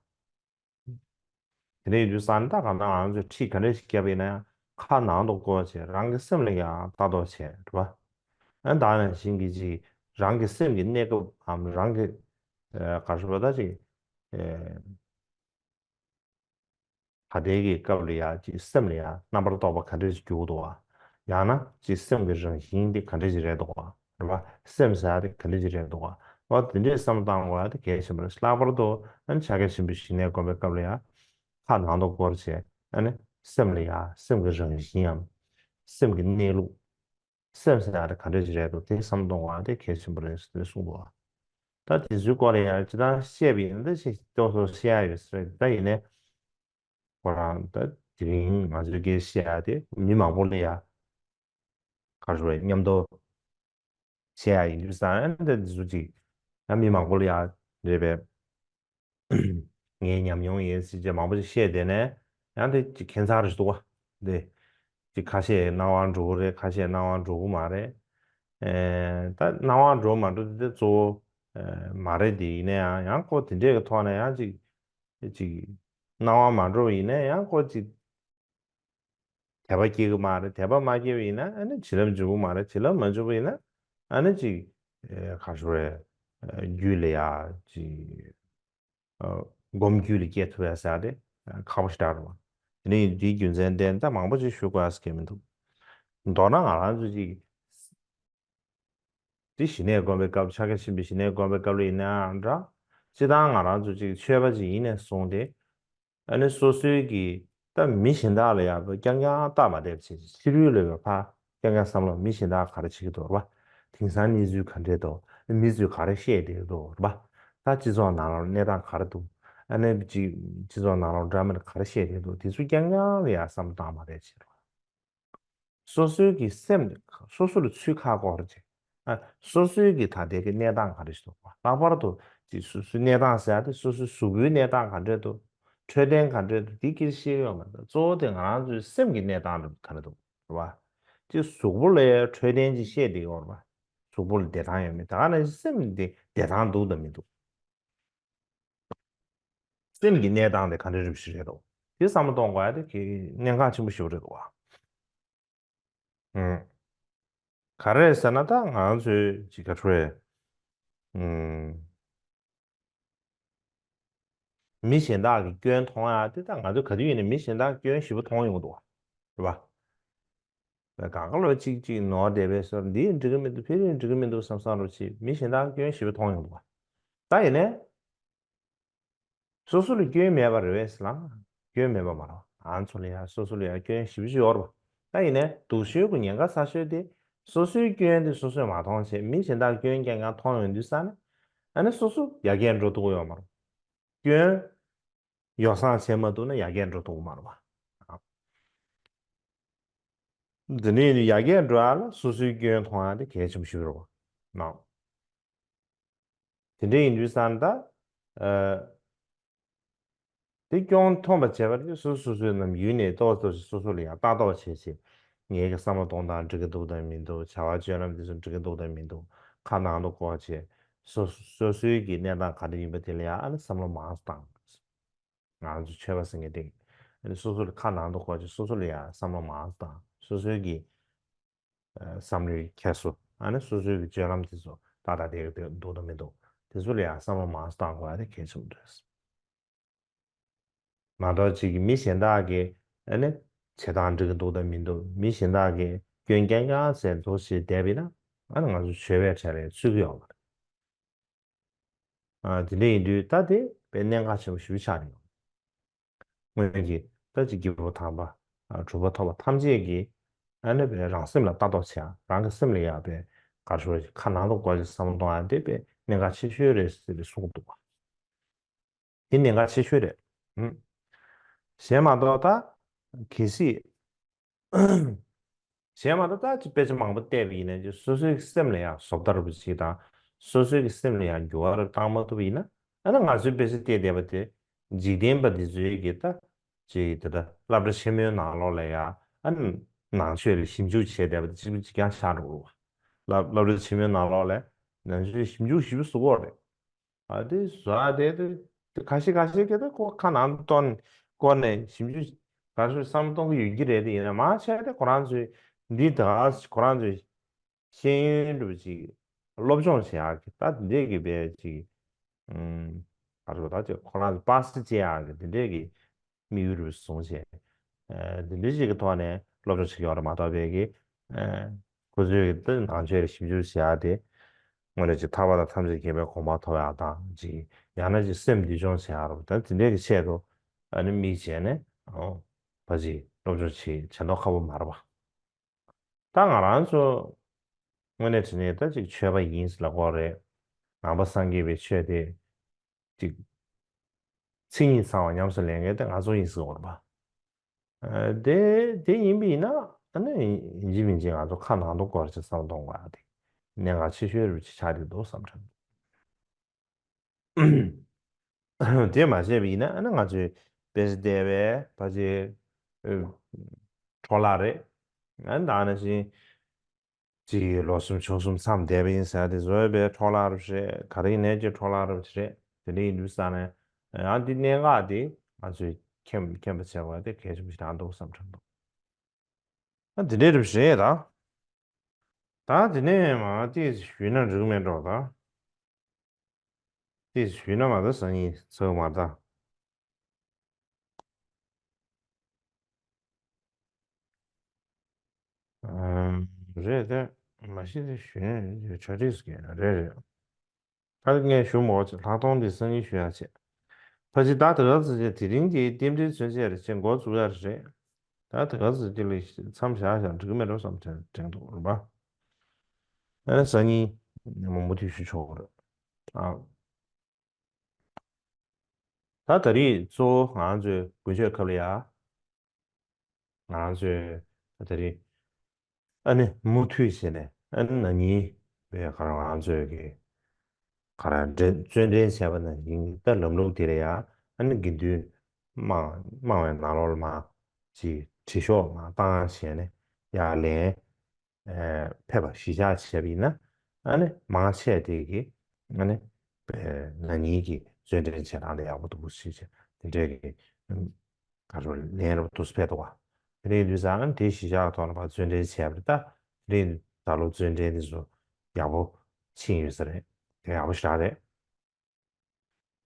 དེ་འདྲ་ཡིན་དུས་ཙང་ད་གང་ལྟར་ང་ཚོས་ཁྲིད་ག་འདྲ་ཞིག་བརྒྱབ་པ་ཡིན་ན་ཡང་ཁ་ནང་དུ་སྐོར་བྱས་རང་གི་སེམས་ལ་ཡང་ལྟ་རྟོག་བྱས་རེད་བ། ཨ་ད་ནང་བཞིན་གྱི་ཅིག་རང་གི་སེམས་ཀྱི་གནས་སྐབས་འམ་རང་གི་ཨེ། ག་རེ་ཟེར་དགོས་རེད་ད་ཅིག་ཨེ། ད་ལྟའི་གི་སྐབས་ལ་ཡ་ཅིག་སེམས་ལ་ཡ་རྣམ་པར་རྟོག་པ་ག་འདྲ་ཞིག་འགྱུར་འདུག་བ། ཡང་ན་ཅིག་སེམས་ཀྱི་རང་བཞིན་དེ་ག་འདྲ་ཞིག་རེད་འདུག་བ། རེད་བ། སེམས་ཟེར་ཡ་དེ་ག་འདྲ་ཞིག་རེད་འདུག་བ། འོ་དེ་འདྲའི་བསམ་བློ་བཏང་དགོས་ཡ་དེ་གལ་ཆེན་པོ་རེད། ལྷག་པར་དུ་ཨ་ནི་ཕྱག་རྒྱ་ཆེན་པོའི་ཞི་གནས་སྒོམ་པའི་སྐབས་ལ་ཡ། ཁ་ནང་དུ་སྐོར་བྱས་ཨ་ནི་སེམས་ལ་ཡ་སེམས་ཀྱི་རང་བཞིན་འམ། སེམས་ཀྱི་གནས་ལུགས། སེམས་ཟེར་ཡ་དེ་ག་འདྲ་ཞིག་རེད་འདུག་དེ་བསམ་གཏོང་བ་དེ་གལ་ཆེན་པོ་རེད་ཟེར་གསུངས་འདུག་ད་དེ་ཚོའི་སྐོར་ལ་ཡང་ཅི་ལྟར་བཤད་པ་ཡིན་ན་ད་ཅིག་ཏོག་ཙམ་བཤད་ཡ་ཡོད་ས་རེད། ད་ཡིན་ནའི་ཁོ་རང་ད་དེ་རིང་ང་ཚོའི་སྐད་བཤད་ཡ་དེ་མི་མང་པོ་ལ་ཡ་ག་རེ་ཞུ་དགོས་རེད། མཉམ་དུ་བཤད་ཡ་ཡིན་དུས་ཙང་ད་འདི་ཚོ་ཅིག་ཡང་མི་མང་པོ་ལ་ཡ་རེད་པས། ངའི་ཉམས་མྱོང་ཡིན་ཟེར་བྱས་མང་པོ་ཞིག་བཤད་བསྡད་ནས་ཡང་དེ་ཅིག་ཁྱད་མཚར་རེ་ཞིག་འདུག་བ། དེ་ཅིག་ཁ་ཤས་སྣང་བ་འགྲོ་གི་རེད། ཁ་ཤས་སྣང་བ་འགྲོ་གི་མ་རེད། ཨེ། ད་སྣང་བ་འགྲོ་མ་འགྲོ་དེ་གཙོ་བོ་ཨེ་མ་རེད། དེ་ཡིན་ན་ཡང་ཡང་ཁོ་དེ་འདྲས་ཀྱི་ཐོག་ནས་ཡང་ཅིག་ཅིག་སྣང་བ་མ་འགྲོ་བ་ཡིན་ན་ཡང་ཁོ་ཅིག་དད་པ་སྐྱེ་གི་མ་རེད། དད་པ་མ་སྐྱེ་བ་ཡིན་ན་ཨ་ནི་བྱིན་རླབས་འཇུག་གི་མ་རེད། བྱིན་རླབས་མ་འཇུག་པ་ཡིན་ན་ཨ་ནི་ཅིག་ཨེ་ག་རེ་ཞུ་རེད། ཨེ་རྒྱུད་ལ་ཡ་ཅིག་ཨ་སྒོམ་རྒྱུད་ལ་སྐྱེ་ཐུབ་ཡ་ཟེར་ཡ་དེ་ཨ་ཁག་པོ་ཞེ་དྲག་རེད་བ། དེ་ནས་འདིའི་རྒྱུ་མཚན་བརྟེན་ད་མང་པོ་ཅིག་ཞུ་དགོས་ཡ་ཟེར་གྱི་མི་འདུག་མདོར་ན་ང་རང་ཚོ་ཅིག་འདི་ཞི་གནས་སྒོམ་པའི་སྐབས་ཕྱག་རྒྱ་ཆེན་པོའི་ཞི་གནས་སྒོམ་པའི་སྐབས་ལ་ཡིན་ནའང་འདྲ། སྤྱིར་བཏང་ང་རང་ཚོ་ཅིག་ཆོས་པ་ཅིག་ཡིན་ནས་བཟུང་སྟེ། ཨ་ནི་སོ་སོའི་གི་ད་མི་གཞན་དག་ལ་ཡང་རྐྱང་རྐྱང་ལྟ་མ་བསྡད་པ་བྱས་ཕྱི་རོལ་ལ་ཡོད་པ་ཕར་རྐྱང་རྐྱང་བསམ་བློ་མི་གཞན་དག་ག་རེ་བྱེད་ཀྱི་འདུག་རེད་པ། དེང་སང་གནས་ཚུལ་ག་འདྲས་འདུག་མི་ཚོས་ག་རེ་བཤད་བསྡད་འདུག་རེད་པ། ད་སྤྱི་ཚོགས་ནང་ལ་གནས་སྟངས་ག་རེ་འདུག་ཨ་ནི་ཅིག་སྤྱི་ཚོགས་ནང་ལ་འདྲ་མིན་ག་རེ་བཤད་བསྡད་འདུག་དེ་ཚོ་རྐྱང་རྐྱང་ལ་ཡང་བསམ་བློ་བཏང་མ་བསྡད་བྱས་རེད་པ། སོ་སོའི་གི་སེམས་སོ་སོ་ལ་ཚུར་ཁ་སྐོར་བྱས། ཨ། སོ་སོའི་གི་ད་ལྟའི་གི་གནས་སྟངས་ག་རེ་ཞིག་འདུག་ལྷག་པར་དུ་ཅིག་སོ་སོའི་གནས་སྟངས་ཟེར་ཡ་དེ་སོ་སོའི་གཟུགས་པོའི་གནས་སྟངས་ག་འདྲས་འདུག་འཕྲོད་བསྟེན་ག་འདྲས་འདུག་དེ་སྐད་ཆ་བཤད་ཡོད་མ་རེད། གཙོ་བོ་དེ་ང་རང་ཚོའི་སེམས་ཀྱི་གནས་སྟངས་རེད་ག་རེ་འདུག་རེད་བ། ཅིག་གཟུགས་པོ་ལ་འཕྲོད་བསྟེན་ཅིག་བཤད་བསྡད་ཡོད་རེད་བ། གཟུགས་པོ་ལ་བདེ་ཐང་ཡོད་མེད་ད་ག་ནང་བཞིན་སེམས་དེ་བདེ་ཐང་འདུག་དང་མི་འདུག་སེམས་ཀྱི་གནས་སྟངས་དེ་ག་འདྲ་རིམ་བཞིན་རེད་དོ། དེ་བསམ་བློ་གཏོང་དགོས་ཡ་དེ་གལ་གནད་འགག་ཆེན་པོ་ཞིག་རེད་དོ། ཨང་། ག་རེ་རེད་ཟེར་ན་ད་ང་ཚོས་ཅིག་ག་ཚོད་རེད། ཨང་། མི་གཞན་དག་གི་སྐྱོན་མཐོང་ཡ་དེ་ད་ང་ཚོས་ག་དུས་ཡིན་ནའི་མི་གཞན་དག་གི་སྐྱོན་ཞེ་པོ་མཐོང་ཡོང་གི་འདུག་བ། རེད་པ། གང་ག་ལོ་གཅིག་གཅིག་ནོར་བསྡད་པའི་སོར་འདི་འགྲིག་གི་མི་འདུག་ཕ་གི་འགྲིག་གི་མི་འདུག་བསམ་བསམ་རོ་ཆེ་མི་གཞན་དག་སྐྱོན་ཞེ་པོ་མཐོང་ཡོང་འདུག་བ། ད་ཡིན་ནའི་སོ་སོ་ལ་སྐྱོན་མེད་པ་རེད་པས་ལ། སྐྱོན་མེད་པ་མ་རེད་བ། ང་ཚོ་ལ་ཡང་སོ་སོ་ལ་ཡང་སྐྱོན་ཞེ་པོ་ཅིག་ཡོད་རེད་བ། ད་ཡིན་ནའི་སྡུག་ཤོས་ཀྱི་ཉེན་ཁ་ཚ་ཤོས་དེ་སོ་སོའི་སྐྱོན་དེ་སོ་སོས་མ་མཐོང་བྱས་མི་གཞན་དག་སྐྱོན་རྐྱང་རྐྱང་མཐོང་ཡོང་དུས་ཙ་ན་ཨ་ནི་སོ་སོ་ཡར་རྒྱས་འགྲོ་ཐུབ་ཀྱི་ཡོད་མ་རེད། སྐྱོན་ཡོ་བསྲང་བྱེད་མ་ཐུབ་ན་ཡར་རྒྱས་འགྲོ་ཐུབ་ཀྱི་མ་རེད་བ། འདི་ནས་ཡར་རྒྱས་འགྲོ་ཡ་ལ་སོ་སོའི་སྐྱོན་མཐོང་ཡ་དེ་གལ་ཆེན་པོ་ཞིག་རེད་བ། ནའོ། དེ་འདྲ་ཡིན་དུས་ཙང་ད། ཨ། དེ་སྐྱོན་མཐོང་བ་བྱས་པ་དེ་སོ་སོ་སོ་སོའི་ནམ་ཡུལ་ནས་ཏོག་ཙམ་ཞིག་སོ་སོ་ལ་ཡང་ལྟ་རྟོག་བྱས་བྱས། ངེད་ཀྱི་བསམ་བློ་གཏོང་སྟངས་འགྲིག་གི་འདུག་དང་མི་འདུག་བྱ་བ་སྤྱོད་ལམ་དེ་ཚོ་འགྲིག་གི་འདུག་དང་མི་འདུག་ཁ་ནང་དུ་བསྐོར་བྱས་སོ་སོ་སོའི་གི་གནས་སྟངས་ག་འདྲ་ཡིན་པ་དེ་ལ་ཡང་ཨ་ནི་བསམ་བློ་མང་ཙམ་བཏང་། ང་ཚོ་ཆོས་པ་ཟེར་མཁན་དེ་ཨ་ནི་སོ་སོ་ལ་ཁ་ནང་དུ་བསྐོར་བྱས་སོ་སོ་ལ་ཡང་བསམ་བློ་མང་ཙམ་བཏང་། སོ་སོའི་གི་བསམ་བློའི་འཁྱེར་སོ། ཨ་ནི་སོ་སོའི་གི་སྤྱོད་ལམ་དེ་ཚོ་ཏག་ཏག་བསྡད་ཀྱི་འདུག་དང་མི་འདུག་དེ་ཚོ་ལ་ཡང་བསམ་བློ་མང་ཙམ་བཏང་དགོས་ཡ་དེ་གལ་ཆེན་པོ་རེད། མ་གཏོགས་ཅིག་གི་མི་གཞན་དག་གི་ཨ་ནི་བྱེད་སྟངས་འགྲིག་གི་འདུག་དང་མི་འདུག་མི་གཞན་དག་གི་སྐྱོན་རྐྱང་རྐྱང་ཟེར་འདུག་ཞེས་བསྡད་པ་ཡིན་ན་ཨ་ནི་ང་ཚོ་ཆོས་པའི་གྲལ་ལ་ཚུད་ཀྱི་ཡོད་མ་རེད། ཨ། དེ་འདྲ་ཡིན་དུས་ད་དེ་དཔེ་གནད་འགག་ཆེན་པོ་ཞེ་པོ་ཆགས་ཀྱི་ཡོད། སྔོན་གྱི་ད་ཅིག་སྐྱེས་བུ་དམ་པ། ཨ། གྲུབ་པ་ཐོབ་པ་ཐམས་ཅད་ཀྱིས་ཨ་ནི་དཔེ་རང་སེམས་ལ་ལྟ་རྟོག་བྱེད་ཡ། རང་གི་སེམས་ལ་ཡ་དཔེ་ག་རེ་ཞུ་དགོས་རེད། ཁ་ནང་དུ་བསྐོར་བྱས་བསམ་བློ་གཏོང་ཡ་དེ་དཔེ་གནད་འགག་ཆེ་ཤོས་རེད་ཟེར་ཏེ་གསུངས་འདུག་བ། དེ་གནད་འགག་ཆེ་ཤོས་རེད། ཨུམ། གཞན་མ་གཏོགས་ད་གལ་སྲིད། གཞན་མ་གཏོགས་ད་ཅིག་དཔེ་ཆ་མང་པོ་བལྟས་པ་ཡིན་ན་ཅིག་སོ་སོའི་སེམས་ལ་ཡང་བཟོ་ལྟ་རུ་ཅིག་དང་། སོ་སོའི་གི་སེམས་ལ་ཡང་འགྱུར་བ་རུ་བཏང་མ་ཐུབ་པ་ཡིན་ན། ཨ་ནི་ང་ཚོའི་དཔེ་ཆ་བལྟས་བསྡད་པ་དེ་འཇིག་རྟེན་པ་འདི་ཚོའི་གི་ད་ཅིག་དེ་ད་སློབ་གྲྭ་ཆེན་མོའི་ནང་ལོགས་ལ་ཡང་ཨ་ནི་ནང་ཆོས་ལ་ཞིབ་འཇུག་བྱས་བསྡད་པ་དེ་གཅིག་པུ་གཅིག་རྐྱང་ཆགས་འགྲོ་གི་རེད་བ། སློབ་སློབ་གྲྭ་ཆེན་མོའི་ནང་ལོགས་ལ་ནང་ཆོས་ཞིབ་འཇུག་ཞིབ་བཟོ་གི་རེད། ཨ་དེ་བཟོ་ཨ་དེ་དེ་དེ་ཁ་ཤས་ཁ་ཤས་ཀྱིས་ད་ཁོ་ཁ་ནང་དུ་གཏོང་སྐོར་ནས་ཞིབ་འཇུག་ག་ཚོད་བསམ་བློ་གཏོང་གི་ཡོད་ཀྱི་རེད། དེ་ཡིན་ན་མང་ཆེ་བ་དེ་ཁོ་རང་ཚོའི་འདི་ད་ཁོ་རང་ཚོའི་ཤེས་ཡོན་འདྲ་བོ་ཅིག་སློབ་སྦྱོང་བྱེད་ཡག་གི་ད་དེ་འདྲས་ཀྱི་བས་ཅིག་ཨུམ། ག་ཚོད་ད་ཅིག་ཁོ་རང་ཚོ་པ་སེ་བྱེད་ཡག་གི་དེ་འདྲས་ཀྱི་དམིགས་ཡུལ་རུ་བཟུང་བྱས། ཨ། འདི་འདྲ་ཞིག་གི་ཐོག་ནས་སློབ་སྦྱོང་བྱེད་ཀྱི་ཡོད་རེད་མ་གཏོགས་པའི་གི། ཨ། ཁོ་ཚོས་ཀྱི་ད་ནང་ཆོས་ལ་ཞིབ་འཇུག་བྱེད་ཡག་དེ། དངོས་གནས་ཅིག་ཐར་པ་དང་ཐམས་ཅད་མཁྱེན་པའི་གོ་འཕང་ཐོབ་ཡག་དང་ཅིག་ཡང་ན་ཅིག་སེམས་བདེ་སྐྱོང་བྱེད་ཡག་རུ་ད་དེ་འདྲའི་གི་ཆེད་དུ་ཨ་ནི་དམིགས་བྱས་ནས་ཨོ་ཕ་ཅིག་སློབ་སྦྱོང་བྱེད་བྱེད་མདོག་ཁ་པོ་མ་རེད་པ། ད་ང་རང་ཚོ་དངོས་གནས་དྲང་གནས་ད་ཅིག་ཆོས་པ་ཡིན་ཟེར་ལབ་ཀྱི་ཡོད་རེད། ནང་པ་སངས་རྒྱས་པའི་ཆོས་དེ་ཅིག་མཚན་ཉིད་ཚང་བ་ཉམས་སུ་ལེན་མཁན་དེ་ང་ཚོ་ཡིན་ཟེར་བ་རེད་པ། ཨ། དེ་དེ་ཡིན་པ་ཡིན་ན་ཨ་ནི་ཡིན་གཅིག་མིན་གཅིག་ང་ཚོ་ཁ་ནང་དུ་བསྐོར་བྱས་བསམ་བློ་གཏོང་དགོས་ཡག་དེ་གནད་འགག་ཆེ་ཤོས་རུ་ཆགས་ཀྱི་འདུག་བསམ་དྲན། དེ་མ་བྱས་པ་ཡིན་ན་ཨ་ནི་ང་ཚོའི་དཔེ་ཆ་བལྟས་པའི་ཕལ་ཆེར་འཕྲོ་བརླག་རེད། ཨ་ནི་ད་ནང་བཞིན་ཅིག་ལོ་གསུམ་ཕྱོགས་གསུམ་མཚམས་བསྡད་པ་ཡིན་ཟེར་དེ་བཟོ་བའི་འཕྲོ་བརླག་རེད། ག་རེ་ཡིན་ནའི་ཅིག་འཕྲོ་བརླག་རེད་རེད། དེ་འདྲ་ཡིན་དུས་ཙང་ནས་ཡང་འདི་གནད་འགག་དེ་ང་ཚོས་མཁྱེན་མཁྱེན་པ་བྱེད་དགོས་དེ་གལ་ཆེན་པོ་ཞིག་རང་འདུག་བསམ་དྲན་འདུག་ཨ་འདི་འདྲའི་རིམ་བཞིན་ད། ད་འདི་ནས་མ་ཏིས་ཞུས་ན་འགྲིག་མེད་འགྲོ་ད། ཏིས་ཞུས་ན་མ་ད་སང་ཉིན་ཚོགས་མ་ད། ཨམ། རེད་དེ། མ་གཞི་དེ་ཞུས་ན་གྲ་སྒྲིག་སུ་གས་རེད་རེད། ད་ངས་ཞུ་མོ་ཆེ་ལྷག་མཐོང་འདི་སང་ཉིན་ཞུ་ཡ་ཆེ། ཕ་ཅི་ད་དེ་ག་ཚོད་ཆེ་དེ་རིང་གི་རྟེན་འབྲེལ་མཚོན་བྱེད་རེ་ཆེ་འགོ་བཙུགས་ཡ་རེད། ད་དེ་ག་ཚོད་ཅི་ལས་མཚམས་བཞག་བཞག་འགྲིག་གི་མེད་འགྲོ་བསམ་དྲན་དྲན་འདུག་རེད་པ། ཨ་ནི་སང་ཉིན་མུ་མུ་མཐུད་ཞུ་ཆོག་གི་རེད། ཨ། ད་ད་རེས་གཙོ་བོ་ང་རང་ཚོའི་དགུན་ཆོས་སྐབས་ལ་ཡ། ང་རང་ཚོས་ད་རེས་ཨ་ནི་མུ་མཐུད་བྱས་ནས་ཨ་ནི་ན་ནིང་བའི་ག་རང་ང་རང་ཚོས་ཀྱི་ག་རང་འདྲེན་བརྩོན་འགྲན་བྱས་པ་ནང་བཞིན་ད་ལམ་ལུགས་དེ་ལ་ཡ་ཨ་ནི་དགེ་འདུན་དམངས་དམངས་བའི་ནང་ལོགས་ལ་མ་ཅིག་དྲི་ཤོག་མ་བཏང་བྱས་ནས་ཡར་ལེན། ཨ། ཕེབས་པ་གཞིར་བཞག་བྱས་པ་ཡིན་ན་ཨ་ནི་མང་ཆེ་དེ་གི་ཨ་ནི་ན་ནིང་གི་བརྩོན་འགྲན་བྱེད་སྟངས་དེ་ཡག་པོ་འདུག་ཞེས་བྱས་དེ་འདྲས་ཀྱི་ག་རེ་ལན་རབ་ཏུ་ཕེབས་འདུག་བ། དེ་འདྲས་ཡིན་དུས་ཙང་ཨ་ནི་དེ་གཞིར་བཞག་ཐོག་ལ་ཕར་བརྩོན་འགྲན་བྱས་པ་རེད། ད་དེ་རིང་ད་ལོ་བརྩོན་འགྲན་དེ་ཚོ་ཡག་པོ་ཕྱིན་ཡོད་ས་རེད། དེ་ཡག་པོ་ཞེ་དྲག་རེད།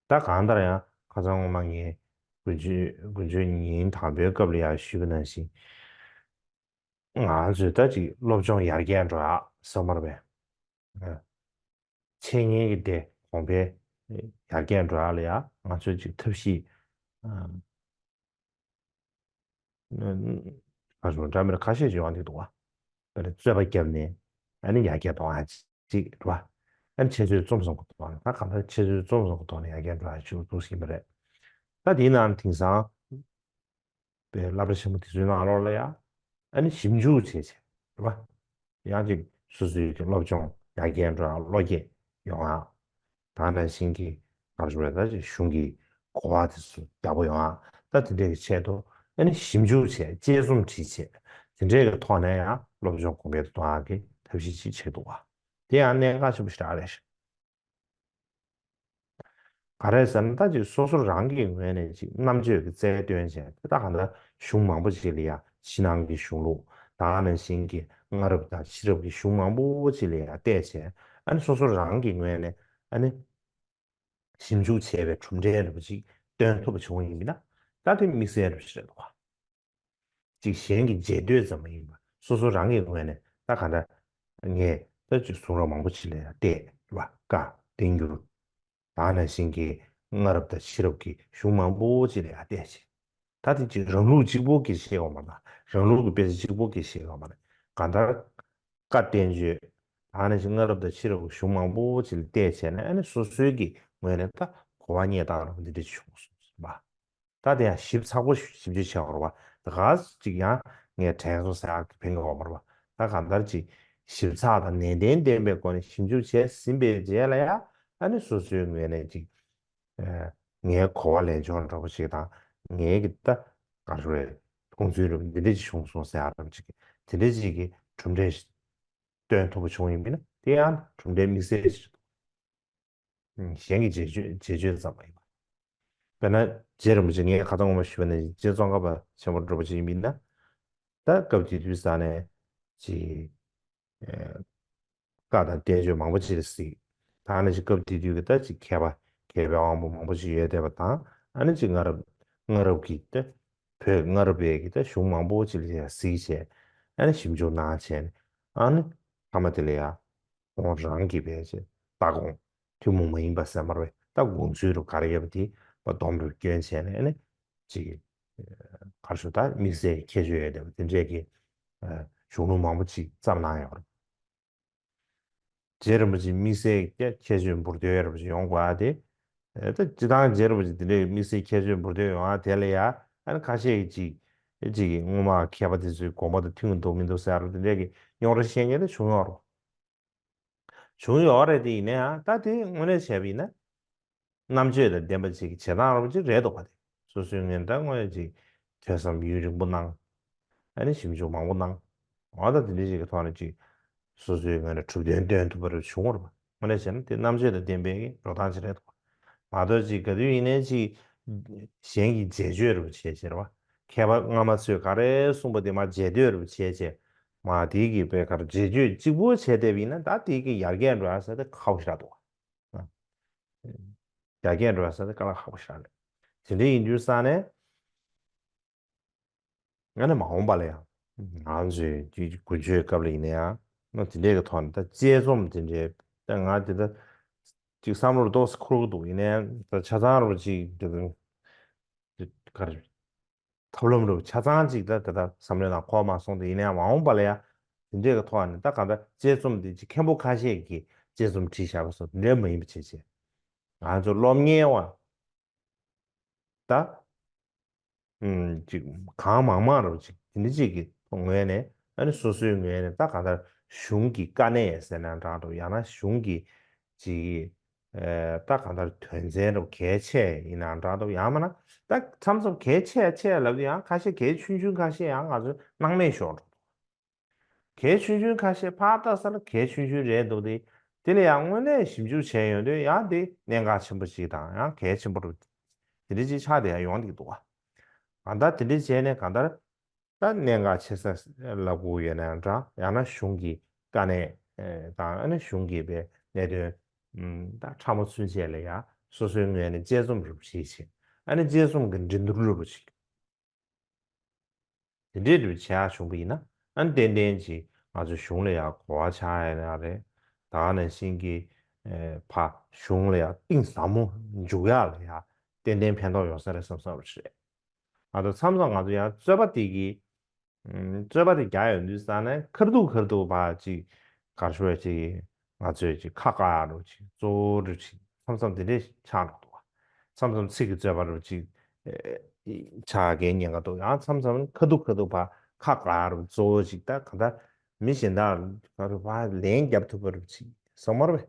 ད་གང་ལྟར་ཡང་ཁ་སང་སྔོན་མ་ངས་དགུན་ཆོས་དགུན་ཆོས་ཉིན་དང་པོའི་སྐབས་ལ་ཡང་ཞུས་པ་ནང་བཞིན། ང་ཚོས་ད་ཅིག་སློབ་སྦྱོང་ཡར་རྒྱས་འགྲོ་ཡག་ཟེར་མ་རེད་པས། འཆད་ཉན་གྱི་སྡེ་གོང་འཕེལ་ཡར་རྒྱས་འགྲོ་ཡག་ལ་ཡང་ང་ཚོས་ཅིག་ཐབས་ཤེས་ག་རེ་འདྲ་མི་འདྲ་ཁ་ཤས་ཤིག་ཡོང་གི་འདུག་བ། དཔེར་ན་རྩོད་པ་བརྒྱབ་ནས་ཨ་ནི་ཡར་རྒྱས་གཏོང་ཡག་ཅིག་རེད་བ། ཨ་ནི་འཆད་རྩོད་རྩོམ་གསུམ་གྱི་ཐོག་ནས་ད་གང་ལྟར་འཆད་རྩོད་རྩོམ་གསུམ་གྱི་ཐོག་ནས་ཡར་རྒྱས་འགྲོ་ཡག་ཅིག་འདུག་ཟེར་གྱི་ཡིན་པ་རེད། ད་དེའི་ནང་དེང་སང་པའི་སློབ་གྲྭ་ཆེན་མོ་དེ་ཚོའི་ནང་ལོགས་ལ་ཡང་ཨ་ནི་ཞིབ་འཇུག་བྱས་བྱས་རེད་བ། ཡང་ཅིག་སོ་སོའི་གི་སློབ་སྦྱོང་ཡར་རྒྱས་འགྲོ་ཡག་བློ་སྐྱེད་ཡོང་ཡག་ད་ནང་བཞིན་གྱི་ག་རེ་ཞུ་དགོས་རེད། ད་ཅིག་གཞུང་གི་གོ་བ་དེ་ཚོ་ཡག་པོ་ཡོང་ཡག་ད་དེ་འདྲའི་གི་ཆེད་དུ་ཨ་ནི་ཞིབ་འཇུག་བྱས། དཔྱད་རྩོམ་བྲིས་བྱས། དེ་འདྲའི་གི་ཐོག་ནས་ཡང་སློབ་སྦྱོང་གོང་འཕེལ་དུ་གཏོང་ཡག་གི་ཐབས་ཤེས་ཅིག་བྱེད་འདུག་བ། དེ་ཡང་གནད་འགག་ཆེན་པོ་ཞེ་དྲག་རེད། ག་རེ་ཟེར་ན། ད་ཅིག་སོ་སོ་རང་གི་ངོས་ནས་ཅིག་རྣམ་དཔྱོད་ཀྱི་རྩལ་བཏོན་བྱས། དེ་ད་གང་ལྟར་གཞུང་མང་པོ་ཅིག་ལ་ཡ། ཕྱི་ནང་གི་གཞུང་ལུགས། ད་ག་ནང་བཞིན་གྱི་སྔ་རབས་དང་ཕྱི་རབས་ཀྱི་གཞུང་མང་པོ་ཅིག་ལ་ཡ་བལྟས་བྱས། ཨ་ནི་སོ་སོ་རང་གི་ངོས་ནས་ཨ་ནི་ཞིབ་འཇུག་བྱས་པའི་གྲུབ་འབྲས་འདྲ་པོ་ཅིག་སྟོན་ཐུབ་པ་བྱུང་བ་ཡིན་ན། ད་དེ་དམིགས་བསལ་འདྲ་པོ་ཞིག་རེད་འདུག་ག་ཅིག་གཞན་གྱི་རྗེས་ཟློས་ཙམ་མ་ཡིན་པར་སོ་སོ་རང་གི་ངོས་ནས། ད་ག་འདྲ་ངས་ད་ཅིག་གཞུང་ལུགས་མང་པོ་ཅིག་ལ་ཡ་བལྟས་པ། བཀའ་བསྟན་འགྱུར། ད་ག་ནང་བཞིན་གྱི་སྔ་རབས་དང་ཕྱི་རབས་ཀྱི་གཞུང་མང་པོ་ཅིག་ལ་ཡ་བལྟས་བྱས། ད་དེ་ཅིག་རང་ལུགས་གཅིག་པོ་གིས་བཤད་ཡོད་མ་རེད། རང་ལུགས་ཀྱི་དཔེ་ཆ་གཅིག་པོ་གིས་བཤད་ཡོད་མ་རེད། གང་ལྟར་བཀའ་བསྟན་བཅོས། ད་ག་ནང་བཞིན་སྔ་རབས་དང་ཕྱི་རབས་ཀྱི་གཞུང་མང་པོ་ཅིག་ལ་བལྟས་བྱས་ནས། ཨ་ནི་སོ་སོའི་གི་ངོས་ནས་ད་གོ་བ་རྙེད་སྟངས་འདྲ་པོ་འདི་འདྲ་བྱུང་སོང་བ། ད་དེ་ཡང་ཞིབ་ཚགས་པོ་ཞིབ་འཇུག་བྱས་པ་རེད་བ། ད་ག་ཅིག་ཡང་ངས་དྲན་སོང་ཟེར་ཡག་གི་ཕན་གྱི་ཡོད་མ་རེད་བ། ད་གང་ལྟར་ཅིག་ཞིབ་ཚགས་དང་ནན་ཏན་ལྡན་པའི་སྒོ་ནས་ཞིབ་འཇུག་བྱས་ཟིན་པའི་རྗེས་ལ་ཡ། ཨ་ནི་སོ་སོའི་ངོས་ནས་ཅིག་ཨ་ངའི་གོ་བ་ལེན་ཕྱོགས་འདྲ་པོ་ཞིག་དང་། ངའི་གི་ད་ག་རེ་ཟེར། མཐོང་ཚུལ་འདྲ་པོ་འདི་འདྲ་ཅིག་བྱུང་སོང་ཟེར་ཡག་འདྲ་པོ་ཅིག་དེ་འདྲ་ཅིག་གི་གྲུབ་འབྲས་སྟོན་ཐུབ་པ་བྱུང་ཡིན་པ་ཡིན་ན། དེ་ཡང་གྲུབ་འབྲས་དམིགས་བསལ་ཞིག་རེད་འདུག་ཨ་གཞན་གྱི་རྗེས་ཟློས། རྗེས་ཟློས་ཙམ་མ་ཡིན་པ། དཔེར་ན་རྗེ་རིན་པོ་ཆེ། ངས་ཁ་སང་སྔོན་མ་ཞུས་པ་ནང་བཞིན་རྗེ་ཙོང་ཁ་པ་ཆེན་པོ་འདྲ་པོ་ཅིག་ཡིན་པ་ཡིན་ན། ད་སྐབས་དེ་དུས་ས་ནས་ཅིག་ཨ་བཀའ་དང་བསྟན་བཅོས་མང་པོ་ཅིག་ལ་གཟིགས། ད་ནི་ཅིག་སྐབས་དེ་དུས་ཀྱི་ད་ཅིག་མཁས་པ། མཁས་པའི་དབང་པོ་མང་པོ་ཅིག་ཡོད་བསྡད་པ་དང་། ཨ་ནི་ཅིག་སྔ་རབས། སྔ་རབས་ཀྱི་ད་བོད་སྔ་རབས་པའི་གི་ད་གཞུང་མང་པོ་ཅིག་ལ་ཡ་གཟིགས་བྱས། ཨ་ནི་ཞིབ་འཇུག་གནང་བྱས་ནས། ཨ་ནི་མཐའ་མ་དེ་ལ་ཡ་ཁོང་རང་གི་བས་ཅིག་ལྟ་དགོངས། ཐུན་མོང་མ་ཡིན་པ་ཟེར་མ་རེད་པས། ད་དགོངས་ཚུལ་འདྲ་པོ་ག་རེ་ཡོད་པ་དེ་མར་སྡོམ་འདྲ་པོ་བསྐྱོན་བྱས་ནས། ཨ་ནི་ཅིག་ག་རེ་ཟེར། ད་དམིགས་བསལ་གྱི་ཁྱད་ཆོས་ཡོད་བསྡད་པ་དེ་འདྲས་ཀྱི་ཨ་གཞུང་ལུགས་མང་པོ་ཅིག་བརྩམས་གནང་ཡོད་རེད། རྗེ་རིན་པོ་ཆེ་དམིགས་བསལ་གྱི་ཁྱད་ཆོས་འབུར་དོད་འདྲ་པོ་ཅིག་ཡོང་དགོས་པ་དེ། ཨ་ད་སྤྱིར་བཏང་རྗེ་རིན་པོ་ཆེ་དེ་འདྲའི་དམིགས་བསལ་ཁྱད་ཆོས་འབུར་དོད་ཡོང་བ་དེ་ལ་ཡ། ཨ་ནི་ཁ་ཤས་ཀྱིས་ཅིག་ཅིག་སྔོན་མ་མཁས་པ་དེ་ཚོའི་དགོངས་པ་དང་མཐུན་གྱི་འདུག་མི་འདུག་ཟེར་བ་དེ་འདྲས་ཀྱི་རྙོག་དྲ་བཤད་མཁན་དེ་བྱུང་ཡོད་རེད། བྱུང་ཡོད་རེད། དེ་ཡིན་ན་ཡང་ད་དེ་དངོས་གནས་བྱས་པ་ཡིན་ན། རྣམ་དཔྱོད་དང་ལྡན་པ་ཅིག་གི་བྱེད་སྟངས་འདྲ་པོ་ཅིག་རེད་འདུག་ག་དེ་སོ་སོའི་ངོས་ནས་ད་དངོས་གནས་ཅིག་ཐོས་བསམ་ཡུན་རིང་པོ་གནང་། ཨ་ནི་ཞིབ་འཇུག་མང་པོ་གནང་། འོ་ད་དེ་འདྲ་ཅིག་གི་ཐོག་ནས་ཅིག་སོ་སོའི་ངོས་ནས་གྲུབ་དོན་སྟོན་ཐུབ་པ་རེ་བྱུང་བ་རེད་པ། དངོས་གནས་བྱས་ན་དེ་རྣམ་དཔྱོད་དང་ལྡན་པའི་འགྲོ་སྟངས་ཅིག་རེད་འདུག་ག་མ་གཏོགས་ཅིག་ག་དུས་ཡིན་ནའི་ཅིག་གཞན་གྱི་རྗེས་ཟློས་འདྲ་པོ་བྱས་བྱས་རེད་པ། མཁས་པ་སྔ་མ་ཚོས་ག་རེ་གསུངས་པ་དེ་མར་རྗེས་ཟློས་འདྲ་པོ་བྱས་བྱས། མར་དེ་གི་དཔེ་ག་རེ་རྗེས་ཟློས་གཅིག་པོ་བྱས་བསྡད་པ་ཡིན་ན། ད་དེ་གི་ཡར་རྒྱས་འགྲོ་ཡ་ཟེར་དེ་ཁག་པོ་ཞེ་དྲག་འདུག་ག་ཡར་རྒྱས་འགྲོ་ཡ་ཟེར་དེ་དཀའ་ལས་ཁག་པོ་ཞེ་དྲག་རེད། དེ་འདྲ་ཡིན་དུས་ཙང་ནས། ཨ་ནི་མ་འོངས་པ་ལ་ཡང་ང་ཚོའི་ཀུན་སྤྱོད་སྐབས་ལ་ཡིན་ན་ཡང་། ཨ་དེ་འདྲའི་གི་ཐོག་ནས་ད་དཔྱད་རྩོམ་དེ་འདྲའི། ད་ང་དེ་ད་ཅིག་བསམ་བློ་ཏོག་ཙམ་འཁོར་གྱི་འདུག་ཡིན་ནའི་ད་ཆ་ཚང་འདྲ་པོ་ཅིག་དེ་ག་རེ། ཐབས་ལམ་འདྲ་པོ་ཆ་ཚང་ཅིག་ད་ད་ལྟ་བསམ་བློའི་ནང་འཁོར་མ་སོང་སྟེ། ཡིན་ནའི་མ་འོངས་པ་ལ་ཡང་དེ་འདྲའི་གི་ཐོག་ནས་ད་གང་ལྟར་དཔྱད་རྩོམ་དེ་ཅིག་མཁན་པོ་ཁ་ཤས་ཀྱིས་དཔྱད་རྩོམ་བྲིས་བཞག་པ་སོགས་དེ་འདྲའི་མ་ཡིན་པ་བྱས་བྱས། ང་ཚོ་སློབ་གཉེར་བ་ད་ཨུམ་ཅིག་གང་མང་མང་རུ་ཅིག་དེ་འདྲ་ཅིག་གི་ངོས་ནས། ཨ་ནི་སོ་སོའི་ངོས་ནས་ད་གང་ལྟར་གཞུང་གི་དཀའ་གནད་ཟེར་ན་འདྲ་འདུག་ཡང་ན་གཞུང་གི་ཅིག་ཨ་ད་གང་ལྟར་དོན་ཚན་འདྲ་པོ་གལ་ཆེ་ཡིན་ན་འདྲ་འདུག་ཡང་མིན་ན་ད་མཚམས་མཚམས་གལ་ཆེ་ཆེ་ལབ་དུས་ཡང་ཁ་ཤས་གལ་ཆུང་ཆུང་ཁ་ཤས་ཡང་ང་ཚོ་སྣང་མེད་ཤོར་འགྲོ་འདུག་གལ་ཆུང་ཆུང་ཁ་ཤས་ཕར་ལྟ་ས་ལ་གལ་ཆུང་ཆུང་རེད་འདུག་སྟེ། དེ་ལ་ཡང་དངོས་གནས་ཞིབ་འཇུག་བྱས་ཡོང་དུས་ཡང་དེ་གནད་འགག་ཆེན་པོ་ཞིག་དང་ཡང་གལ་ཆེན་པོ་རུ་དེ་འདྲ་ཅིག་ཆགས་བསྡད་ཡ་ཡོང་བསྡད་ཀྱི་འདུག་ག་གང་ལྟར་དེ་འདྲ་བྱས་ནས་གང་ལྟར་ད་གནད་འགག་ཆེ་ས་ལབ་དགོས་ཡོད་ན་ཡང་འདྲ། ཡང་ན་གཞུང་གི་དཀའ་གནད་དང་། ཨ་ནི་གཞུང་གི་དཔེ་གནད་དོན་ད་ཕྲ་མོ་ཚུན་ཆད་ལ་ཡང་སོ་སོའི་ངོས་ནས་དཔྱད་རྩོམ་རུ་བྲིས་བྱས། ཨ་ནི་དཔྱད་རྩོམ་གྱི་འགྲན་བསྡུར་འདྲ་པོ་ཅིག་དེ་འདྲའི་འདྲ་བྱེད་ཡག་བྱུང་བ་ཡིན་ན། ཨ་ནི་ཏན་ཏན་ཅིག་ང་ཚོ་གཞུང་ལ་ཡང་གོ་བ་ཆགས་ཡ་ཡོད་རེད། ད་ག་ནང་བཞིན་གྱི་ཨེ་ཕ་གཞུང་ལ་ཡང་གཏིང་ཟབ་མོ་འཇུག་ཡག་ལ་ཡང་ཏན་ཏན་ཕན་ཐོགས་ཡོང་ས་རེད་བསམ་བསམ་རེད། ང་ཚོ་མཚམས་མཚམས་ང་ཚོ་ཡང་རྩོད་པ་དེ་གི་ཨུམ་རྩོད་པ་དེ་རྒྱག་ཡོང་དུས་ཙང་ནས་ཁ་ཐུག་ཁ་ཐུག་ཕར་ཅིག་ག་རེ་ཞུ་དགོས། ཅིག་ང་ཚོས་ཅིག་ཁ་བཀག་ཡག་འདྲ་པོ་ཅིག་གཙོ་བོ་འདྲ་པོ་ཅིག་མཚམས་མཚམས་དེ་འདྲས་ཆགས་འགྲོ་འདུག་ག་མཚམས་མཚམས་ཚིག་གི་རྩོད་པ་འདྲ་པོ་ཅིག་ཨེ་ཆགས་ཀྱི་ཉེན་ཁ་འདུག་ཡང་མཚམས་མཚམས་ཁ་ཐུག་ཁ་ཐུག་ཕར་ཁ་བཀག་ཡག་འདྲ་པོ། གཙོ་བོ་ཅིག་ད་གང་ལྟར་མི་གཞན་དག་ག་རེ་ཕར་ལན་རྒྱབ་ཐུབ་པ་འདྲ་པོ་ཅིག་བཟོ་མ་རེད་པས།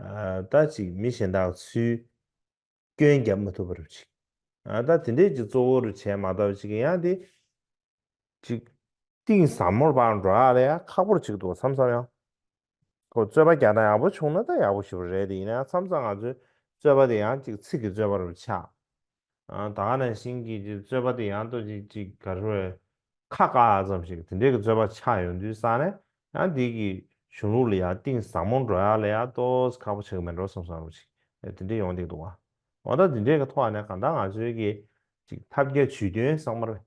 ཨ་ད་ཅིག་མི་གཞན་དག་ཚུར་སྐྱོན་རྒྱབ་མ་ཐུབ་པ་འདྲ་པོ་ཅིག་ཨ་ད་དེ་འདྲས་ཅིག་གཙོ་བོ་རུ་བྱས་མ་གཏོགས། ཅིག་ཡང་དེ་ཅིག་ གཏིང་ཟབ་མོར་ཕར་འགྲོ་ཡག་ལ་ཡང་ཁག་པོ་ཅིག་འདུག་མཚམས་མཚམས་ཡང་། ཁོ་རྩོད་པ་རྒྱག་སྟངས་ཡག་པོ་བྱུང་ན་ད་ཡག་པོ་ཞེ་པོ་རེད་དེ། ཡིན་ན་ཡང་མཚམས་མཚམས་ང་ཚོའི་རྩོད་པ་དེ་ཡང་ཅིག་ཚིག་གི་རྩོད་པ་རུ་ཆགས། ཨ། ད་ག་ནང་བཞིན་གྱི་ཅིག་རྩོད་པ་དེ་ཡང་ཏོག་ཅིག་ཅིག་ག་རེ་རེད། ཁ་བཀག་ཙམ་ཞིག་དེ་འདྲའི་གི་རྩོད་པ་ཆགས་ཡོང་དུས་ཙང་ནས་ཡང་འདི་གི་གཞུང་ལུགས་ལ་ཡང་གཏིང་ཟབ་མོ་འགྲོ་ཡག་ལ་ཡང་ཏོག་ཙམ་ཁག་པོ་ཆགས་ཀྱི་མེད་འགྲོ་བསམ་བསམ་རུ་ཅིག་དེ་འདྲ་ཡོང་བསྡད་འདུག་བ། འོ་ད་དེ་འདྲའི་གི་ཐོག་ནས་གང་ལྟར་ང་ཚོའི་གི་ཅིག་ཐབས་བརྒྱ་ཇུས་སྟོན་ཚང་མ་རེད།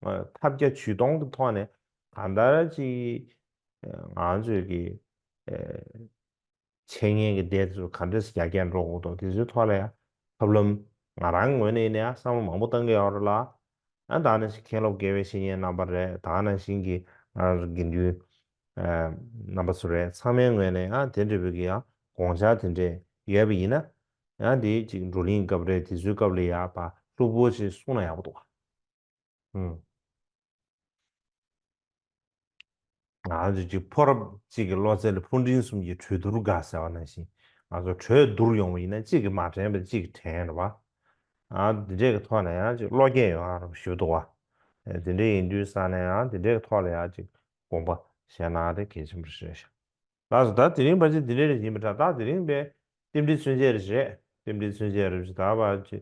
ཐབས་བརྒྱ་ཇུས་སྟོང་གི་ཐོག་ནས་གང་ལྟར་ཅིག་ང་ཚོས་ཀྱི་འཆད་ཉན་གྱི་སྡེ་ཚོ་ག་འདྲས་རྒྱ་སྐྱེད་འགྲོ་དགོས་འདུག་དེ་ཚོའི་ཐོག་ལ་ཡང་ཐབས་ལམ་ང་རང་ངོས་ནས་ཡིན་ན་ཡང་བསམ་བློ་མང་པོ་བཏང་གི་ཡོད་རེད་ལ། ཨ་ད་ནང་བཞིན་མཁན་སློབ་དགེ་བའི་བཤེས་གཉེན་རྣམ་པ་རེད། ད་ནང་བཞིན་གྱི་ང་རང་ཚོ་དགེ་འདུན་རྣམ་པ་ཚོ་རེད། ཚང་མའི་ངོས་ནས་ཨ་དེ་འདྲ་བའི་གི་ཡང་དགོངས་འཆར་དེ་འདྲས་ཡོད་པ་ཡིན་ན་ཡང་དེ་ཅིག་བགྲོ་གླེང་སྐབས་རེད། དེ་ཚོའི་སྐབས་ལ་ཡང་ཕར་ལྷུག་པོ་ཞིག་གསུངས་ན་ཡག་པོ་འདུག་ག་ཨུམ། ང་ཚོ་གཅིག་ཕོ་རབ་གཅིག་གི་བློ་རྩེ་ལ་ཕོ་འབྲིང་གསུམ་གྱི་གྲོས་བསྡུར་དགའ་ཟེར་བ་ནང་བཞིན་ང་ཚོ་གྲོས་བསྡུར་ཡོང་བ་ཡིན་ན་གཅིག་གིས་མ་དྲན་པ་གཅིག་གིས་དྲན་རེད་བ། ཨ་འདི་འདྲས་ཀྱི་ཐོག་ནས་ཡང་གཅིག་བློ་སྐྱེད་ཡོང་ཡག་རེད་ཞུ་འདུག་བ། དེ་འདྲས་ཡིན་དུས་ཙང་ནས་ཡང་དེ་འདྲས་ཀྱི་ཐོག་ལ་ཡང་གཅིག་དགོངས་པ་བཞེས་གནང་དེ་གལ་ཆེན་པོ་རེད་ཤག་ལགས་སོ། ད་དེ་རིང་ཕལ་ཆེར་འདི་འདྲ་རེ་ཡིན་པ་འདྲ། ད་དེ་རིང་པའི་རྟེན་འབྲེལ་མཚོན་བྱེད་རེ་རེད། རྟེན་འབྲེལ་མཚོན་བྱེད་རེ་ཞིག་ད་བར་གྱི་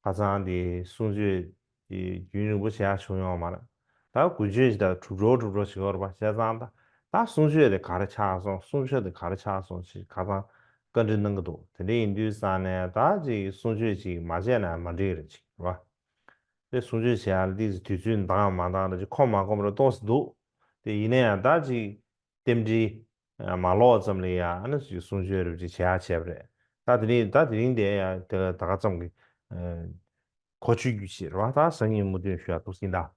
ཁ་སང་དེ་གསུང་ཆོས་ཀྱི་རྒྱུན་རིང་པོ་བྱས་ཡག་བྱུང་ཡོད་མ་རེད། ད་འགུལ་སྐྱོད་ཞིག་ད་གྲུབ་འགྲོ་གྲུབ་འགྲོ་བྱེད་ཀྱི་ཡོད་རེད་པ། བྱས་ཙང་ད་ད་གསུང་ཆོས་དེ་ག་རེ་ཆགས་སོང་། གསུང་ཆོས་དེ་ག་རེ་ཆགས་སོང་ཞེས་ཁ་སང་བཀའ་འདྲི་གནང་གི་འདུག་དེ་འདྲ་ཡིན་དུས་ཙང་ནས་ད་ཅིག་གསུང་ཆོས་ཅིག་མ་བྱས་ན་མ་འགྲིག་རེད་ཅིག་རེད་པ། དེ་གསུང་ཆོས་བྱེད་ཡག་ལ་ཏོག་ཙམ་དུས་ཚོད་འདང་མ་འདང་རེ་ཅིག་ཁོམ་མ་ཁོམ་རེ་ཏོག་ཙམ་འདུག་དེ་ཡིན་ན་ཡང་ད་ཅིག་རྟེན་འབྲེལ་མ་ལོག་ཙམ་ལ་ཡ་ཨ་ནི་ཅིག་གསུང་ཆོས་རེ་ཅིག་བྱེད་ཡག་བྱས་པ་རེད། ད་དེ་རིང་ད་དེ་རིང་དེ་ཡ་དེ་ད་ག་ཙམ་གྱི་གོ་ཆོད་རྒྱུ་ཞིག་རེད་པ། ད་སང་ཉིན་མུ་མཐུད་ཞུ་ཡག་འདུག་ཟིན་ད།